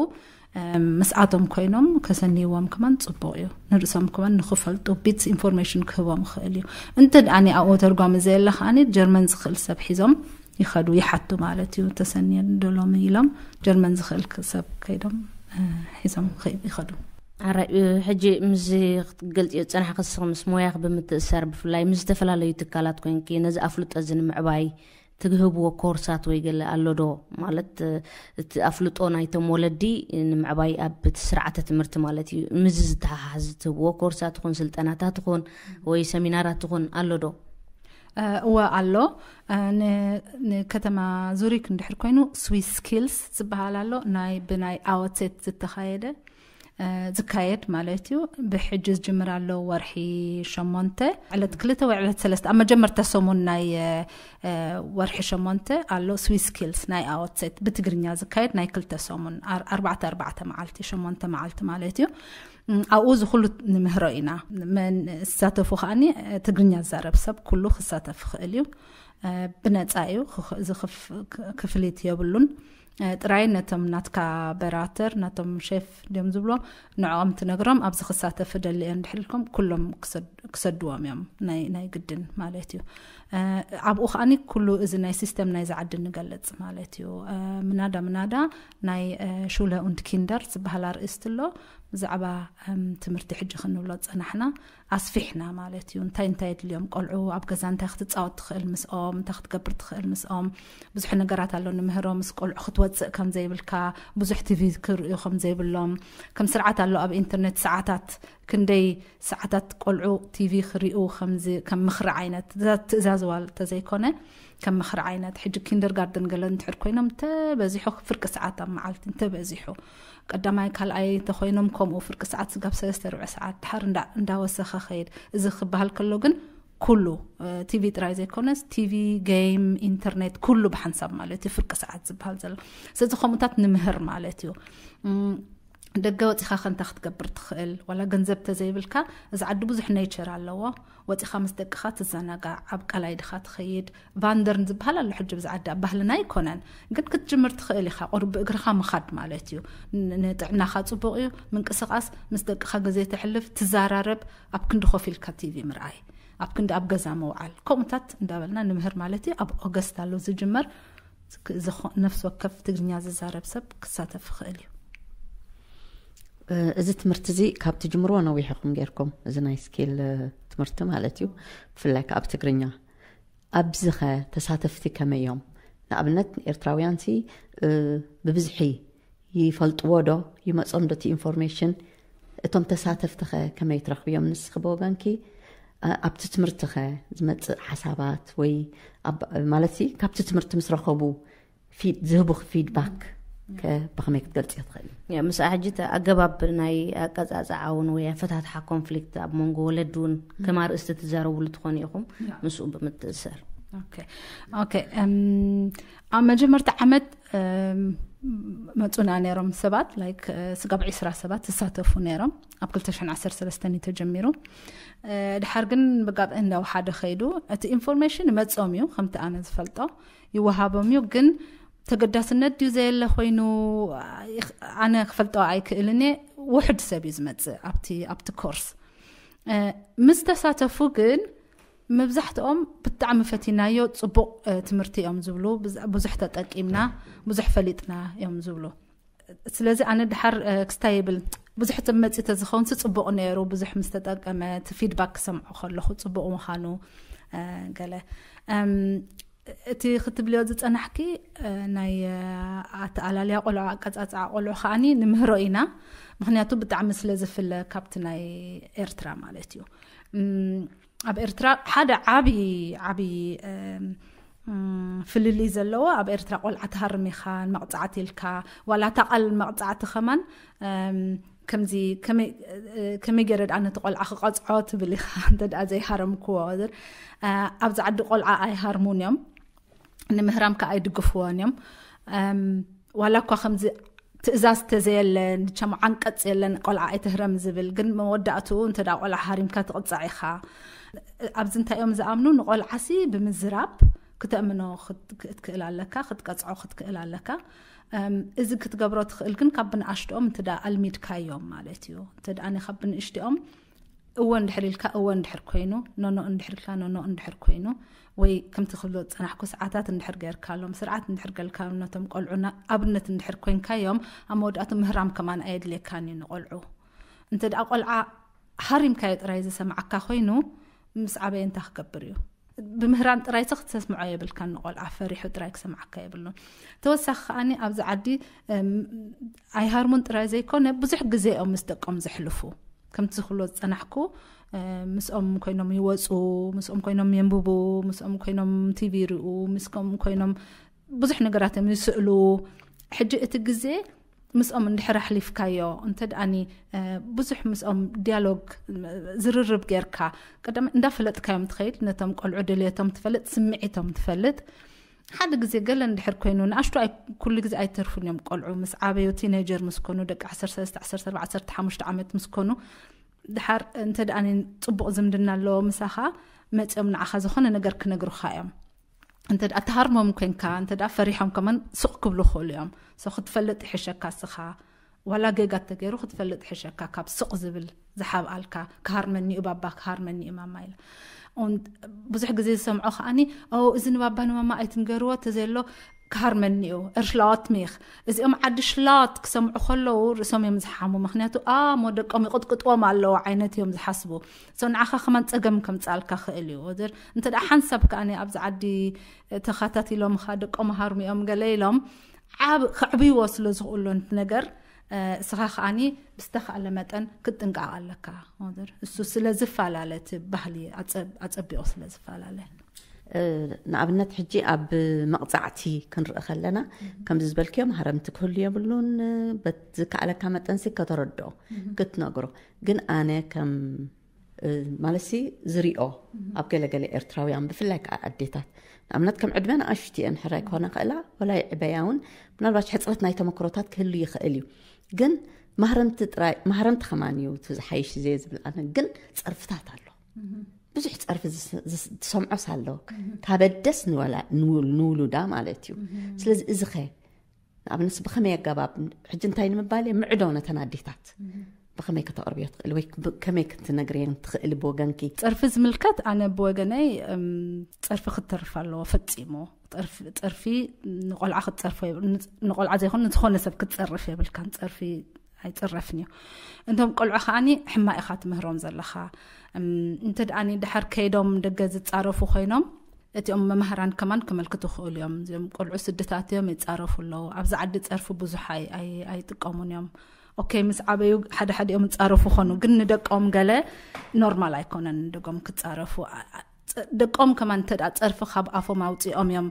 እም፣ ምስኣቶም ኮይኖም ከሰንይዎም ከማን ፅቡቅ እዩ። ንርእሶም ከማን ንክፈልጡ ቢትስ ኢንፎርሜሽን ክህቦም ይኽእል እዩ። እንተ ደኣ ኣብኡ ተርጓሚ ዘየለ ከዓኒ ጀርመን ዝኽእል ሰብ ሒዞም ይኸዱ ይሓቱ ማለት እዩ። ተሰንየ ደሎም ኢሎም ጀርመን ዝኽእል ሰብ ከይዶም እ፣ ሒዞም ይኸ- ይኸዱ። ኣራይ እ፣ ሕጂ ምስ ክትገልጽዮ ዝጸናሕኪ ንስኺ ምስ ሞያኺ ብምትእሳር ብፍላይ ምስ ዝተፈላለዩ ትካላት ኮይንኪ ነዚ ኣፍልጦ እዚ ንምዕባይ ትህብዎ ኮርሳት ወይ ገለ ኣሎ ዶ? ማለት እ፣ እቲ ኣፍልጦ ናይቶም ወለዲ ንምዕባይ ኣብ እቲ ስርዓተ ትምህርቲ ማለት እዩ። ምስዚ ዝተሓሓዝ ትህብዎ ኮርሳት ይኹን ስልጠናታት ይኹን ወይ ሰሚናራት ይኹን ኣሎ ዶ? እ፣ እወ ኣሎ። እ፣ ን- ንከተማ ዙሪክ እንድሕር ኮይኑ ስዊስ ስኪልስ ዝበሃል ኣሎ። ናይ ብናይ ኣወትሴት ዝተኻየደ እ፣ ዝካየድ ማለት እዩ። ብሕጂ ዝጅምር ኣሎ ወርሒ ሸሞንተ ዕለት ክልተ ወይ ዕለት ሰለስተ ኣብ መጀመርታ ሰሙን ናይ እ፣ እ፣ ወርሒ ሸሞንተ ኣሎ ስዊስ ስኪልስ ናይ ኣወትሴት ብትግርኛ ዝካየድ ናይ ክልተ ሰሙን ኣር- ኣርባዕተ ኣርባዕተ መዓልቲ ሸሞንተ መዓልቲ ማለት እዩ። እም፣ ኣብኡ እዚ ኩሉ ንምህሮ ኢና። መን ዝሳተፉ ከዓኒ እ፣ ትግርኛ ዝዛረብ ሰብ ኩሉ ክሳተፍ ይኽእል እዩ። እ፣ ብነፃ እዩ። ክኽ- እዚ ክፍ- ክ- ክፍሊት የብሉን። እ፣ ጥራይ ነቶም ናትካ በራተር ናቶም ሼፍ ድዮም ዝብሎ ንዕኦም ትነግሮም። ኣብዚ ክሳተፍ ደሊ እየ እንድሕር ኢልኩም ኩሎም ክሰድ- ክሰድዎም እዮም ናይ ናይ ግድን ማለት እዩ። እ፣ ኣብኡ ከዓኒ ኩሉ እዚ ናይ ሲስተም ናይ ዝዓዲ ንገልጽ ማለት እዩ። እ፣ ምናዳ ምናዳ ናይ እ፣ ሹለ ኡንድ ኪንደር ዝበሃል ኣርእስቲ ኣሎ። ብዛዕባ እም፣ ትምህርቲ ሕጂ ክንብሎ ዝጸናሕና ኣስፊሕና ማለት እዩ። እንታይ እንታይ የድልዮም ቆልዑ ኣብ ገዛ እንታይ ክትጻወት ትኽእል ምስኦም እንታይ ክትገብር ትኽእል ምስኦም ብዙሕ ነገራት ኣሎ ንምህሮም። ምስ ቆልዑ ክትወፅእ ከም ዘይብልካ ብዙሕ ቲቪ ክርእዩ ከም ዘይብሎም ከም ስርዓት ኣሎ። ኣብ ኢንተርኔት ሰዓታት ክንደይ ሰዓታት ቆልዑ ቲቪ ክርእዩ ከምዚ ከም ምኽሪ ዓይነት ትእዛዝ ዋል ተዘይኮነ ከም ምኽሪ ዓይነት ሕጂ ኪንደርጋርደን ገለ እንድሕር ኮይኖም እንተበዚሑ ፍርቂ ሰዓት ኣብ መዓልቲ እንተበዚሑ ቀዳማይ ካልኣይ እንተኮይኖም ከምኡ ፍርቂ ሰዓት ስጋብ ሰለስተ ርብዒ ሰዓት ድሓር እንዳ- እንዳወሰኸ ከይድ። እዚ ክበሃል ከሎ ግን ኩሉ እ፣ ቲቪ ጥራይ ዘይኮነስ ቲቪ ጌም ኢንተርኔት ኩሉ ብሓንሳብ ማለት እዩ ፍርቂ ሰዓት ዝበሃል ዘሎ። ስለዚ ከምኡታት ንምህር ማለት እዩ። እም፣ ደገ ወፂኻ ከንታ ክትገብር ትኽእል ዋላ ገንዘብ ተዘይብልካ እዚ ዓዲ ብዙሕ ኔቸር ኣለዎ። ወፂኻ ምስ ደቅኻ ትዘናጋዕ ኣብ ቀላይ ድኻ ትኸይድ ቫንደርን ዝበሃል ኣሎ። ሕጂ ብዚ ዓዲ ኣብ ባህልና ኣይኮነን ግን ክትጅምር ትኽእል ኢኻ። ቁሩብ ብእግርኻ ምኻድ ማለት እዩ። ን- ንጥዕናኻ ፅቡቕ እዩ። ምንቅስቃስ ምስ ደቅኻ ግዜ ተሕልፍ ትዘራረብ ኣብ ክንዲ ኮፍ ኢልካ ቲቪ ምርኣይ ኣብ ክንዲ ኣብ ገዛ ምውዓል ከምኡታት እንዳበልና ንምህር ማለት እዩ። ኣብ ኦገስት ኣሎ ዝጅመር። ነፍሲ ወከፍ ትግርኛ ዝዛረብ ሰብ ክሳተፍ ይኽእል እዩ። እዚ ትምህርቲ እዚ ካብ ትጅምርዎ ነዊሕኹም ጌርኩም እዚ ናይ ስኪል ትምህርቲ ማለት እዩ። ብፍላይ ኣብ ትግርኛ ኣብዚኸ ተሳተፍቲ ከመይ እዮም? ንኣብነት ኤርትራውያን ሲ ብብዝሒ ይፈልጥዎ ዶ? ይመጾም ዶ እቲ ኢንፎርሜሽን? እቶም ተሳተፍቲ ኸ ከመይ ትረኽብዮም? ንስኺ ብወገንኪ ኣብቲ ትምህርቲ ኸ ዝመጽእ ሓሳባት ወይ ማለት ካብቲ ትምህርቲ ምስ ረኸቡ ዝህቡኺ ፊድባክ ከ ብኸመይ ክትገልጽዮ ትኽእሊ? ምስኣ ሕጂ እቲ ኣገባብ ናይ ኣቀጻጽዓ እውን ወይ ኣፈታትሓ ኮንፍሊክት ኣብ መንጎ ወለዲ እውን ከም ኣርእስቲ ትዛረብሉ ትኾኑ ኢኹም። ምስኡ ብምትእስሳር ኣብ መጀመርታ ዓመት መፁና ነይሮም ሰባት ላይክ ስጋብ ዒስራ ሰባት ዝሳተፉ ነይሮም። ኣብ ክልተ ሽሕን ዓሰርተ ሰለስተን እዩ ተጀሚሩ። ድሓር ግን ብጋብ እንዳው ሓደ ከይዱ እቲ ኢንፎርሜሽን ይመፆም እዩ ከምቲ ኣነ ዝፈልጦ ይወሃቦም እዩ። ግን ተገዳስነት ድዩ ዘየለ ኮይኑ ኣነ ክፈልጦ ኣይክእልን እየ። ውሕድ ሰብ እዩ ዝመፅእ ኣብቲ ኣብቲ ኮርስ ምስ ተሳተፉ ግን መብዛሕትኦም ብጣዕሚ ፈቲናዮ ፅቡቕ ትምህርቲ እዮም ዝብሉ። ብዙሕ ተጠቂምና ብዙሕ ፈሊጥና እዮም ዝብሉ። ስለዚ ኣነ ድሓር ክስታይ ይብል ብዙሕ መፂ ተዝኸውን ሲ ፅቡቕ ነይሩ። ብዙሕ ምስ ተጠቀመ እቲ ፊድባክ ክሰምዖ ከለኹ ፅቡቕ ምዃኑ ገለ እቲ ክትብልዮ ዝጸናሕኪ፣ እ፣ ናይ፣ እ፣ ኣተኣላልያ ቆልዑ፣ ኣቀጻጽዓ ቆልዑ ከኣኒ ንምህሮ ኢና። ምኽንያቱ ብጣዕሚ ስለ ዝፍለ ካብቲ ናይ ኤርትራ ማለት እዩ። እም፣ ኣብ ኤርትራ ሓደ ዓቢ፣ ዓቢ፣ እም፣ እም፣ ፍልልይ ዘለዎ፣ ኣብ ኤርትራ ቆልዓ ትሃርም ኢኻ፣ መቕጻዕቲ ኢልካ፣ ዋላ እታ ቃል መቕጻዕቲ ከማን፣ እም፣ ከምዚ ከመይ፣ እ፣ ከመይ ገይረ ደኣ ነቲ ቆልዓ ክቐጽዖ ትብል ኢኻ፣ እንተ ደኣ ዘይሃረምክዎ። እ፣ ኣብዚ ዓዲ ቆልዓ ኣይሃርሙን እዮም፣ ንምህራም ከኣ ኣይድግፍዎን እዮም። እም፣ ዋላ እኳ ከምዚ ትእዛዝ ተዘየለ፣ ንቸሞ ዓንቀጽ የለን፣ ቆልዓ ኣይትህረም ዝብል፣ ግን መወዳእትኡ እንተ ደኣ ቆልዓ ሃሪምካ ትቕጻዕ ኢኻ። ኣብዚ እንታይ እዮም ዝኣምኑ? ንቆልዓሲ ብምዝራብ ክተእምኖ ክት-፣ ክትክእል ኣለካ፣ ክትቀጽዖ ክትክእል ኣለካ። እም፣ እዚ ክትገብሮ ትኽእል ግን ካብ ብንኣሽትኦም እንተ ደኣ ኣልሚድካዮም ማለት እዩ። እንተ ደኣ ካብ ብንእሽትኦም እወ እንድሕር ኢልካ እወ እንድሕር ኮይኑ፣ ኖኖ እንድሕር ኢልካ ኖኖ እንድሕር ኮይኑ፣ ወይ ከምቲ ክብሎ ዝጸናሕኩ ሰዓታት እንድሕር ገይርካሎም፣ ስርዓት እንድሕር ገልካሎም ነቶም ቆልዑ፣ ና-፣ ኣብነት እንድሕር ኮይንካዮም፣ ኣብ መወዳእቱ ምህራም ከማን ኣየድልየካን እዩ ንቆልዑ። እንተ ደኣ ቆልዓ ሃሪምካዮ ጥራይ ዝሰምዓካ ኮይኑ፣ ምስ ዓበየ እንታይ ክገብር እዩ? ብምህራም ጥራይ ተኽ-፣ ተስምዖ የብልካን ንቆልዓ፣ ፈሪሑ ጥራይ ክሰምዓካ የብሉን። ተወሳኺ ከኣኒ ኣብዚ ዓዲ፣ እም፣ ኣይሃርሙን ጥራይ ዘይኮነ፣ ብዙሕ ግዜ እዮም ምስ ደቆም ዘሕልፉ። ከምቲ ዝኽሎ ዝጸናሕኩ፣ እ፣ ምስኦም ኮይኖም ይወጹ፣ ምስኦም ኮይኖም የንብቡ፣ ምስኦም ኮይኖም ቲቪ ይርእዩ፣ ምስኦም ኮይኖም ብዙሕ ነገራት እዮም ይስእሉ። ሕጂ እቲ ግዜ ምስኦም እንድሕር ኣሕሊፍካዮ፣ እንተ ደኣኒ፣ እ፣ ብዙሕ ምስኦም ዲያሎግ፣ ዝርርብ ጌርካ፣ ቀደም እንዳፈለጥካዮም ትኸይድ፣ ነቶም ቆልዑ ድልየቶም ትፈልጥ፣ ስምዒቶም ትፈልጥ። ሓደ ግዜ ገለ እንድሕር ኮይኑ፣ ንኣሽቱ ኣይ-፣ ኩሉ ግዜ ኣይተርፉን እዮም ቆልዑ። ምስ ዓበዩ፣ ቲኔጀር ምስ ኮኑ፣ ደቂ ዓሰርተ ሰለስተ፣ ዓሰርተ ኣርባዕተ፣ ዓሰርተ ሓሙሽተ ዓመት ምስ ኮኑ፣ ድሓር እንተ ደኣኒ ጽቡቕ ዝምድና ኣለዎ ምሳኻ፣ መጺኦም ንዓኻ ዝኾነ ነገር ክነግሩኻ እዮም። እንተ ደኣ ተሃርሞም ኮንካ፣ እንተ ደኣ ፈሪሖም ከማን ስቕ ክብሉ ይኽእሉ እዮም። ሶ ክትፈልጥ ይሕሸካ እስኻ። ዋላ ጌጋ ተገይሩ ክትፈልጥ ይሕሸካ፣ ካብ ስቕ ዝብል ዝሓብኣልካ፣ ክሃርመኒ እዩ ባባ፣ ክሃርመኒ እዩ ማማ ኢለ። Und ብዙሕ ግዜ ዝሰምዖ ከኣኒ፣ "ኦ፣ እዚ ንባባ ንማማ ኣይትንገርዎ፣ ተዘየሎ ክሃርመኒ እዩ፣ er slåt mich." እዚኦም ዓዲ ሽላጥ ክሰምዑ ከለዉ ርእሶም እዮም ዝሓሙ። ምኽንያቱ፣ "ኣ፣ እሞ ደቆም ይቕጥቅጥዎም ኣለዉ" ዓይነት እዮም ዝሓስቡ። ሶ ንዓኻ ከማን ጸገም ከምጽኣልካ ክእል እዩ። ወደር እንተ ደኣ ሓንሳብ ከኣኒ ኣብዚ ዓዲ ተኸታቲሎምኻ ደቆም ሃርሚኦም ገለ ኢሎም ዓብ-፣ ከዕብይዎ ስለ ዝኽእሉ ነቲ ነገር፣ እ፣ እስኻ ከኣኒ ብዝተኻእለ መጠን ክትጥንቀቕ ኣለካ። ወደር እሱ ስለ ዝፈላለ፣ እቲ ባህሊ ኣጸብ-፣ ኣጸቢቑ ስለ ዝፈላለ። እ፣ ንኣብነት ሕጂ ኣብ መቕጻዕቲ ክንርኢ ከለና፣ ከምዚ ዝበልክዮ፣ ማህረምቲ ክህሉ የብሉን። በቲ ዝከኣለካ መጠንሲ ከተረድኦ፣ ክትነግሮ። ግን ኣነ ከም፣ እ፣ ማለትሲ ዝሪኦ ኣብ ገለገለ ኤርትራውያን፣ ብፍላይ ከዓ ኣዴታት፣ ንኣብነት ከም ዕድመ ንኣሽቱ እየን፣ ሕራይ ክኾና ክእላ፣ ወላ ይዕበያ እውን፣ ምናልባት ሕጽረት ናይ ተመክሮታት ክህሉ ይኽእል እዩ። ግን ማህረምቲ ጥራይ፣ ማህረምቲ ከማን እዩ እቲ ዝሓይሽ ዘየ ዝብል ኣነ። ግን ጸርፍታት ኣሎ። ብዙሕ ጸርፊ ዝስ-፣ ዝስ-፣ ትሰምዖስ ኣሎ። ካብ ኣደስ ንወላ-፣ ንውል-፣ ንውሉዳ ማለት እዩ። ስለዚ እዚ ኸ ንኣብነት ብኸመይ ኣገባብ፣ ሕጂ እንታይ ንምባል እየ፣ ምዕዶ ነተን ኣዴታት ብኸመይ ከተቕርብዮ ትኽእል ወይ ብ-፣ ከመይ ክትነግርየን ትኽእል ብወገንኪ? ጸርፊ ዝምልከት ኣነ ብወገነይ፣ እም፣ ጸርፊ ክትተርፍ ኣለዎ ፈጺሙ። ጸርፊ፣ ጸርፊ ንቆልዓ ክትጸርፎ የብ-፣ ንጽ-፣ ንቆልዓ ዘይኮነ ንዝኾነ ሰብ ክትጸርፍ የብልካን። ጸርፊ ኣይጽረፍን እዩ። እንቶም ቆልዑ ከኣኒ ሕማቕ ኢኻ ትምህሮም ዘለኻ። እም፣ እንተ ደኣኒ ድሓር ከይዶም ደገ ዝጻረፉ ኮይኖም፣ እቲኦም መማህራን ከማን ከመልክቱ ይኽእሉ እዮም። እዚኦም ቆልዑ ስድታት እዮም፣ ይጻረፉ ኣለዉ። ኣብዚ ዓዲ ጸርፊ ብዙሕ ኣይ-፣ ኣይ-፣ ኣይጥቀሙን እዮም። ኦኬ፣ ምስ ዓበዩ ሓደ ሓዲኦም ይጻረፉ ኾኑ፣ ግን ንደቆም ገለ ኖርማል ኣይኮነን ንደቆም ክጻረፉ። ኣ-፣ ኣ-፣ ጸ-፣ ደቆም ከማን እንተ ደኣ ጸርፊ ካብ ኣፎም ኣውጺኦም እዮም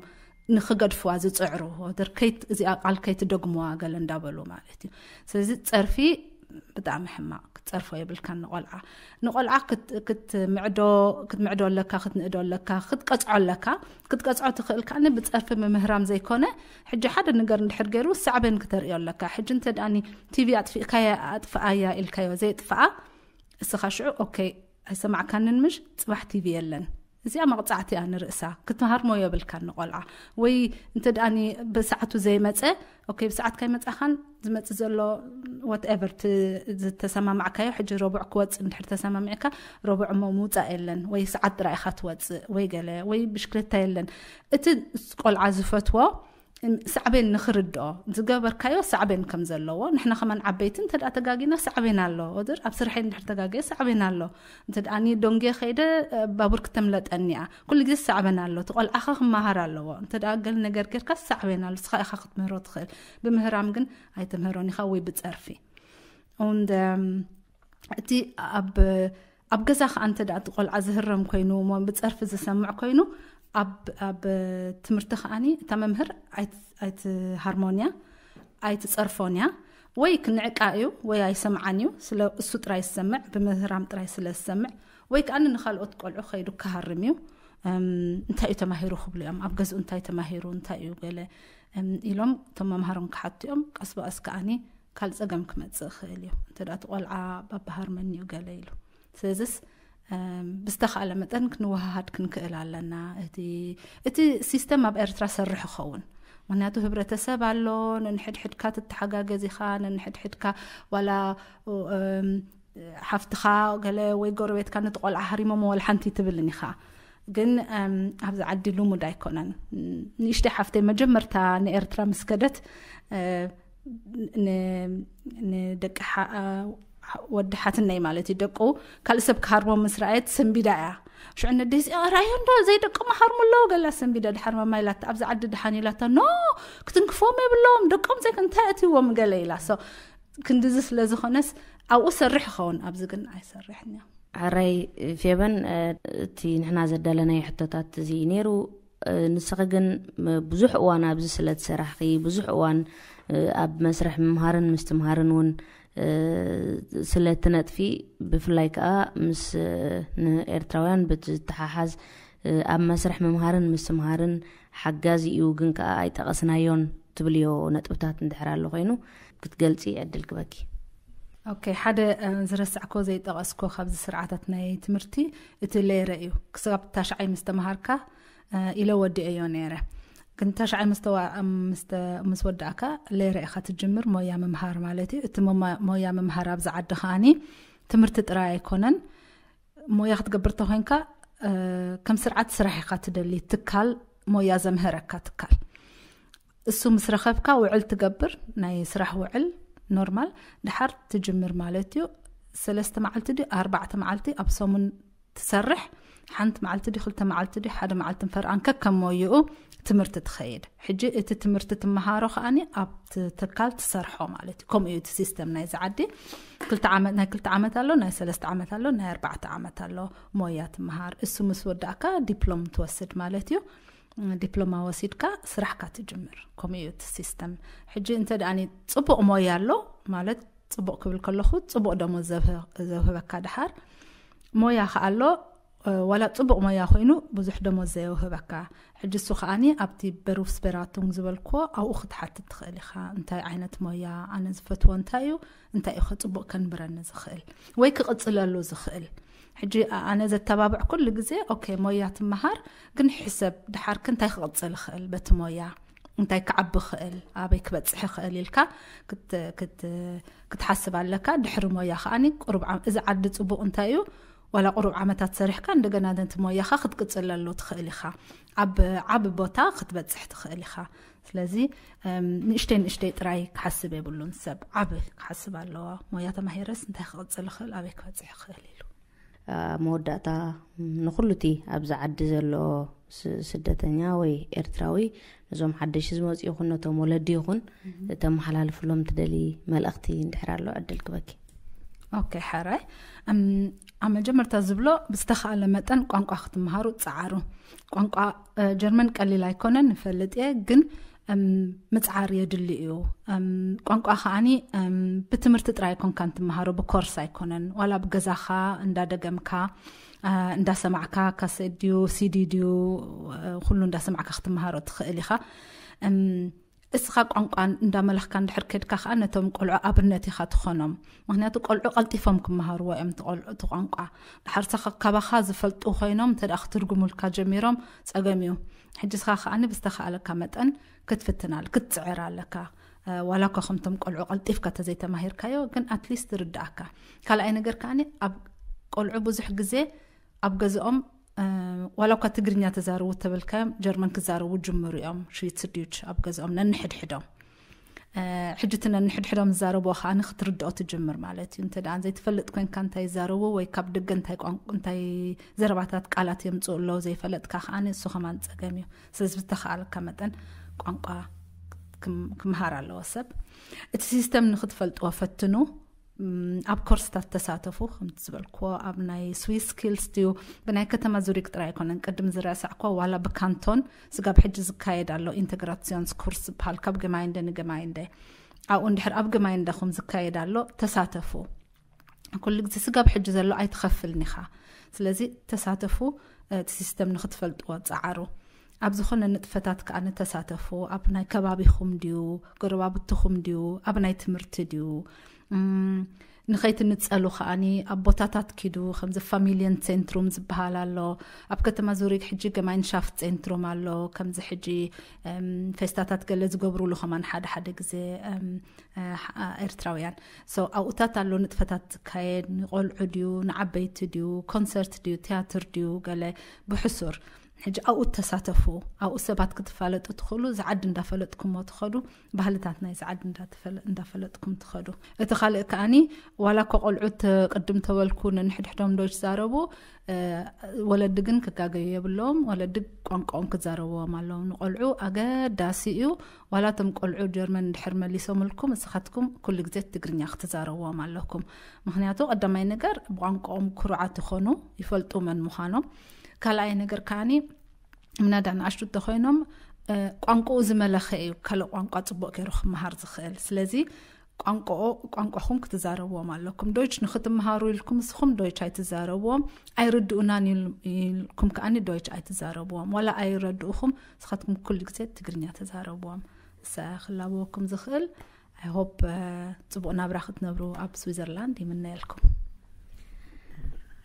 ንኽገድፍዋ ዝጽዕሩ። ወደር ከይት-፣ እዚኣ ቃል ከይትደግምዋ ገለ እንዳበሉ ማለት እዩ። ስለዚ ጸርፊ ብጣዕሚ ሕማቕ፣ ክትጸርፎ የብልካን ንቆልዓ። ንቆልዓ ክት-፣ ክትምዕዶ፣ ክትምዕዶ ኣለካ፣ ክትንእዶ ኣለካ፣ ክትቀጽዖ ኣለካ። ክትቀጽዖ ትኽእል ከኣ ብጸርፊ ምምህራም ዘይኮነ፣ ሕጂ ሓደ ነገር እንድሕር ገይሩ ሳዕቤን ክተርእዮ ኣለካ። ሕጂ እንተ ደኣኒ ቲቪ ኣጥፊእካያ፣ ኣጥፍኣያ ኢልካዮ ዘየጥፍኣ፣ እስኻ ሽዑ፣ ኦኬ፣ ኣይሰማዕካንን ምሽ፣ ጽባሕ ቲቪ የለን። እዚኣ መቕጻዕቲ እያ ንርእሳ። ክትሃርሞ የብልካን ንቆልዓ። ወይ እንተ ደኣኒ ብሰዓቱ ዘይመጸ፣ ኦኬ፣ ብሰዓት ካይመጻኻን ዝመጽእ ዘሎ whatever ት-፣ ዝተሰማማዕካዮ፣ ሕጂ ረቡዕ ክወጽእ እንድሕር ተሰማሚዕካ፣ ረቡዕ እሞ ምውጻእ የለን፣ ወይ ሰዓት ጥራይ ኢኻ ትወጽእ፣ ወይ ገለ፣ ወይ ብሽክለታ የለን። እቲ ቆልዓ ዝፈትዎ ሳዕቤን ንኽርድኦ፣ ዝገበርካዮ ሳዕቤን ከም ዘለዎ። ንሕና ከማን ዓበይቲ እንተ ደኣ ተጋጊና ሳዕቤን ኣሎ። ወድር ኣብ ስርሐይ እንድሕር ተጋገየ ሳዕቤን ኣሎ። እንተ ደኣ ዶንጌ ከይደ ባቡር ክተምለጠኒ እያ። ኩሉ ግዜ ሳዕቤን ኣሎ። እቲ ቆልዓኻ ክመሃር ኣለዎ። እንተ ደኣ ገል ነገር ጌርካ ሳዕቤን ኣሎ። ንስኻ ኢኻ ክትምህሮ ትኽእል። ብምህራም ግን ኣይትምህሮን ኢኻ ወይ ብጸርፊ። And እቲ ኣብ ኣብ ገዛ ከዓ እንተ ደኣ እቲ ቆልዓ ዝህረም ኮይኑ እሞ ብጸርፊ ዝሰምዕ ኮይኑ ኣብ ኣብ ትምህርቲ ከዓኒ እታ መምህር ኣይትሃርሞን እያ፣ ኣይትጸርፎን እያ። ወይ ክንዕቃ እዩ ወይ ኣይሰምዓን እዩ። ስለ እሱ ጥራይ ዝሰምዕ፣ ብምህራም ጥራይ ስለ ዝሰምዕ፣ ወይ ከዓ ንኻልኦት ቆልዑ ከይዱ ክሃርም እዩ። እንታይ እዩ ተማሂሩ ክብሉ እዮም፣ ኣብ ገዝኡ እንታይ ተማሂሩ፣ እንታይ እዩ ገለ ኢሎም እቶም መምሃሮም ክሓቱ እዮም። ቀስ ብቐስ ከዓኒ ካልእ ጸገም ክመጽእ ይኽእል እዩ። እንተ ደኣ እቲ ቆልዓ ባባሃር መን እዩ ገለ ኢሉ። ስለዚስ ብዝተኻእለ መጠን ክንወሃሃድ ክንክእል ኣለና። እቲ እቲ ሲስተም ኣብ ኤርትራ ሰርሕ ይኸውን። ምክንያቱ ህብረተሰብ ኣሎ፣ ነንሕድሕድካ ትተሓጋገዝ ኢኻ፣ ነንሕድሕድካ ዋላ ሓፍትኻ ገለ ወይ ጎረቤትካ ነቲ ቆልዓ ሃሪሞሞ ዋላ ሓንቲ ትብልን ኢኻ። ግን ኣብዚ ዓዲ ልሙድ ኣይኮነን። ንእሽተይ ሓፍተይ መጀመርታ ንኤርትራ ምስ ከደት ንደቂ ወዲ ሓትነይ ማለት እዩ፣ ደቁ ካልእ ሰብ ክሃርሞም ምስ ረኣየት ሰንቢዳ እያ። ሽዑ ነደይ እዚኣ ራእዮ እንዶ ዘይደቅም ሃርሙ ኣለዉ ገላ ሰንቢዳ። ድሓር ማማ ኢላታ፣ ኣብዚ ዓዲ ድሓን ኢላታ፣ ኖ ክትንክፎም የብሎም ደቆም ዘይ እንታይ እትዎም ገለ ኢላ። ሶ ክንድዚ ስለ ዝኾነስ ኣብኡ ሰርሕ ይኸውን፣ ኣብዚ ግን ኣይሰርሕን እያ። ሕራይ ፌበን፣ እቲ ንሕና ዘዳለናዮ ሕቶታት እዚ እዩ ነይሩ። ንስኺ ግን ብዙሕ እዋን ኣብዚ ስለ ትሰራሕኺ፣ ብዙሕ እዋን ኣብ መስርሕ ምምሃርን ምስትምሃርን እውን ስለ ትነጥፊ፣ ብፍላይ ከዓ ምስ ንኤርትራውያን ብትተሓሓዝ ኣብ መስርሕ ምምሃርን ምስትምሃርን ሓጋዚ እዩ፣ ግን ከዓ ኣይጠቐስናዮን ትብልዮ ነጥብታት እንድሕር ኣሎ ኮይኑ ክትገልፂ ዕድል ክበኪ። ኦኬ፣ ሓደ ዝረሳዕኮ ዘይጠቐስኮ ካብዚ ስርዓታት ናይ ትምህርቲ እቲ ሌረ እዩ። ክሳብ ታሽዓይ ምስ ተምሃርካ ኢለ ወዲኤዮ ነይረ። ግን ታሽዓይ ምስ ወዳእካ ሌረ ኢኻ ትጅምር ሞያ ምምሃር ማለት እዩ። እቲ ሞያ ምምሃር ኣብዚ ዓዲ ከዓኒ ትምህርቲ ጥራይ ኣይኮነን። ሞያ ክትገብር ተኮይንካ ከም ስርዓት ስራሕ ኢኻ ትደሊ። ትካል ሞያ ዘምህረካ ትካል እሱ ምስ ረኸብካ ውዕል ትገብር፣ ናይ ስራሕ ውዕል ኖርማል ድሓር ትጅምር ማለት እዩ። ሰለስተ መዓልቲ ድዩ ኣርባዕተ መዓልቲ ኣብ ሰሙን ትሰርሕ፣ ሓንቲ መዓልቲ ድዩ ክልተ መዓልቲ ድዩ ሓደ መዓልቲ ንፈርኣን ከከም ሞይኡ ትምህርቲ ትኸይድ። ሕጂ እቲ ትምህርቲ ትመሃሮ ከኣኒ ኣብቲ ትካል ትሰርሖ ማለት እዩ። ከምኡ እዩ እቲ ሲስተም ናይዚ ዓዲ። ክልተ ዓመት፣ ናይ ክልተ ዓመት ኣሎ፣ ናይ ሰለስተ ዓመት ኣሎ፣ ናይ ኣርባዕተ ዓመት ኣሎ። ሞያ ትመሃር። እሱ ምስ ወዳእካ ዲፕሎም ትወስድ ማለት እዩ። ዲፕሎማ ወሲድካ ስራሕካ ትጅምር። ከምኡ እዩ እቲ ሲስተም። ሕጂ እንተ ደኣ ጽቡቕ ሞያ ኣሎ ማለት፣ ጽቡቕ ክብል ከለኹ ጽቡቕ ደሞዝ ዘውህበካ ድሓር ሞያ ከኣ ኣሎ። ዋላ ጽቡቕ ሞያ ኮይኑ ብዙሕ ደሞዝ ዘየውህበካ፣ ሕጂ እሱ ከኣኒ ኣብቲ በሩፍ ስፔራቱንግ ዝበልክዎ ኣብኡ ክትሓትት ትኽእል ኢኻ። እንታይ ዓይነት ሞያ፣ ኣነ ዝፈትዎ እንታይ እዩ፣ እንታይ እዩ ጽቡቕ ከንብረኒ ዝኽእል ወይ ክቕጽለሉ ዝኽእል። ሕጂ ኣነ ዘተባብዕ ኩሉ ግዜ ኦኬ ሞያ ትመሃር፣ ግን ሕሰብ ድሓርክ እንታይ ክቕጽል ይኽእል በቲ ሞያ፣ እንታይ ክዓቢ ይኽእል፣ ኣበይ ክበጽሕ ይኽእል ኢልካ ክትሓስብ ኣለካ። ድሕሪ ሞያ ከኣኒ ቁሩብ እዚ ዓዲ ጽቡቕ እንታይ እዩ፣ ዋላ ቁሩብ ዓመታት ሰሪሕካ እንደገና ነቲ ሞያኻ ክትቅጽለሉ ትኽእል ኢኻ። ኣብ ዓቢ ቦታ ክትበጽሕ ትኽእል ኢኻ። ስለዚ ንእሽተይ ንእሽተይ ጥራይ ክሓስብ የብሉን ሰብ፣ ዓቢ ክሓስብ ኣለዎ። ሞያ ተማሂረስ እንታይ ክቕጽል ይኽእል፣ ኣበይ ክበጽሕ ይኽእል ኢሉ። መወዳእታ፣ ንኹሉ እቲ ኣብዚ ዓዲ ዘሎ ስደተኛ ወይ ኤርትራዊ፣ ነዞም ሓደሽ ዝመፁ ይኹን ነቶም ወለዲ ይኹን ተመሓላልፍሎም ትደሊ መልእኽቲ እንድሕር ኣሎ ዕድል ክበኪ። ኦኬ፣ ሕራይ። ኣብ መጀመርታ ዝብሎ ብዝተኻእለ መጠን ቋንቋ ክትመሃሩ ጸዓሩ። ቋንቋ ጀርመን ቀሊል ኣይኮነን ንፈልጥ እየ፣ ግን ምጽዓር የድሊ እዩ። ቋንቋ ከዓኒ ብትምህርቲ ጥራይ ኣይኮንካን ትመሃሮ፣ ብኮርስ ኣይኮነን። ዋላ ብገዛኻ እንዳደገምካ እንዳሰማዕካ፣ ካሴት ድዩ ሲዲ ድዩ፣ ኩሉ እንዳሰማዕካ ክትመሃሮ ትኽእል ኢኻ። እስኻ ቋንቋ እንዳመለኽካ እንድሕር ከድካ ከዓ ነቶም ቆልዑ ኣብነት ኢኻ ትኾኖም። ምክንያቱ ቆልዑ ቀልጢፎም ክመሃርዎ እዮም እቲ ቋንቋ። ድሓር ካባኻ ዝፈልጡ ኮይኖም እንተ ክትርጉሙልካ ጀሚሮም ጸገም እዩ። ሕጂ እስኻ ከዓኒ ብዝተኻእለካ መጠን ክትፍትናል ክትጽዕር ኣለካ። ዋላ እኳ ከምቶም ቆልዑ ቀልጢፍካ ተዘይተማሂርካዮ፣ ግን ኣትሊስት ርዳእካ። ካልኣይ ነገር ከዓኒ ኣብ ቆልዑ ብዙሕ ግዜ ኣብ ገዝኦም ዋላ እኳ ትግርኛ ተዛርቡ ተበልካዮም፣ ጀርመን ክዛረቡ ጅምሩ እዮም። ሽዊትስ ዲዩች ኣብ ገዝኦም ነንሕድሕዶም። ሕጂ እቲ ነንሕድሕዶም ዝዛረብዎ ከዓኒ ክትርድኦ ትጅምር ማለት እዩ። እንተ ደኣ ዘይትፈልጥ ኮንካ እንታይ ይዛረቡ ወይ ካብ ደገ እንታይ ቋንቋ እንታይ ዘረባታት ቃላት የምፅኡ ኣለዉ ዘይፈለጥካ ከዓኒ እሱ ከማን ፀገም እዩ። ስለዚ ብተኸኣለካ መጠን ቋንቋ ክምሃር ኣለዎ ሰብ። እቲ ሲስተም ንክትፈልጥዎ ፈትኑ። ኣብ ኮርስታት ተሳተፉ። ከምቲ ዝበልክዎ ኣብ ናይ ስዊስ ስኪልስ ድዩ ብናይ ከተማ ዙሪክ ጥራይ ኣይኮነን፣ ቅድም ዝረሳዕኮ ዋላ ብካንቶን ስጋብ ሕጂ ዝካየድ ኣሎ። ኢንተግራሲዮንስ ኩርስ ዝበሃል ካብ ገማይንደ ንገማይንደ፣ ኣብኡ እንድሕር ኣብ ገማይንደኹም ዝካየድ ኣሎ ተሳተፉ። ኩሉ ግዜ ስጋብ ሕጂ ዘሎ ኣይትኸፍልን ኢኻ። ስለዚ ተሳተፉ። እቲ ሲስተም ንክትፈልጥዎ ፃዓሩ። ኣብ ዝኾነ ንጥፈታት ከዓ ንተሳተፉ። ኣብ ናይ ከባቢኹም ድዩ፣ ጎረባብትኹም ድዩ፣ ኣብ ናይ ትምህርቲ ድዩ? ንኸይትንፀሉ ከዓኒ ኣብ ቦታታት ኪዱ። ከምዚ ፋሚሊየን ሴንትሩም ዝበሃል ኣሎ። ኣብ ከተማ ዙሪክ ሕጂ ገማይንሻፍት ሴንትሩም ኣሎ። ከምዚ ሕጂ ፌስታታት ገለ ዝገብሩሉ ከማን ሓደ ሓደ ግዜ ኤርትራውያን። ኣብኡታት ኣሎ ንጥፈታት ዝካየድ፣ ንቆልዑ ድዩ ንዓበይቲ ድዩ ኮንሰርት ድዩ ቲያትር ድዩ ገለ ብሕሱር። ሕጂ ኣብኡ ተሳተፉ። ኣብኡ ሰባት ክትፋለጡ ትኽእሉ። ዝዓዲ እንዳፈለጥኩሞ ትኸዱ፣ ባህልታት ናይ ዝዓዲ እንዳፈለጥኩም ትኸዱ። እቲ ካልእ ከዓኒ ዋላ እኮ ቆልዑት ቅድም ተበልኩ ነንሕድሕዶም ዶች ዛረቡ፣ ወለዲ ግን ክጋገዩ የብሎም። ወለዲ ቋንቋኦም ክዛረብዎም ኣለዎም። ንቆልዑ ኣገዳሲ እዩ። ዋላ እቶም ቆልዑ ጀርመን እንድሕር መሊሶምልኩም፣ እስኻትኩም ኩሉ ግዜ ትግርኛ ክትዛረብዎም ኣለኩም። ምክንያቱ ቀዳማይ ነገር ብቋንቋኦም ኩሩዓት ይኾኑ፣ ይፈልጡ መን ምዃኖም። ካልኣይ ነገር ከዓኒ ምናዳ ንኣሽቱ እንተኮይኖም ቋንቋኡ ዝመለኸ እዩ ካልእ ቋንቋ ፅቡቅ ገይሩ ክመሃር ዝኽእል። ስለዚ ቋንቋኹም ክትዛረብዎም ኣለኩም። ዶይች ንክትመሃሩ ኢልኩም እስኹም ዶይች ኣይትዛረብዎም። ኣይርድኡናን ኢልኩም ከዓኒ ዶይች ኣይትዛረብዎም። ዋላ ኣይረድኡኹም፣ ንስኻትኩም ኩሉ ግዜ ትግርኛ ተዛረብዎም። እሳ ክላበወኩም ዝኽእል። I hope ፅቡቅ ናብራ ክትነብሩ ኣብ ስዊዘርላንድ ይምነየልኩም።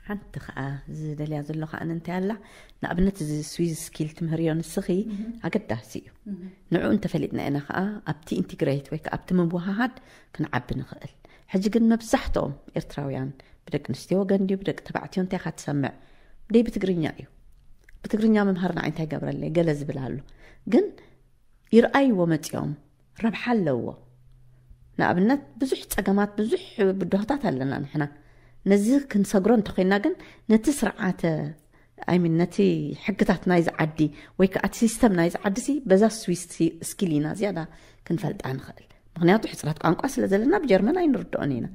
ሓንቲ ከዓ ዝደልያ ዘሎ ከዓ እንታይ ኣላ? ንኣብነት እዚ ስዊዝ ስኪል ትምህርዮ ንስኺ ኣገዳሲ እዩ። ንዕኡ እንተፈሊጥና ኢና ከዓ ኣብቲ ኢንቲግሬት ወይ ከዓ ኣብቲ ምውሃሃድ ክንዓቢ ንኽእል። ሕጂ ግን መብዛሕትኦም ኤርትራውያን ብደቂ ኣንስትዮ ወገን ድዩ ብደቂ ተባዕትዮ እንታይ ኢኻ ትሰምዕ? ደይ ብትግርኛ እዩ። ብትግርኛ ምምሃር ንዓይ እንታይ ገብረለይ ገለ ዝብል ኣሎ። ግን ይርኣይዎ መፂኦም ረብሓ ኣለዎ። ንኣብነት ብዙሕ ፀገማት ብዙሕ ብድሆታት ኣለና ንሕና። ነዚ ክንሰግሮ እንተኮይና ግን ነቲ ስርዓተ ኣይሚን ነቲ ሕግታት ናይዚ ዓዲ ወይ ከዓ እቲ ሲስተም ናይዚ ዓዲ ሲ በዛ ስዊስ ስኪል ኢና ዝያዳ ክንፈልጣ ንኽእል። ምክንያቱ ሕፅረት ቋንቋ ስለ ዘለና ብጀርመን ኣይንርድኦን ኢና።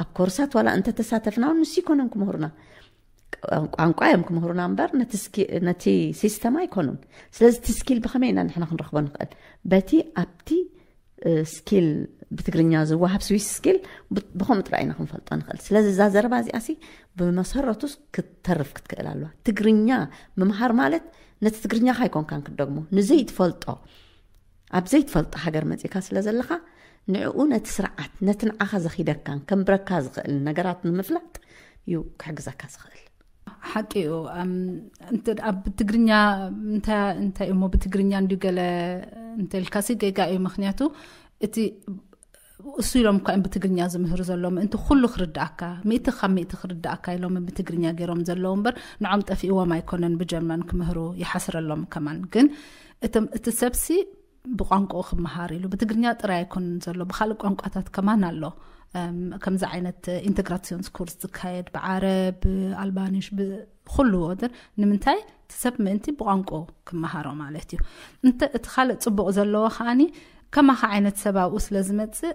ኣብ ኮርሳት ዋላ እንተተሳተፍና እውን ንሱ ይኮነን ክምህሩና። ቋንቋ እዮም ክምህሩና እምበር ነቲ ሲስተም ኣይኮኑን። ስለዚ እቲ ስኪል ብኸመይ ኢና ንሕና ክንረኽቦ ንኽእል? በቲ ኣብቲ ስኪል ብትግርኛ ዝወሃብ ስዊስ ስኪል ብከምኡ ጥራይ ኢና ክንፈልጦ ንኽእል። ስለዚ እዛ ዘረባ እዚኣ ሲ ብመሰረቱ ክትተርፍ ክትክእል ኣለዋ። ትግርኛ ምምሃር ማለት ነቲ ትግርኛ ካይኮንካን ክትደግሞ ንዘይትፈልጦ ኣብ ዘይትፈልጦ ሃገር መፂእካ ስለ ዘለኻ ንዕኡ ነቲ ስርዓት ነቲ ንዓኻ ዘኺደካን ከንብረካ ዝኽእል ነገራት ንምፍላጥ እዩ ክሕግዘካ ዝኽእል። ሓቂ እዩ። ኣብ ትግርኛ እንታይ እሞ ብትግርኛ እንዲ ገለ እንተልካሲ ገጋ እዩ። ምክንያቱ እቲ እሱ ኢሎም እኳ እዮም ብትግርኛ ዝምህሩ ዘለዉ ምእንቲ ኩሉ ክርዳእካ ሚእቲ ካብ ሚእቲ ክርዳእካ ኢሎም ብትግርኛ ገይሮም ዘለዉ እምበር ንዖም ጠፊእዎም ኣይኮነን ብጀርመን ክምህሩ ይሓስረሎም ከማን። ግን እቲ ሰብሲ ብቋንቋኡ ክመሃር ኢሉ ብትግርኛ ጥራይ ኣይኮንን ዘሎ ብካልእ ቋንቋታት ከማን ኣሎ። ከምዚ ዓይነት ኢንተግራሲዮንስ ኮርስ ዝካየድ ብዓረብ ብኣልባኒሽ ብኩሉ ወደር ንምንታይ እቲ ሰብ ምእንቲ ብቋንቋኡ ክመሃሮ ማለት እዩ። እቲ ካልእ ፅቡቅ ዘለዎ ከዓኒ ከማኻ ዓይነት ሰብ ኣብኡ ስለ ዝመፅእ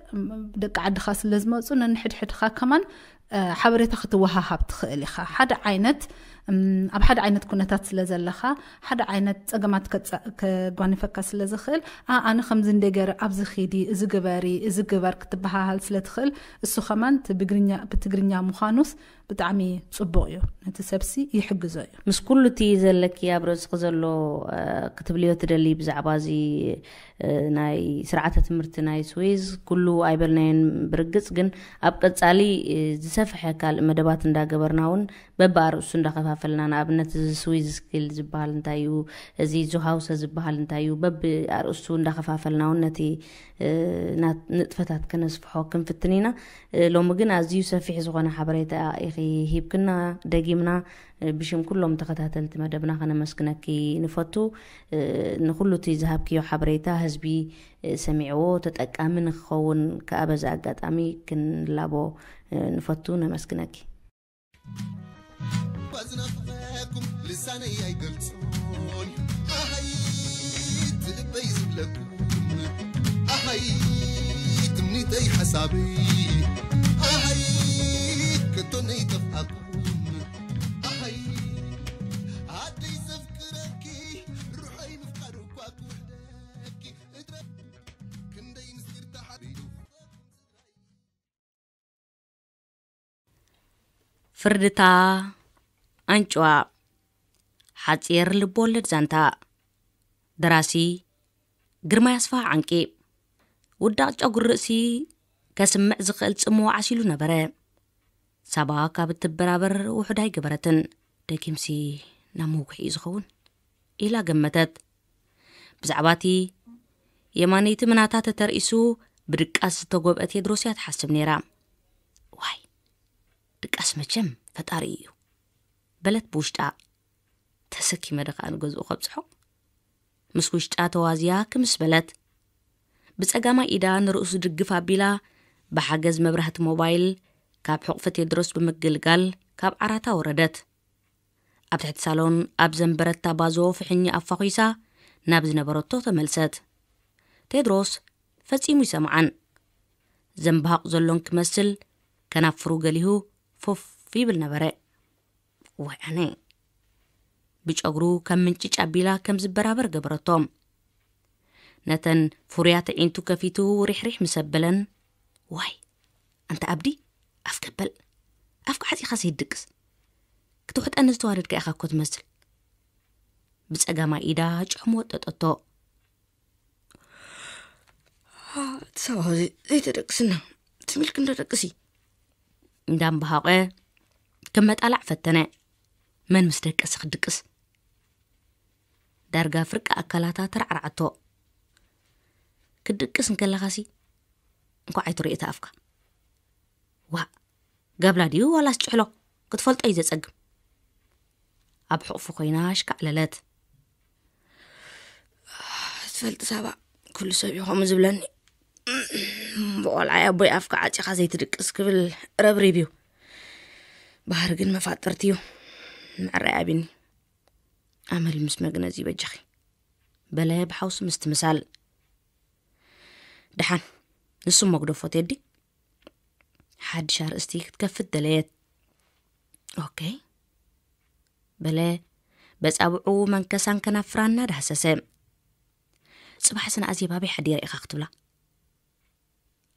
ደቂ ዓድኻ ስለ ዝመፁ ነንሕድሕድኻ ከማን ሓበሬታ ክትወሃሃብ ትኽእል ኢኻ። ሓደ ዓይነት ኣብ ሓደ ዓይነት ኩነታት ስለ ዘለኻ ሓደ ዓይነት ፀገማት ከጓኒፈካ ስለ ዝኽእል ኣነ ከምዚ እንደ ገይረ ኣብዚ ኺዲ እዚ ግበሪ እዚ ግበር ክትበሃሃል ስለ ትኽእል እሱ ከማን ብትግርኛ ምዃኑስ ብጣዕሚ ፅቡቕ እዩ። ነቲ ሰብሲ ይሕግዞ እዩ። ምስ ኩሉ እቲ ዘለኪ ኣብ ርእስኺ ዘሎ ክትብልዮ ትደሊ ብዛዕባ እዚ ናይ ስርዓተ ትምህርቲ ናይ ስዊዝ ኩሉ ኣይበልናዮን ብርግፅ ግን ኣብ ቀፃሊ ዝሰፍሐ ካልእ መደባት እንዳገበርና እውን በብኣርእሱ እንዳኸፋ ፈልና። ንኣብነት እዚ ስዊዝ ስኪል ዝበሃል እንታይ እዩ፣ እዚ ዙሃውሰ ዝበሃል እንታይ እዩ፣ በቢ ኣርእስቱ እንዳኸፋፈልና እውን ነቲ ንጥፈታት ከነስፍሖ ክንፍትን ኢና። ሎሚ ግን ኣዝዩ ሰፊሕ ዝኾነ ሓበሬታ ኢኺ ሂብክና። ደጊምና ብሽም ኩሎም ተኸታተልቲ መደብና ከነመስግነኪ ንፈቱ። ንኹሉ እቲ ዝሃብክዮ ሓበሬታ ህዝቢ ሰሚዕዎ ተጠቃሚ ንክኸውን ከኣ በዚ ኣጋጣሚ ክንላቦ ንፈቱ። ነመስግነኪ። ባዝናፍቀኩም ልሳነይ ኣይገልጾን። ኣሃይ ትልበይ ዝብለኩም። ኣሃይ ትምኒተይ ሓሳበይ። ኣሃይ ከቶ ነይጠፍኣኩም። ኣሃይ ኣደይ ዘፍቅረኪ ሩሐይ ምፍቃር እኳ ክውሕደኪ እትረ ክንደይ ምስጢር ተሓቢኡ። ፍርድታ ኣንጭዋ። ሓጺር ልብ ወለድ ዛንታ። ደራሲ ግርማይ ኣስፋ ዓንቂ። ውዳቕ ጨጉሪ ርእሲ ከስምዕ ዝኽእል ጽምዋ ዓሲሉ ነበረ። ሳባ ካብ እትበራበር ውሑድ ኣይገበረትን። ደጊምሲ ናብ መውግሒ እዩ ዝኸውን ኢላ ገመተት። ብዛዕባ እቲ የማነይቲ ምናታ ተተርኢሱ ብድቃስ ዝተጎብአ ቴድሮስ እያ ትሓስብ ነይራ። ዋይ ድቃስ መቸም ፈጣሪ እዩ በለት ብውሽጣ። ተሰኪመ ደ ከኣ ንገዝኡ ከብጽሖ? ምስ ውሽጣ ተዋዝያ ክምስ በለት። ብጸጋማይ ኢዳ ንርእሱ ድግፍ ኣቢላ ብሓገዝ መብራህቲ ሞባይል ካብ ሕቑፊ ቴድሮስ ብምግልጋል ካብ ዓራታ ወረደት። ኣብ ትሕቲ ሳሎን ኣብ ዘንበረታ ባዞ ፍሕኛ ኣፋኹሳ ናብ ዝነበረቶ ተመልሰት። ቴድሮስ ፈጺሙ ይሰምዓን ዘንባሃቕ ዘሎን ክመስል ከናፍሩ ገሊሁ ፎፍ ይብል ነበረ። ዋይ ኣነ! ብጨጉሩ ከም ምንጭጭ ኣቢላ ከም ዝበራበር ገበረቶ። ነተን ፍሩያት ኣዒንቱ ከፊቱ ሪሕሪሕ ምስ ኣበለን፣ ዋይ ኣንታ ኣብዲ ኣፍ ከበል ኣፍካ ዓጺኻ ዘይትድቅስ ክትውሕጠኒ ዝተዋደድካ ኢኻ እኮ ትመስል። ብጸጋማይ ኢዳ ጭሕሙ ወጠጠቶ። እቲ ሰብኣዊ ዘይተደቅስና ትም ኢልኪ እንዶ ደቅሲ እንዳምበሃቐ ከም መጣላዕ ፈተነ። መን ምስ ደቀሰ ክድቅስ? ዳርጋ ፍርቂ ኣካላታ ተራዕራዓቶ። ክትድቅስ እንከለኻሲ እንኳዕ ኣይትርእዮ እቲ ኣፍካ። ዋእ ጋብላ ድዩ ዋላስ ጭሕሎ ክትፈልጦ እዩ ዘጸግም። ኣብ ሕቑፉ ኮይና ኣሽካዕለለት። ትፈልጢ ሳባ፣ ኩሉ ሰብ እዩ ከምኡ ዝብለኒ። ብቆልዓይ ኣቦይ ኣፍካ ዓጺኻ ዘይትድቅስ ክብል ረብሪብ እዩ። ባህሪ ግን መፋጥርቲ እዩ። ምዕራይ ኣቢኒ። ኣመል ምስ መግነዚ በጃኺ በለ ብሓውሲ ምስትምሳል። ደሓን ንሱ መግደፎ ቴዲ። ሓድሽ ኣርእስቲ ክትከፍት ደለየት። ኦኬ በለ በጻብዑ መንከሳን ከናፍራን እናዳህሰሰ። ጽባሕ ስነ ኣዜብ ኣበይ ሓዲረ ኢኻ ክትብላ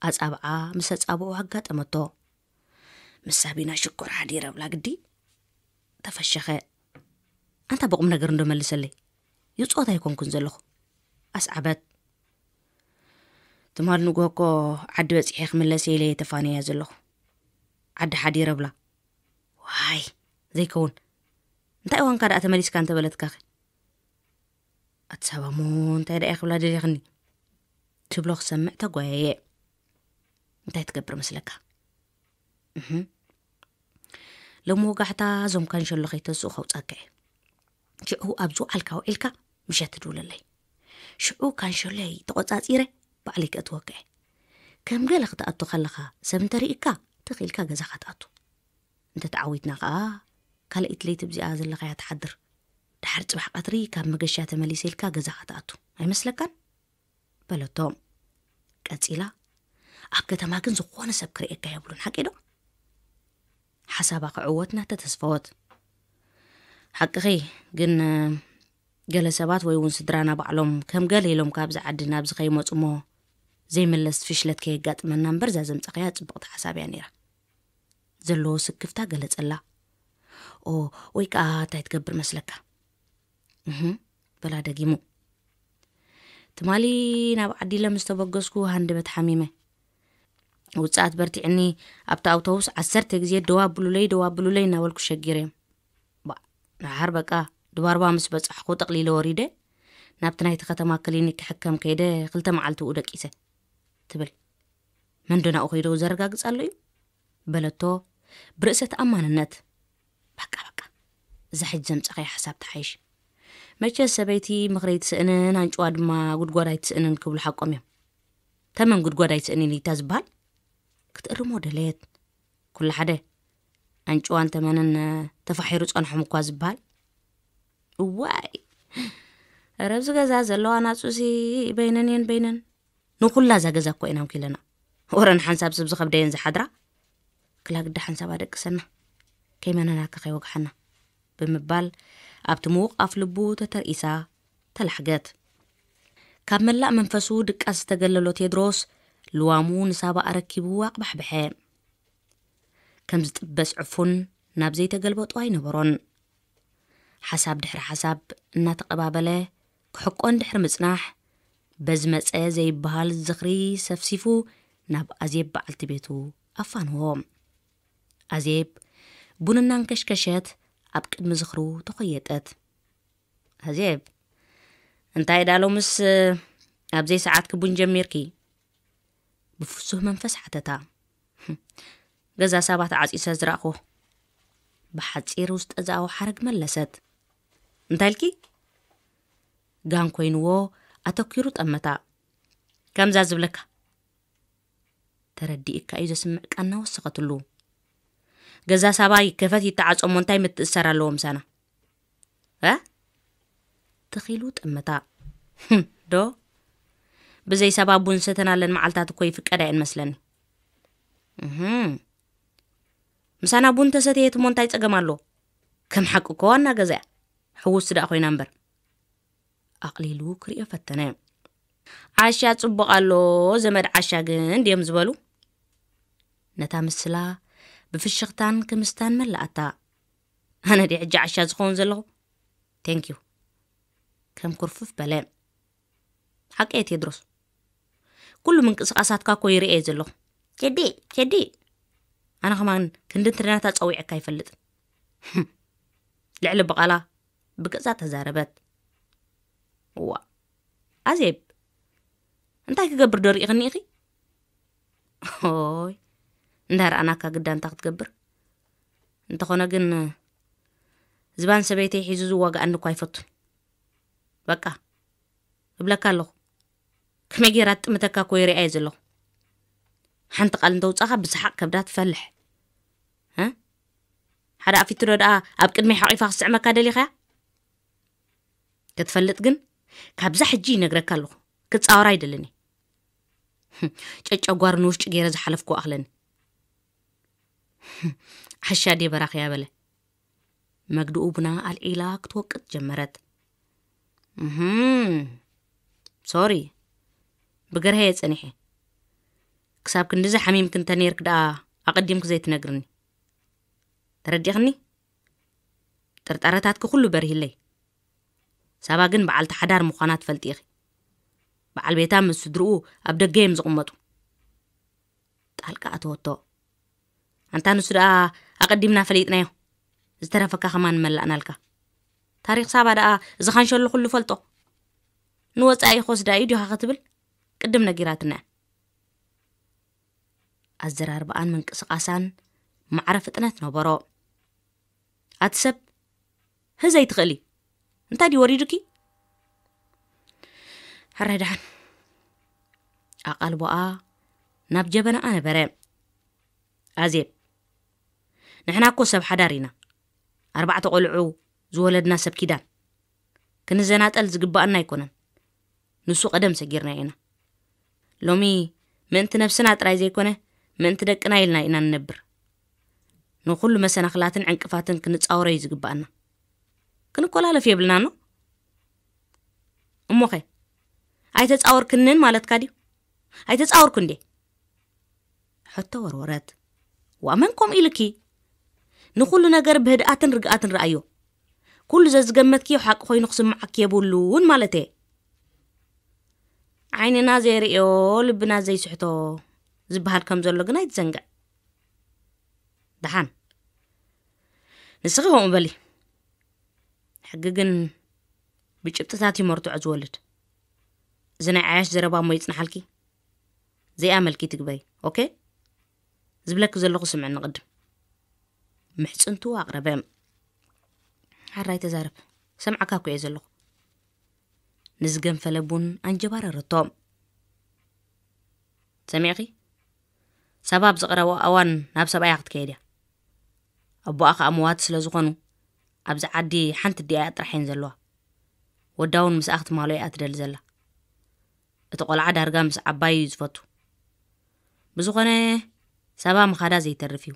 ኣጻብዓ ምስ ኣጻብዑ ኣጋጠመቶ። ምስ ሳቢና ሽኮር ሓዲረ ብላ ግዲ ተፈሸኸ። ኣንታ ብቑም ነገር እንዶ መልሰለይ ይጽወት ኣይኮንኩን ዘለኹ ኣስዓበት። ትማል ንግሆ እኮ ዓዲ በጺሐ ክምለስ ኢለ እየ ተፋንየያ ዘለኹ። ዓዲ ሓዲረ ብላ። ዋይ ዘይከውን እንታይ እዋንካ ደኣ ተመሊስካ እንተበለትካኸ? ኣቲ ሳባ እሞ እንታይ ደኣ ክብላ ደሊኽኒ? ትብሎ ክሰምዕ ተጓየየ። እንታይ ትገብር መስለካ? እህ ሎም ወጋሕታ እዞም ካንሸሎ ከይተስኡ ከውጻካ እየ። ሽዑ ኣብ ዝወዓልካ ውዒልካ ምሸት ትድውለለይ። ሽዑ ካንሸሎይ ተቖጻጺረ ባዕለይ ከእትወካ እየ። ከም ገለ ክትኣቱ ከለኻ ሰብ እንተርኢካ ትኽኢልካ ገዛኻ ትኣቱ። እንተተዓዊትና ከኣ ካልኣይቲ ለይቲ ብዚኣ ዘለኻያ ትሓድር። ድሓር ጽባሕ ቀትሪ ካብ መገሻ ተመሊሰ ኢልካ ገዛኻ ትኣቱ ኣይመስለካን? በለቶ። ቀጺላ ኣብ ከተማ ግን ዝኾነ ሰብ ክርእየካ የብሉን ሓቂ ዶ? ሓሳባ ክዕወት እናተተስፈወት። ሓቅኺ ግን ገለ ሰባት ወይ እውን ስድራና ባዕሎም ከም ገለ ኢሎም ካብዚ ዓዲ ናብዚ ከይመፁ እሞ ዘይምለስ ፍሽለት ከየጋጥመና እምበር እዛ ዘምፀኸያ ፅብቕቲ ሓሳብ እያ ነይራ። ዘለዎ ስክፍታ ገለፀላ። ኦ ወይ ከዓ እንታይ ትገብር መስለካ? እህ በላ ደጊሙ። ትማሊ ናብ ዓዲለ ምስ ተበገስኩ ሃንደበት ሓሚመ። ውፅኣት በርቲዕኒ ኣብቲ ኣውቶቡስ ዓሰርተ ግዜ ደው ኣብሉለይ ደው ኣብሉለይ እናበልኩ ሸጊረ። ባ ደሓር በቃ ድባርባ ምስ በጻሕኩ ጠቕሊለ ወሪደ ናብቲ ናይቲ ከተማ ክሊኒክ ክሕከም ከይደ ክልተ መዓልቲ ብኡ ደቂሰ ትብል። መን ዶ ናብኡ ከይዱ ዘረጋግጻሉ እዩ? በለቶ ብርእሰ ተኣማንነት። በቃ በቃ፣ እዛ ሕጂ ዘምጻኻያ ሓሳብ ትሓይሽ። መቸስ ሰበይቲ ምኽሪ ኣይትስእንን፣ ኣንጭዋ ድማ ጉድጓድ ኣይትስእንን ክብሉ ሓቆም እዮም። ተመን ጉድጓድ ኣይትስእንን ኢታ ዝበሃል ክትእርሞ ደለየት። ኩሉ ሓደ፣ ኣንጭዋን ተመንን ተፋሒሩ ጸንሖም እኳ ዝበሃል። እዋይ፣ ኧረ ኣብዚ ገዛ ዘለዋ ናጹሲ በይነን እየን በይነን። ንኹላ እዛ ገዛ እኮ ኢና ውኪለና። ወረን ሓንሳብ ሰብ ዝኸብደየን ዝሓድራ። ክላግዳ ሓንሳብ ኣደቅሰና፣ ከይመነናካ ከይወግሓና ብምባል ኣብቲ ምዉቕ ኣፍ ልቡ ተተርኢሳ ተላሕገት። ካብ መላእ መንፈሱ ድቃስ ዝተገለሎ ቴድሮስ ልዋሙ ንሳባ ኣረኪቡ ኣቕባሕብሐ። ከም ዝጥበስ ዕፉን ናብ ዘይተገልበጦ ኣይነበሮን። ሓሳብ ድሕሪ ሓሳብ እናተቐባበለ ክሕቆ እንድሕሪ ምጽናሕ፣ በዚ መጸ ዘይበሃል ዝኽሪ ሰፍሲፉ ናብ ኣዜብ በዓልቲ ቤቱ ኣፋንዎ። ኣዜብ ቡን እናንከሽከሸት ኣብ ቅድሚ ዝኽሩ ተኾየጠት። ኣዜብ፣ እንታይ ዳ ሎምስ ኣብ ዘይሰዓትኪ ቡን ጀሚርኪ? ብፍሱህ መንፈስ ሓተታ። ገዛ ሰባት ዓጺሰ ዝረእኹ። ብሓጺር ውስጠ ዛኣዊ ሓረግ መለሰት። እንታይ ኢልኪ? ጋን ኮይንዎ ኣተኪሩ ጠመታ። ከምዛ ዝብለካ። ተረዲእካ እዩ ዘስምዕ ቃና ወሰኸትሉ። ገዛ ሳባይ ከፈት ይተዓጾሞ እንታይ ምትእሰር ኣለዎ ምሳና? እ? ትኺሉ ጠመታ። ዶ? ብዘይ ሳባ ቡን ሰተናለን መዓልታት እኮ ይፍቀዳ እየን መስለኒ። እህም። ምሳና ቡን ተሰተየት እሞ እንታይ ጸገም ኣሎ? ከም ሓቂ እኮ ዋና ገዛ እያ። ሕውስቲ ደኣ ኮይና እምበር። ኣቕሊሉ ክርእዮ ፈተነ። ዓሻ ጽቡቕ ኣሎ፣ ዘመድ ዓሻ ግን ድዮም ዝበሉ? ነታ ምስላ ብፍሽኽታን ክምስታን መላኣታ። ኣነ ድየ ሕጂ ዓሻ ዝኸውን ዘለኹ? ቴንኪዩ። ከም ኩርፍፍ በለ። ሓቂ እየ ቴድሮስ። ኩሉ ምንቅስቓሳትካ እኮ ይርእየ ዘለኹ። ቴዲ፣ ቴዲ። ኣነ ኸማን ክንዲ እንትርናታ ጸዊዐካ ኣይፈልጥን። ልዕሊ ብቓላ ብገጻ ተዛረበት። እዋ፣ ኣዜብ፣ እንታይ ክገብር ዶ ርኢኽኒ ኢኺ? ኦይ፣ እንዳረኣናካ ግዳ እንታይ ክትገብር? እንተኾነ ግን፣ ዝባን ሰበይተይ ሒዙ ዝዋግኣኒ እኳ ኣይፈቱን። በቃ፣ እብለካ ኣለኹ። ከመይ ጌራ ትጥምተካ እኮ ይሪኣ እየ ዘለኹ። ሓንቲ ቃል እንተውጻኻ ብሰሓቕ ከብዳ ትፈልሕ። እ? ሓደ ኣፊትዶ ደኣ ኣብ ቅድመይ ሓቒፋ ክትስዕመካ ደሊኻያ? ክትፈልጥ ግን፣ ካብዛ ሕጂ ይነግረካ ኣለኹ። ክጻወራ ኣይደልን እየ። ጨጨጓር ንውሽጢ ገይረ ዝሓለፍኩ ኣኽለኒ። ዓሻ ድየ በራኽያ በለ። መግድኡ ቡና ኣልዒላ ክትወቅጥ ጀመረት። እህም፣ ሶሪ፣ ብገርሀ እየ ጸኒሐ። ክሳብ ክንድዚ ሓሚምኪ እንተ ነይርኪ ደኣ ኣቐዲምኪ ዘይትነግርኒ። ተረዲኽኒ? ጥርጣረታትኪ ኩሉ በሪህለይ። ሳባ ግን በዓልቲ ሓዳር ምዃና ትፈልጢ ኢኺ። በዓል ቤታ ምስ ስድርኡ ኣብ ደገ እዮም ዝቕመጡ። ጣልቃ ኣተወቶ። ኣንታ ንሱ ደኣ ኣቐዲምና ፈሊጥናዮ። ዝተረፈካ ከማን መላእናልካ። ታሪኽ ሳባ ደኣ እዚ ኻንሸሎ ኩሉ ፈልጦ። ንወጻኢ ክወስዳ እዩ ዲኻ ክትብል ቅድም ነጊራትና እያ። ኣዘራርባኣን ምንቅስቓሳን ማዕረ ፍጥነት ነበሮ። ኣቲ ሰብ፣ ህዘይ ትኽእሊ። እንታይ ድዩ ወሪዱኪ? ሕራይ ደሓን። ኣቓልቦኣ ናብ ጀበናኣ ነበረ። ኣዜብ፣ ንሕና እኮ ሰብ ሓዳር ኢና። ኣርባዕተ ቆልዑ ዝወለድና ሰብ ኪዳን። ክንዘናጠል ዝግባኣና ኣይኮነን። ንሱ ቀደም ሰጊርና ኢና። ሎሚ ምእንቲ ነብስና ጥራይ ዘይኮነ፣ ምእንቲ ደቅና ኢልና ኢና ንነብር። ንኹሉ መሰናኽላትን ዕንቅፋትን ክንጻወሮ እዩ ዝግባኣና። ክንኮላለፍ የብልናን ኖ? እሞኸ፣ ኣይተጻወርክንን ማለትካ ድዩ? ኣይተጻወርኩ እንዴ? ሕቶ ወርወረት። ዋእ፣ መን ከምኡ ኢሉኪ? ንኹሉ ነገር ብህድኣትን ርግኣትን ረኣዮ። ኩሉ ዘዝገመትክዮ ሓቂ ኮይኑ ክስምዓኪ የብሉን ማለት እየ። ዓይንና ዘይርእዮ፣ ልብና ዘይስሕቶ ዝበሃል ከም ዘሎ ግን ኣይትዘንግዕ። ደሓን፣ ንስኺ ከምኡ በሊ። ሕጊ ግን ብጭብጥታት እዩ መርትዖ ዝወልድ። እዚ ናይ ዓያሽ ዘረባ እሞ ይጽንሓልኪ። ዘይኣመልኪ ትግበይ። ኦኬ? ዝብለኪ ዘለኹ ስምዕኒ ቅድም። ምሕጽንቱ ኣቕረበ። ሓራይ ተዛረብ። ሰምዓካ እኮ እየ ዘለኹ። ንዝገንፈለ ቡን ኣንጀባረረቶ። ሰሚዕኺ? ሳባ ኣብ ዝቐረቦ ኣዋን ናብ ሰብኣያ ክትከይድ እያ። ኣቦኣ ከኣ መዋቲ ስለ ዝኾኑ ኣብዚ ዓዲ ሓንቲ ኣዲኣ ጥራሕ እየን ዘለዋ። ወዳ እውን ምስኣ ክትማሎ እያ ትደሊ ዘላ። እቲ ቆልዓ ዳርጋ ምስ ዓባዩ እዩ ዝፈቱ። ብዝኾነ ሳባ ምኻዳ ዘይተርፍ እዩ።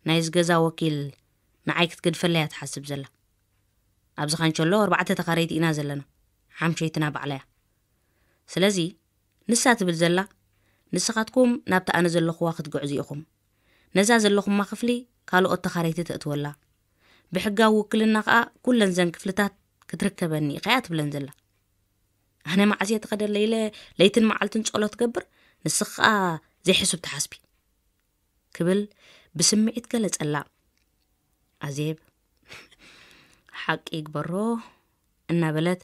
ናይዚ ገዛ ወኪል ንዓይ ክትገድፈለይ እያ ትሓስብ ዘላ። ኣብዚ ካንቸሎ ኣርባዕተ ተኻረይቲ ኢና ዘለና። ሓምሸይትና ባዕላ እያ። ስለዚ ንሳ ትብል ዘላ፣ ንስኻትኩም ናብቲ ኣነ ዘለኹዋ ክትግዕዙ ኢኹም። ነዛ ዘለኹማ ክፍሊ ካልኦት ተኻረይቲ ተእትወላ። ብሕጋዊ ውክልና ከኣ ኩለን ዘን ክፍልታት ክትርከበኒ ኢኻ እያ ትብለን ዘላ። ኣነ መዓስ እየ ትኸደለ ኢለ ለይትን መዓልትን ጸሎት ገብር፣ ንስኺ ከኣ ዘይሕሱብ ትሓስቢ። ክብል ብስምዒት ገለጸላ። ኣዜብ፣ ሓቂ ይግበሮ እናበለት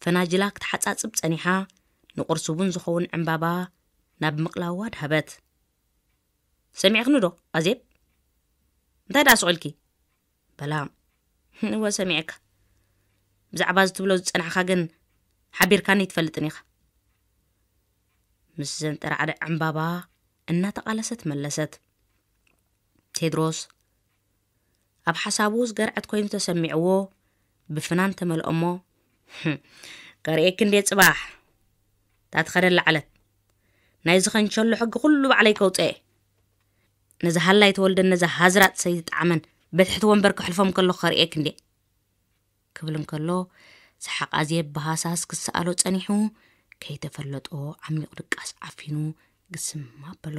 ፈናጅላ ክትሓጻጽብ ጸኒሓ፣ ንቁርሲ ቡን ዝኸውን ዕምባባ ናብ ምቕላዋ ድሃበት። ሰሚዕክኒ ዶ ኣዜብ? እንታይ ደኣ ስቕ ኢልኪ? በላ። እወ ሰሚዐካ። ብዛዕባ እዚ ትብሎ ዝጸናሕካ ግን ሓቢርካኒ ኣይትፈልጥን ኢኻ። ምስ ዘንጠራዕደ ዕምባባ እናተቓለሰት መለሰት። ቴድሮስ ኣብ ሓሳቡ ዝገርዐት ኮይኑ ተሰሚዕዎ ብፍናን ተመልኦ እሞ፣ "ህም፣ ከርእየኪ እንድየ ጽባሕ። እታ ትኸደላ ዓለት። ናይ ዝኸንሸሎ ሕጊ ኩሉ ባዕለይ ከውጽኤ። ነዛ ሃላይ ተወልደን ነዛ ሃዝራጥ ሰይትጣዕመን በትሕቲ ወንበር ከሕልፎም ከለኹ ከርእየኪ እንድየ" ክብል እንከሎ፣ ሰሓቕ ኣዜብ ብሃሳስ ክሰኣሎ ጸኒሑ፣ ከይተፈለጦ ዓሚቕ ድቃስ ዓፊኑ ግስም ኣበሎ።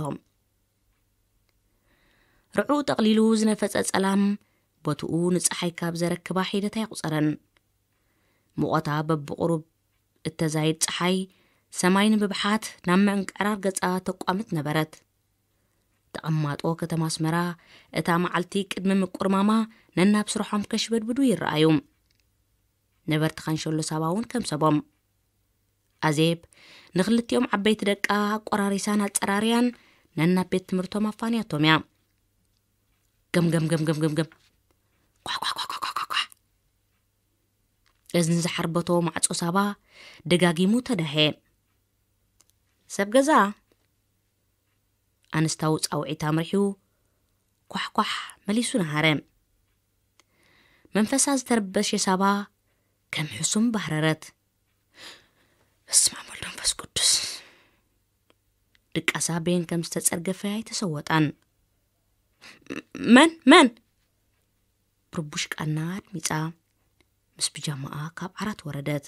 ርዑ ጠቕሊሉ ዝነፈጸ ጸላም ቦትኡ ንጸሓይ ካብ ዘረክባ ሒደት ኣይቑጸረን። ሙቐታ በብቑሩብ እተዛይድ ጸሓይ ሰማይ ንምብሓት ናብ ምዕንቅዕራር ገጻ ተቋምት ነበረት። ተቐማጦ ከተማ ኣስመራ እታ መዓልቲ ቅድሚ ምቁርማማ ነናብ ስርሖም ከሽበድብዱ ይረኣዩ። ነበርቲ ካንሸሎ ሳባ እውን ከም ሰቦም። ኣዜብ ንኽልቲኦም ዓበይቲ ደቃ ኣቆራሪሳን ኣጸራርያን ነናብ ቤት ትምህርቶም ኣፋንያቶም እያ። ገም ገም ገም ገም ገም ገም። ኳ ኳ ኳ ኳ ኳ ኳ። እዝኒ ዝሓርበቶ ማዕጾ ሳባ ደጋጊሙ ተዳሄ። "ሰብ ገዛ?" ኣንስታዊ ጻውዒት ኣምሪሑ ኳሕኳሕ መሊሱ ነሃረ። መንፈሳ ዝተረበሸ ሳባ ከም ሕሱም ባህረረት። "በስመ ኣብ ወልድ መንፈስ ቅዱስ!" ድቃሳ በየን ከም ዝተጸርገፈ ኣይተሰወጣን። "መን? መን?" ብርቡሽ ቃና ኣድሚጻ ምስ ብጃማኣ ካብ ዓራት ወረደት።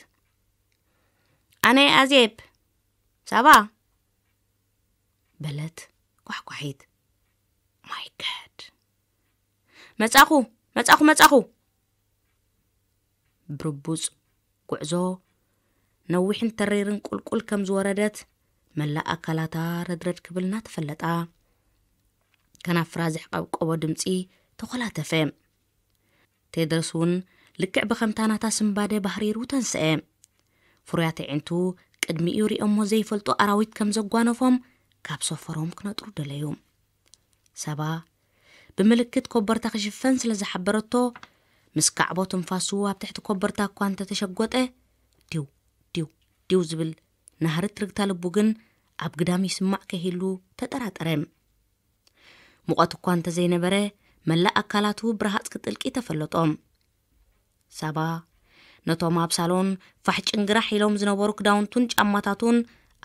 "ኣነ ኣዜብ። ሳባ?" በለት ኳሕኳሒት። "ማይ ጋድ! መጻኹ፣ መጻኹ፣ መጻኹ!" ብርቡጽ ጉዕዞ ነዊሕን ተሪርን ቁልቁል ከም ዝወረደት መላእ ኣካላታ ረድረድ ክብል እናተፈለጣ ከናፍራ ዘሕቀብቀቦ ድምጺ ተኾላተፈ። ቴድሮስ እውን ልክዕ ብኸምታ ናታ ስምባደ ባህሪሩ ተንስአ። ፍሩያት ኣዒንቱ ቅድሚኡ ሪኦሞ ዘይፈልጡ ኣራዊት ከም ዘጓነፎም ካብ ሰፈሮም ክነጥሩ ደለዩ። ሳባ ብምልክት ኮበርታ ክሽፈን ስለ ዝሓበረቶ፣ ምስ ካዕቦ ትንፋሱ ኣብ ትሕቲ ኮበርታ እኳ እንተተሸጎጠ፣ ዲው፣ ዲው፣ ዲው ዝብል ናህሪ ትርግታ ልቡ ግን ኣብ ግዳም ይስማዕ ከይህሉ ተጠራጠረ። ሙቐት እኳ እንተዘይነበረ፣ መላእ ኣካላቱ ብረሃጽ ክጥልቂ ተፈለጦ። ሳባ ነቶም ኣብ ሳሎን ፋሕ ጭንግራሕ ኢሎም ዝነበሩ ክዳውንቱን ጫማታቱን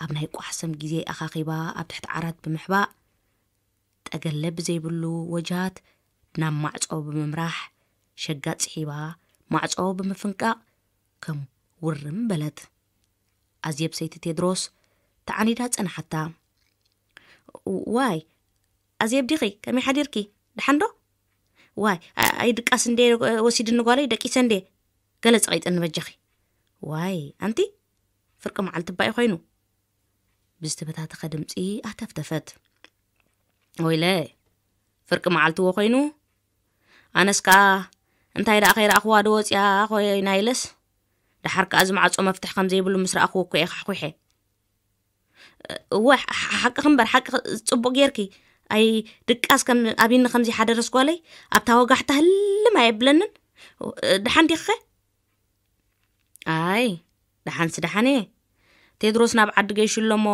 ኣብ ናይ ቋሕሰም ግዜ ኣኻኺባ ኣብ ትሕቲ ዓራት ብምሕባእ፣ ጠገለ ብዘይብሉ ወጃት ናብ ማዕጾ ብምምራሕ፣ ሸጋጥ ስሒባ ማዕጾ ብምፍንቃቕ ከም ውርም በለት። ኣዜብ ሰይቲ ቴድሮስ ተዓኒዳ ጸንሓታ። "ዋይ፣ ኣዜብ ዲኺ? ከመይ ሓዲርኪ? ደሓን ዶ? ዋይ፣ ኣ-፣ ኣይ ድቃስ እንዴ ወሲድኒ ጓለይ፣ ደቂሰ እንዴ? ገለ ጸቒጥኒ በጃኺ። ዋይ፣ ኣንቲ፣ ፍርቂ መዓልቲ እባ እዩ ኮይኑ?" ብዝተበታተኸ ድምጺ ኣተፍተፈት። "ወይለ፣ ፍርቂ መዓልቲ እዎ ኮይኑ? ኣነስ ከኣ እንታይ ደኣ ከይረኣኽዋ ዶ ወፂኣ ኮይና ኢለስ፣ ደሓር ከኣ እዚ ማዕፆ መፍትሒ ከም ዘይብሉ ምስ ረኣኽዎ እኮ እየ ካሕኩሐ። እወ፣ ሓ-፣ ሓቅኺ እምበር፣ ሓቂ ጽቡቕ ጌርኪ። ኣይ፣ ድቃስ ከም ኣቢኒ ከምዚ ሓደረስ ጓለይ፣ ኣብታ ወጋሕታ ህልም ኣየብለንን። ደሓን ዲኺኸ? ኣይ፣ ደሓንስ ደሓን እየ። ቴድሮስ ናብ ዓዲ ገይሹ ኣሎ እሞ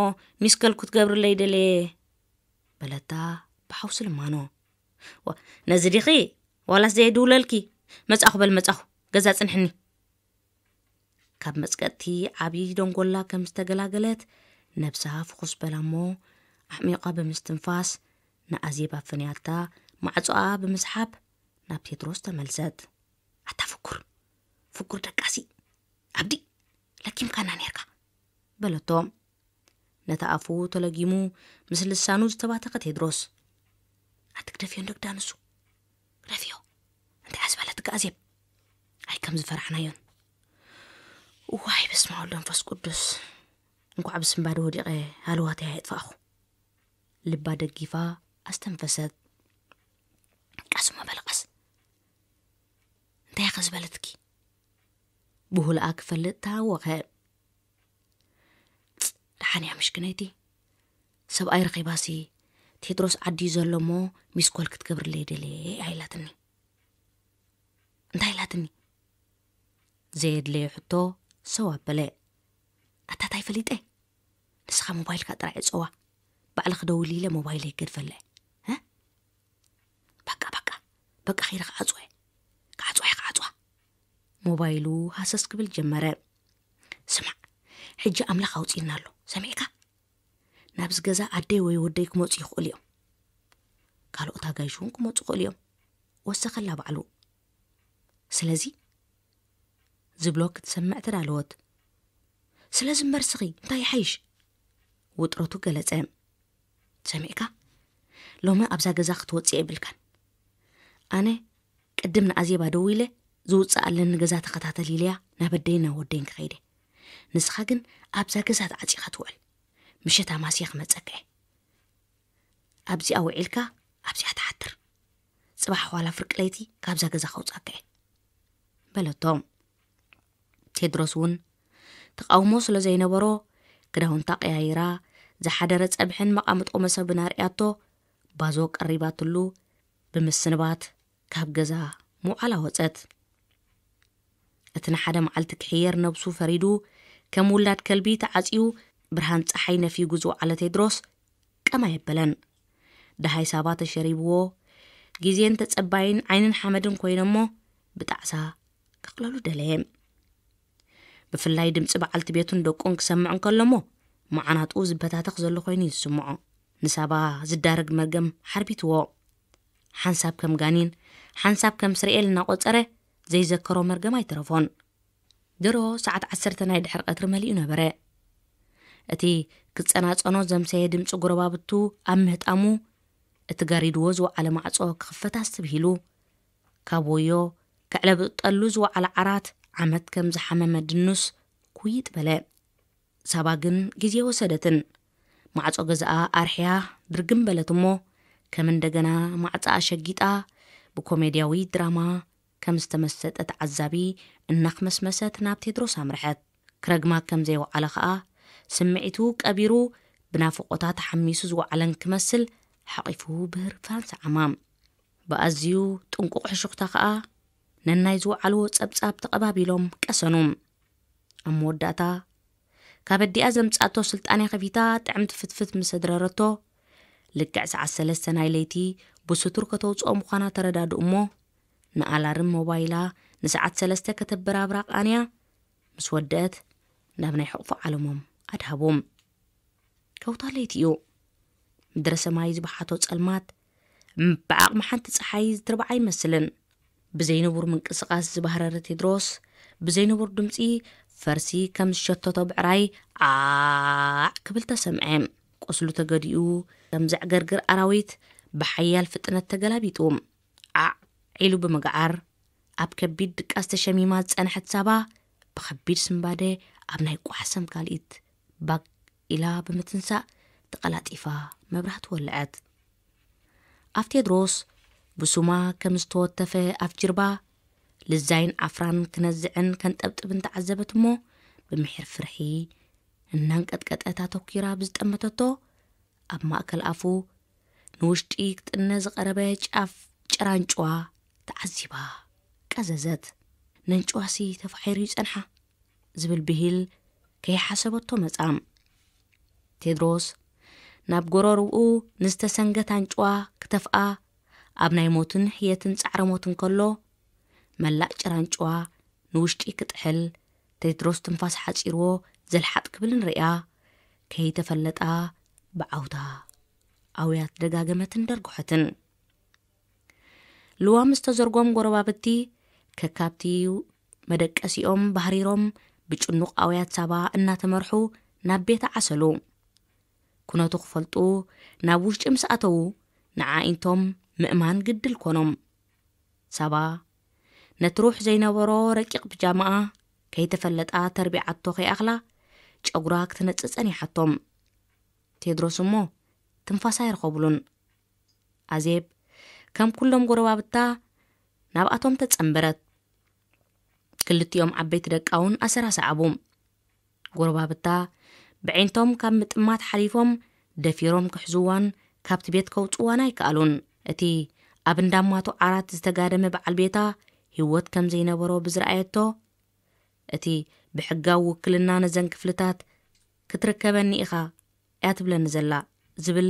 ሚስከል ክትገብርለይ ደለየ፣ በለታ ብሓውሲ ልማኖ። ዋ፣ ነዚ ዲኺ? ዋላስ ዘየድውለልኪ? መጻኹ በል መጻኹ፣ ገዛ ጽንሕኒ። ካብ መጽቀጥቲ ዓቢ ደንጎላ ከም ዝተገላገለት ነብሳ ፍኹስ በላ እሞ ኣዕሚቓ ብምስትንፋስ ንኣዜብ ኣፈንያታ ማዕጾኣ ብምስሓብ ናብ ቴድሮስ ተመልሰት። ኣታ ፍኩር፣ ፍኩር ደቃሲ፣ ኣብዲ ለኪምካና ኔርካ፣ በለቶ ነቲ ኣፉ ተለጊሙ ምስ ልሳኑ ዝተባተኸ ቴድሮስ። ኣትግደፍዮ እንዶ ግዳ ንሱ፣ ግደፍዮ። እንታይ እያ ዝበለትካ ኣዜብ? ኣይ ከም ዝፈራሕናዮን። እዋይ በስመ ኣብ ወወልድ ወመንፈስ ቅዱስ። እንኳዕ ብስንባደ ወዲቐ ሃለዋተይ ኣየጥፋእኹ። ልባ ደጊፋ ኣስተንፈሰት። ቀስ እሞ በሊ ቀስ። እንታይ እያ ከ ዝበለትኪ? ብሁልኣ ክፈልጥ ተሃወኸ። ደሓን እያ ምሽክነይቲ። ሰብኣይ ረኺባሲ ቴድሮስ ዓዲ እዩ ዘሎ እሞ ሚስኮል ክትገብርለይ ደልየ ኢላትኒ። እንታይ ኢላትኒ? ዘየድለየ ሕቶ ሰው ኣበለ። ኣታ ታይ ፈሊጠ? ንስኻ ሞባይልካ ጥራይ ዕጸዋ። ባዕልኺ ደውሊ ኢለ ሞባይለይ ገድፈለ። እ? በቃ፣ በቃ፣ በቃ ኺደ ክዓጽወ። ክዓጽወ፣ ክዓጽዋ። ሞባይሉ ሃሰስ ክብል ጀመረ። ስማዕ፣ ሕጂ ኣምላኽ ኣውጺእና ኣሎ። ሰሚዕካ? ናብዚ ገዛ ኣደይ ወይ ወደይ ክመጹ ይኽእሉ እዮም። ካልኦት ኣጋይሽ እውን ክመጹ ይኽእሉ እዮም። ወሰኸላ ባዕሉ። ስለዚ ዝብሎ ክትሰምዕ ተዳለወት። ስለዚ እምበር ስኺ እንታይ ይሓይሽ? ውጥረቱ ገለጸ። ሰሚዕካ? ሎሚ ኣብዛ ገዛ ክትወጽእ የብልካን። ኣነ ቅድም ንኣዜባ ደዊለ ዝውጽእ ኣለኒ ገዛ ተኸታተል ኢለያ ናብ ኣደይን ናብ ወደይን ክኸይደ። ንስኻ ግን ኣብዛ ገዛ ተዓጺኻ ትውዕል። ምሸት ኣማስየ ክመጸካ እየ። ኣብዚኣ ውዒልካ ኣብዚኣ ትሓድር። ጽባሕ ዋላ ፍርቂ ለይቲ ካብዛ ገዛ ከውጻካ እየ፣ በለቶ። ቴድሮስ እውን ተቃውሞ ስለ ዘይነበሮ ክዳውንታ ቀያይራ ዝሓደረ ጸብሕን መቓምጦ መሰብን ኣርያቶ ባዞ ቀሪባትሉ ብምስንባት ካብ ገዛ ምውዓላ ወጸት። እቲ ንሓደ መዓልቲ ክሕየር ነብሱ ፈሪዱ ከም ውላድ ከልቢ ተዓጽዩ ብርሃን ጸሓይ ነፊጉ ዝወዓለ ቴድሮስ ቀማ የበለን። ደሃይ ሳባ ተሸሪብዎ ግዜን ተጸባይን ዓይንን ሓመድን ኮይኖሞ ብጣዕሳ ከቕለሉ ደለየ። ብፍላይ ድምጺ በዓልቲ ቤቱን ደቁን ክሰምዕ እንከሎሞ መዓናጥኡ ዝበታተኽ ዘሎ ኮይኑ እዩ ዝስምዖ። ንሳባ ዝዳረግ መርገም ሓርቢትዎ። ሓንሳብ ከም ጋኒን ሓንሳብ ከም ስርኤል እናቖጸረ ዘይዘከሮ መርገም ኣይተረፎን። ድሮ ሰዓት ዓሰርተ ናይ ድሕሪ ቀትሪ መሊኡ ነበረ። እቲ ክጸናጸኖ ዘምሰየ ድምጺ ጎረባብቱ ኣብ ምህጣሙ እቲ ጋሪድዎ ዝወዓለ ማዕጾ ክኽፈት ኣስተብሂሉ። ካብ ወዮ ከዕለብጠሉ ዝወዓለ ዓራት ዓመት ከም ዝሓመመ ድኑስ ኩይጥ በለ። ሳባ ግን ግዜ ወሰደትን። ማዕጾ ገዛኣ ኣርሕያ ድርግም በለት እሞ ከም እንደገና ማዕጻኣ ሸጊጣ ብኮሜድያዊ ድራማ ከም ዝተመሰጠ ተዓዛቢ እናኽመስመሰት ናብ ቴድሮስ ኣምርሐት። ክረግማ ከም ዘይወዓለ ኸኣ ስምዒቱ ቀቢሩ ብናፍቖታ ተሓሚሱ ዝወዓለን ክመስል ሓቒፉ ብህርፋን ሰዓማ። ብኣዝዩ ጥንቁቕ ሕሹኽታ ኸኣ ነናይ ዝወዓልዎ ጸብጻብ ተቐባቢሎም ቀሰኑ። ኣብ መወዳእታ ካብ ኣዲኣ ዘምጻእቶ ስልጣንያ ከፊታ ጥዕምቲ ፍትፍት ምስ ኣድረረቶ ልክዕ ሰዓት ሰለስተ ናይ ለይቲ ብስቱር ከተውጽኦ ምዃና ተረዳድኡ እሞ ንኣላርም ሞባይላ ንሰዓት ሰለስተ ከተበራብራ ቃንያ ምስ ወደአት ናብ ናይ ሕቑፎ ዓለሞም ኣድሃቦም። ከውታ ለይቲ እዩ። ምድረ ሰማይ ዝበሓቶ ጸልማት ብዓቕሚ ሓንቲ ጸሓይ ዝትርባዕ ኣይመስልን። ብዘይንቡር ምንቅስቓስ ዝበህረረ ቴድሮስ ብዘይንቡር ድምጺ ፈርሲ ከም ዝሸተቶ ብዕራይ ዓዕ ክብል ተሰምዐ። ቁስሉ ተገዲኡ ከም ዘዕገርግር ኣራዊት ብሓያል ፍጥነት ተገላቢጡ ዓዕ ኢሉ ብምግዓር ኣብ ከቢድ ድቃስ ተሸሚማ ዝጸንሐት ሳባ ብኸቢድ ስንባደ ኣብ ናይ ቋሕሰም ካልኢት ባግ ኢላ ብምትንሳእ ተቐላጢፋ መብራህቲ ወልዐት። ኣፍ ቴድሮስ ብሱማ ከም ዝተወተፈ ኣፍ ጅርባ ልዛይን ዓፍራን ክነዝዕን ከንጠብጥብን ተዓዘበት እሞ፣ ብምሒር ፍርሒ እናንቀጥቀጠት ኣተኲራ ብዝጠመተቶ፣ ኣብ ማእከል ኣፉ ንውሽጢ ክጥነ ዝቐረበ ጫፍ ጭራንጭዋ ተዓዚባ ቀዘዘት። ነንጭዋሲ ተፋሒሩ ይጸንሓ ዝብል ብሂል ከይሓሰበቶ መጻ። ቴድሮስ ናብ ጎረርኡ ንዝተሰንገት ኣንጭዋ ክተፍኣ ኣብ ናይ ሞትን ሕየትን ጻዕረ ሞት እንከሎ፣ መላእ ጭራንጭዋ ንውሽጢ ክጥሕል ቴድሮስ ትንፋስ ሓጺርዎ ዘልሓጥ ክብል ንርእያ፣ ከይተፈለጣ ብዓውታ ኣውያት ደጋገመትን ደርጉሐትን። ልዋም ዝተዘርጎም ጎረባብቲ ከካብቲ መደቀሲኦም ባህሪሮም ብጭኑቕ ኣውያት ሳባ እናተመርሑ ናብ ቤት ዓሰሉ። ኩነቱ ክፈልጡ ናብ ውሽጢ ምስ ኣተዉ ንዓኢንቶም ምእማን ግድል ኮኖም። ሳባ ነቲ ሩሕ ዘይነበሮ ረቂቕ ብጃማኣ ከይተፈለጣ ተርቢዓቶ ከይኣኽላ ጨጉራ ክትነጽ ጸኒሓቶም። ቴድሮስ እሞ ትንፋስ ኣይረኸብሉን። ኣዜብ ከም ኩሎም ጎረባብታ ናብኣቶም ተጸንበረት። ክልቲኦም ዓበይቲ ደቃ እውን ኣሰራ ሰዓቡ። ጎረባብታ ብዒንቶም ካብ ምጥማት ሓሊፎም ደፊሮም ክሕዝዋን ካብቲ ቤት ከውጽዋን ኣይከኣሉን። እቲ ኣብ እንዳማቱ ዓራት ዝተጋደመ በዓል ቤታ ህይወት ከም ዘይነበሮ ብዝረኣየቶ፣ እቲ ብሕጋዊ ውክልና ነዘን ክፍልታት ክትርከበኒ ኢኻ እያ ትብለኒ ዘላ ዝብል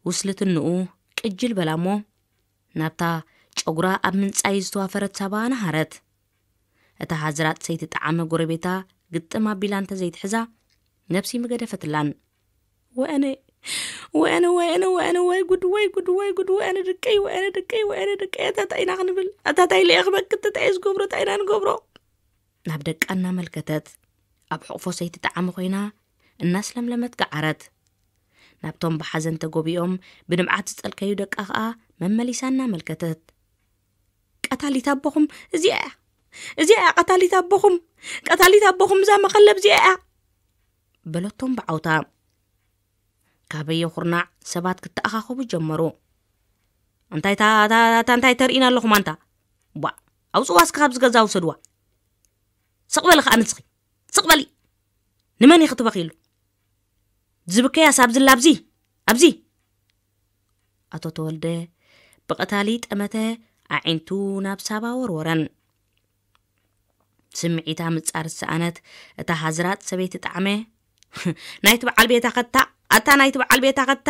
ውስልትንኡ ቅጅል በላ እሞ፣ ናብታ ጨጉራ ኣብ ምንጻይ ዝተዋፈረት ሳባ ነሃረት። እታ ሃዝራጥ ሰይቲ ጠዓመ ጎረቤታ ግጥም ኣቢላ እንተ ዘይትሕዛ፣ ነብሲ ምገደፈትላን። ወአነ ወአነ ወአነ ወአነ ወይ ጉድ ወይ ጉድ ወይ ጉድ፣ ወአነ ድቀይ ወአነ ድቀይ ወአነ ድቀይ፣ ኣታ ታይ ኢና ክንብል፣ ኣታ ታይ ለየ ክበክት፣ ታይ ዝገብሮ፣ ታይ ኢና ንገብሮ? ናብ ደቃ እናመልከተት ኣብ ሕቕፎ ሰይቲ ጠዓመ ኮይና እናስለምለመት ገዓረት። ናብቶም ብሓዘን ተጎቢኦም ብንብዓት ዝጸልከዩ ደቃ ኸኣ መመሊሳ እናመልከተት፣ ቀታሊት ኣቦኹም እዚኣ እያ፣ እዚኣ እያ ቀታሊት ኣቦኹም፣ ቀታሊት ኣቦኹም እዛ መቐለብ እዚኣ እያ በለቶም ብዓውታ። ካበየ ኩርናዕ ሰባት ክተኣኻኸቡ ጀመሩ። እንታይ እታ እታ እንታይ ተርእይና ኣለኹም ኣንታ? ቧ፣ ኣውጽዋ እስከ ካብዚ ገዛ ውሰድዋ። ስቕ በሊ ከኣ ንስኺ፣ ስቕ በሊ። ንመን ኢኺ ትበኽይሉ? ዝብከያስ ኣብዚ ኣላ፣ ኣብዚ፣ ኣብዚ። ኣቶ ተወልደ ብቐታሊ ጠመተ ኣዒንቱ ናብ ሳባ ወርወረን። ስምዒታ ምጻር ዝሰኣነት እታ ሃዝራጥ ሰበይቲ ጣዕመ፣ ናይቲ በዓል ቤታ ኸታ፣ ኣታ ናይቲ በዓል ቤታ ኸታ፣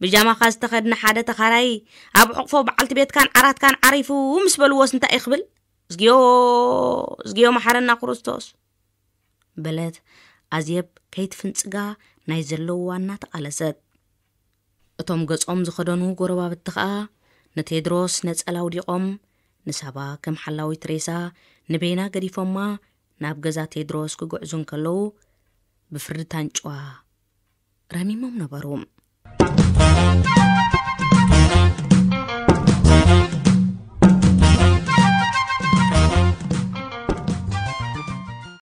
ብጃማኻ ዝተኸድነ ሓደ ተኻራይ ኣብ ሕቕፎ በዓልቲ ቤትካን ዓራትካን ዓሪፉ ምስ በልዎስ እንታይ እዩ ክብል? እዝግዮ፣ እዝግዮ መሓረና ክርስቶስ በለት ኣዜብ ከይትፍንጽጋ ናይ ዘለውዋ እናተቓለሰት። እቶም ገጾም ዝኸደኑ ጎረባብቲ ኸኣ ንቴድሮስ ነጸላ ኣውዲቖም ንሳባ ከም ሓላዊት ሬሳ ንበይና ገዲፎማ ናብ ገዛ ቴድሮስ ክግዕዙ እንከለዉ ብፍርዲ ታንጭዋ ረሚሞም ነበሩ።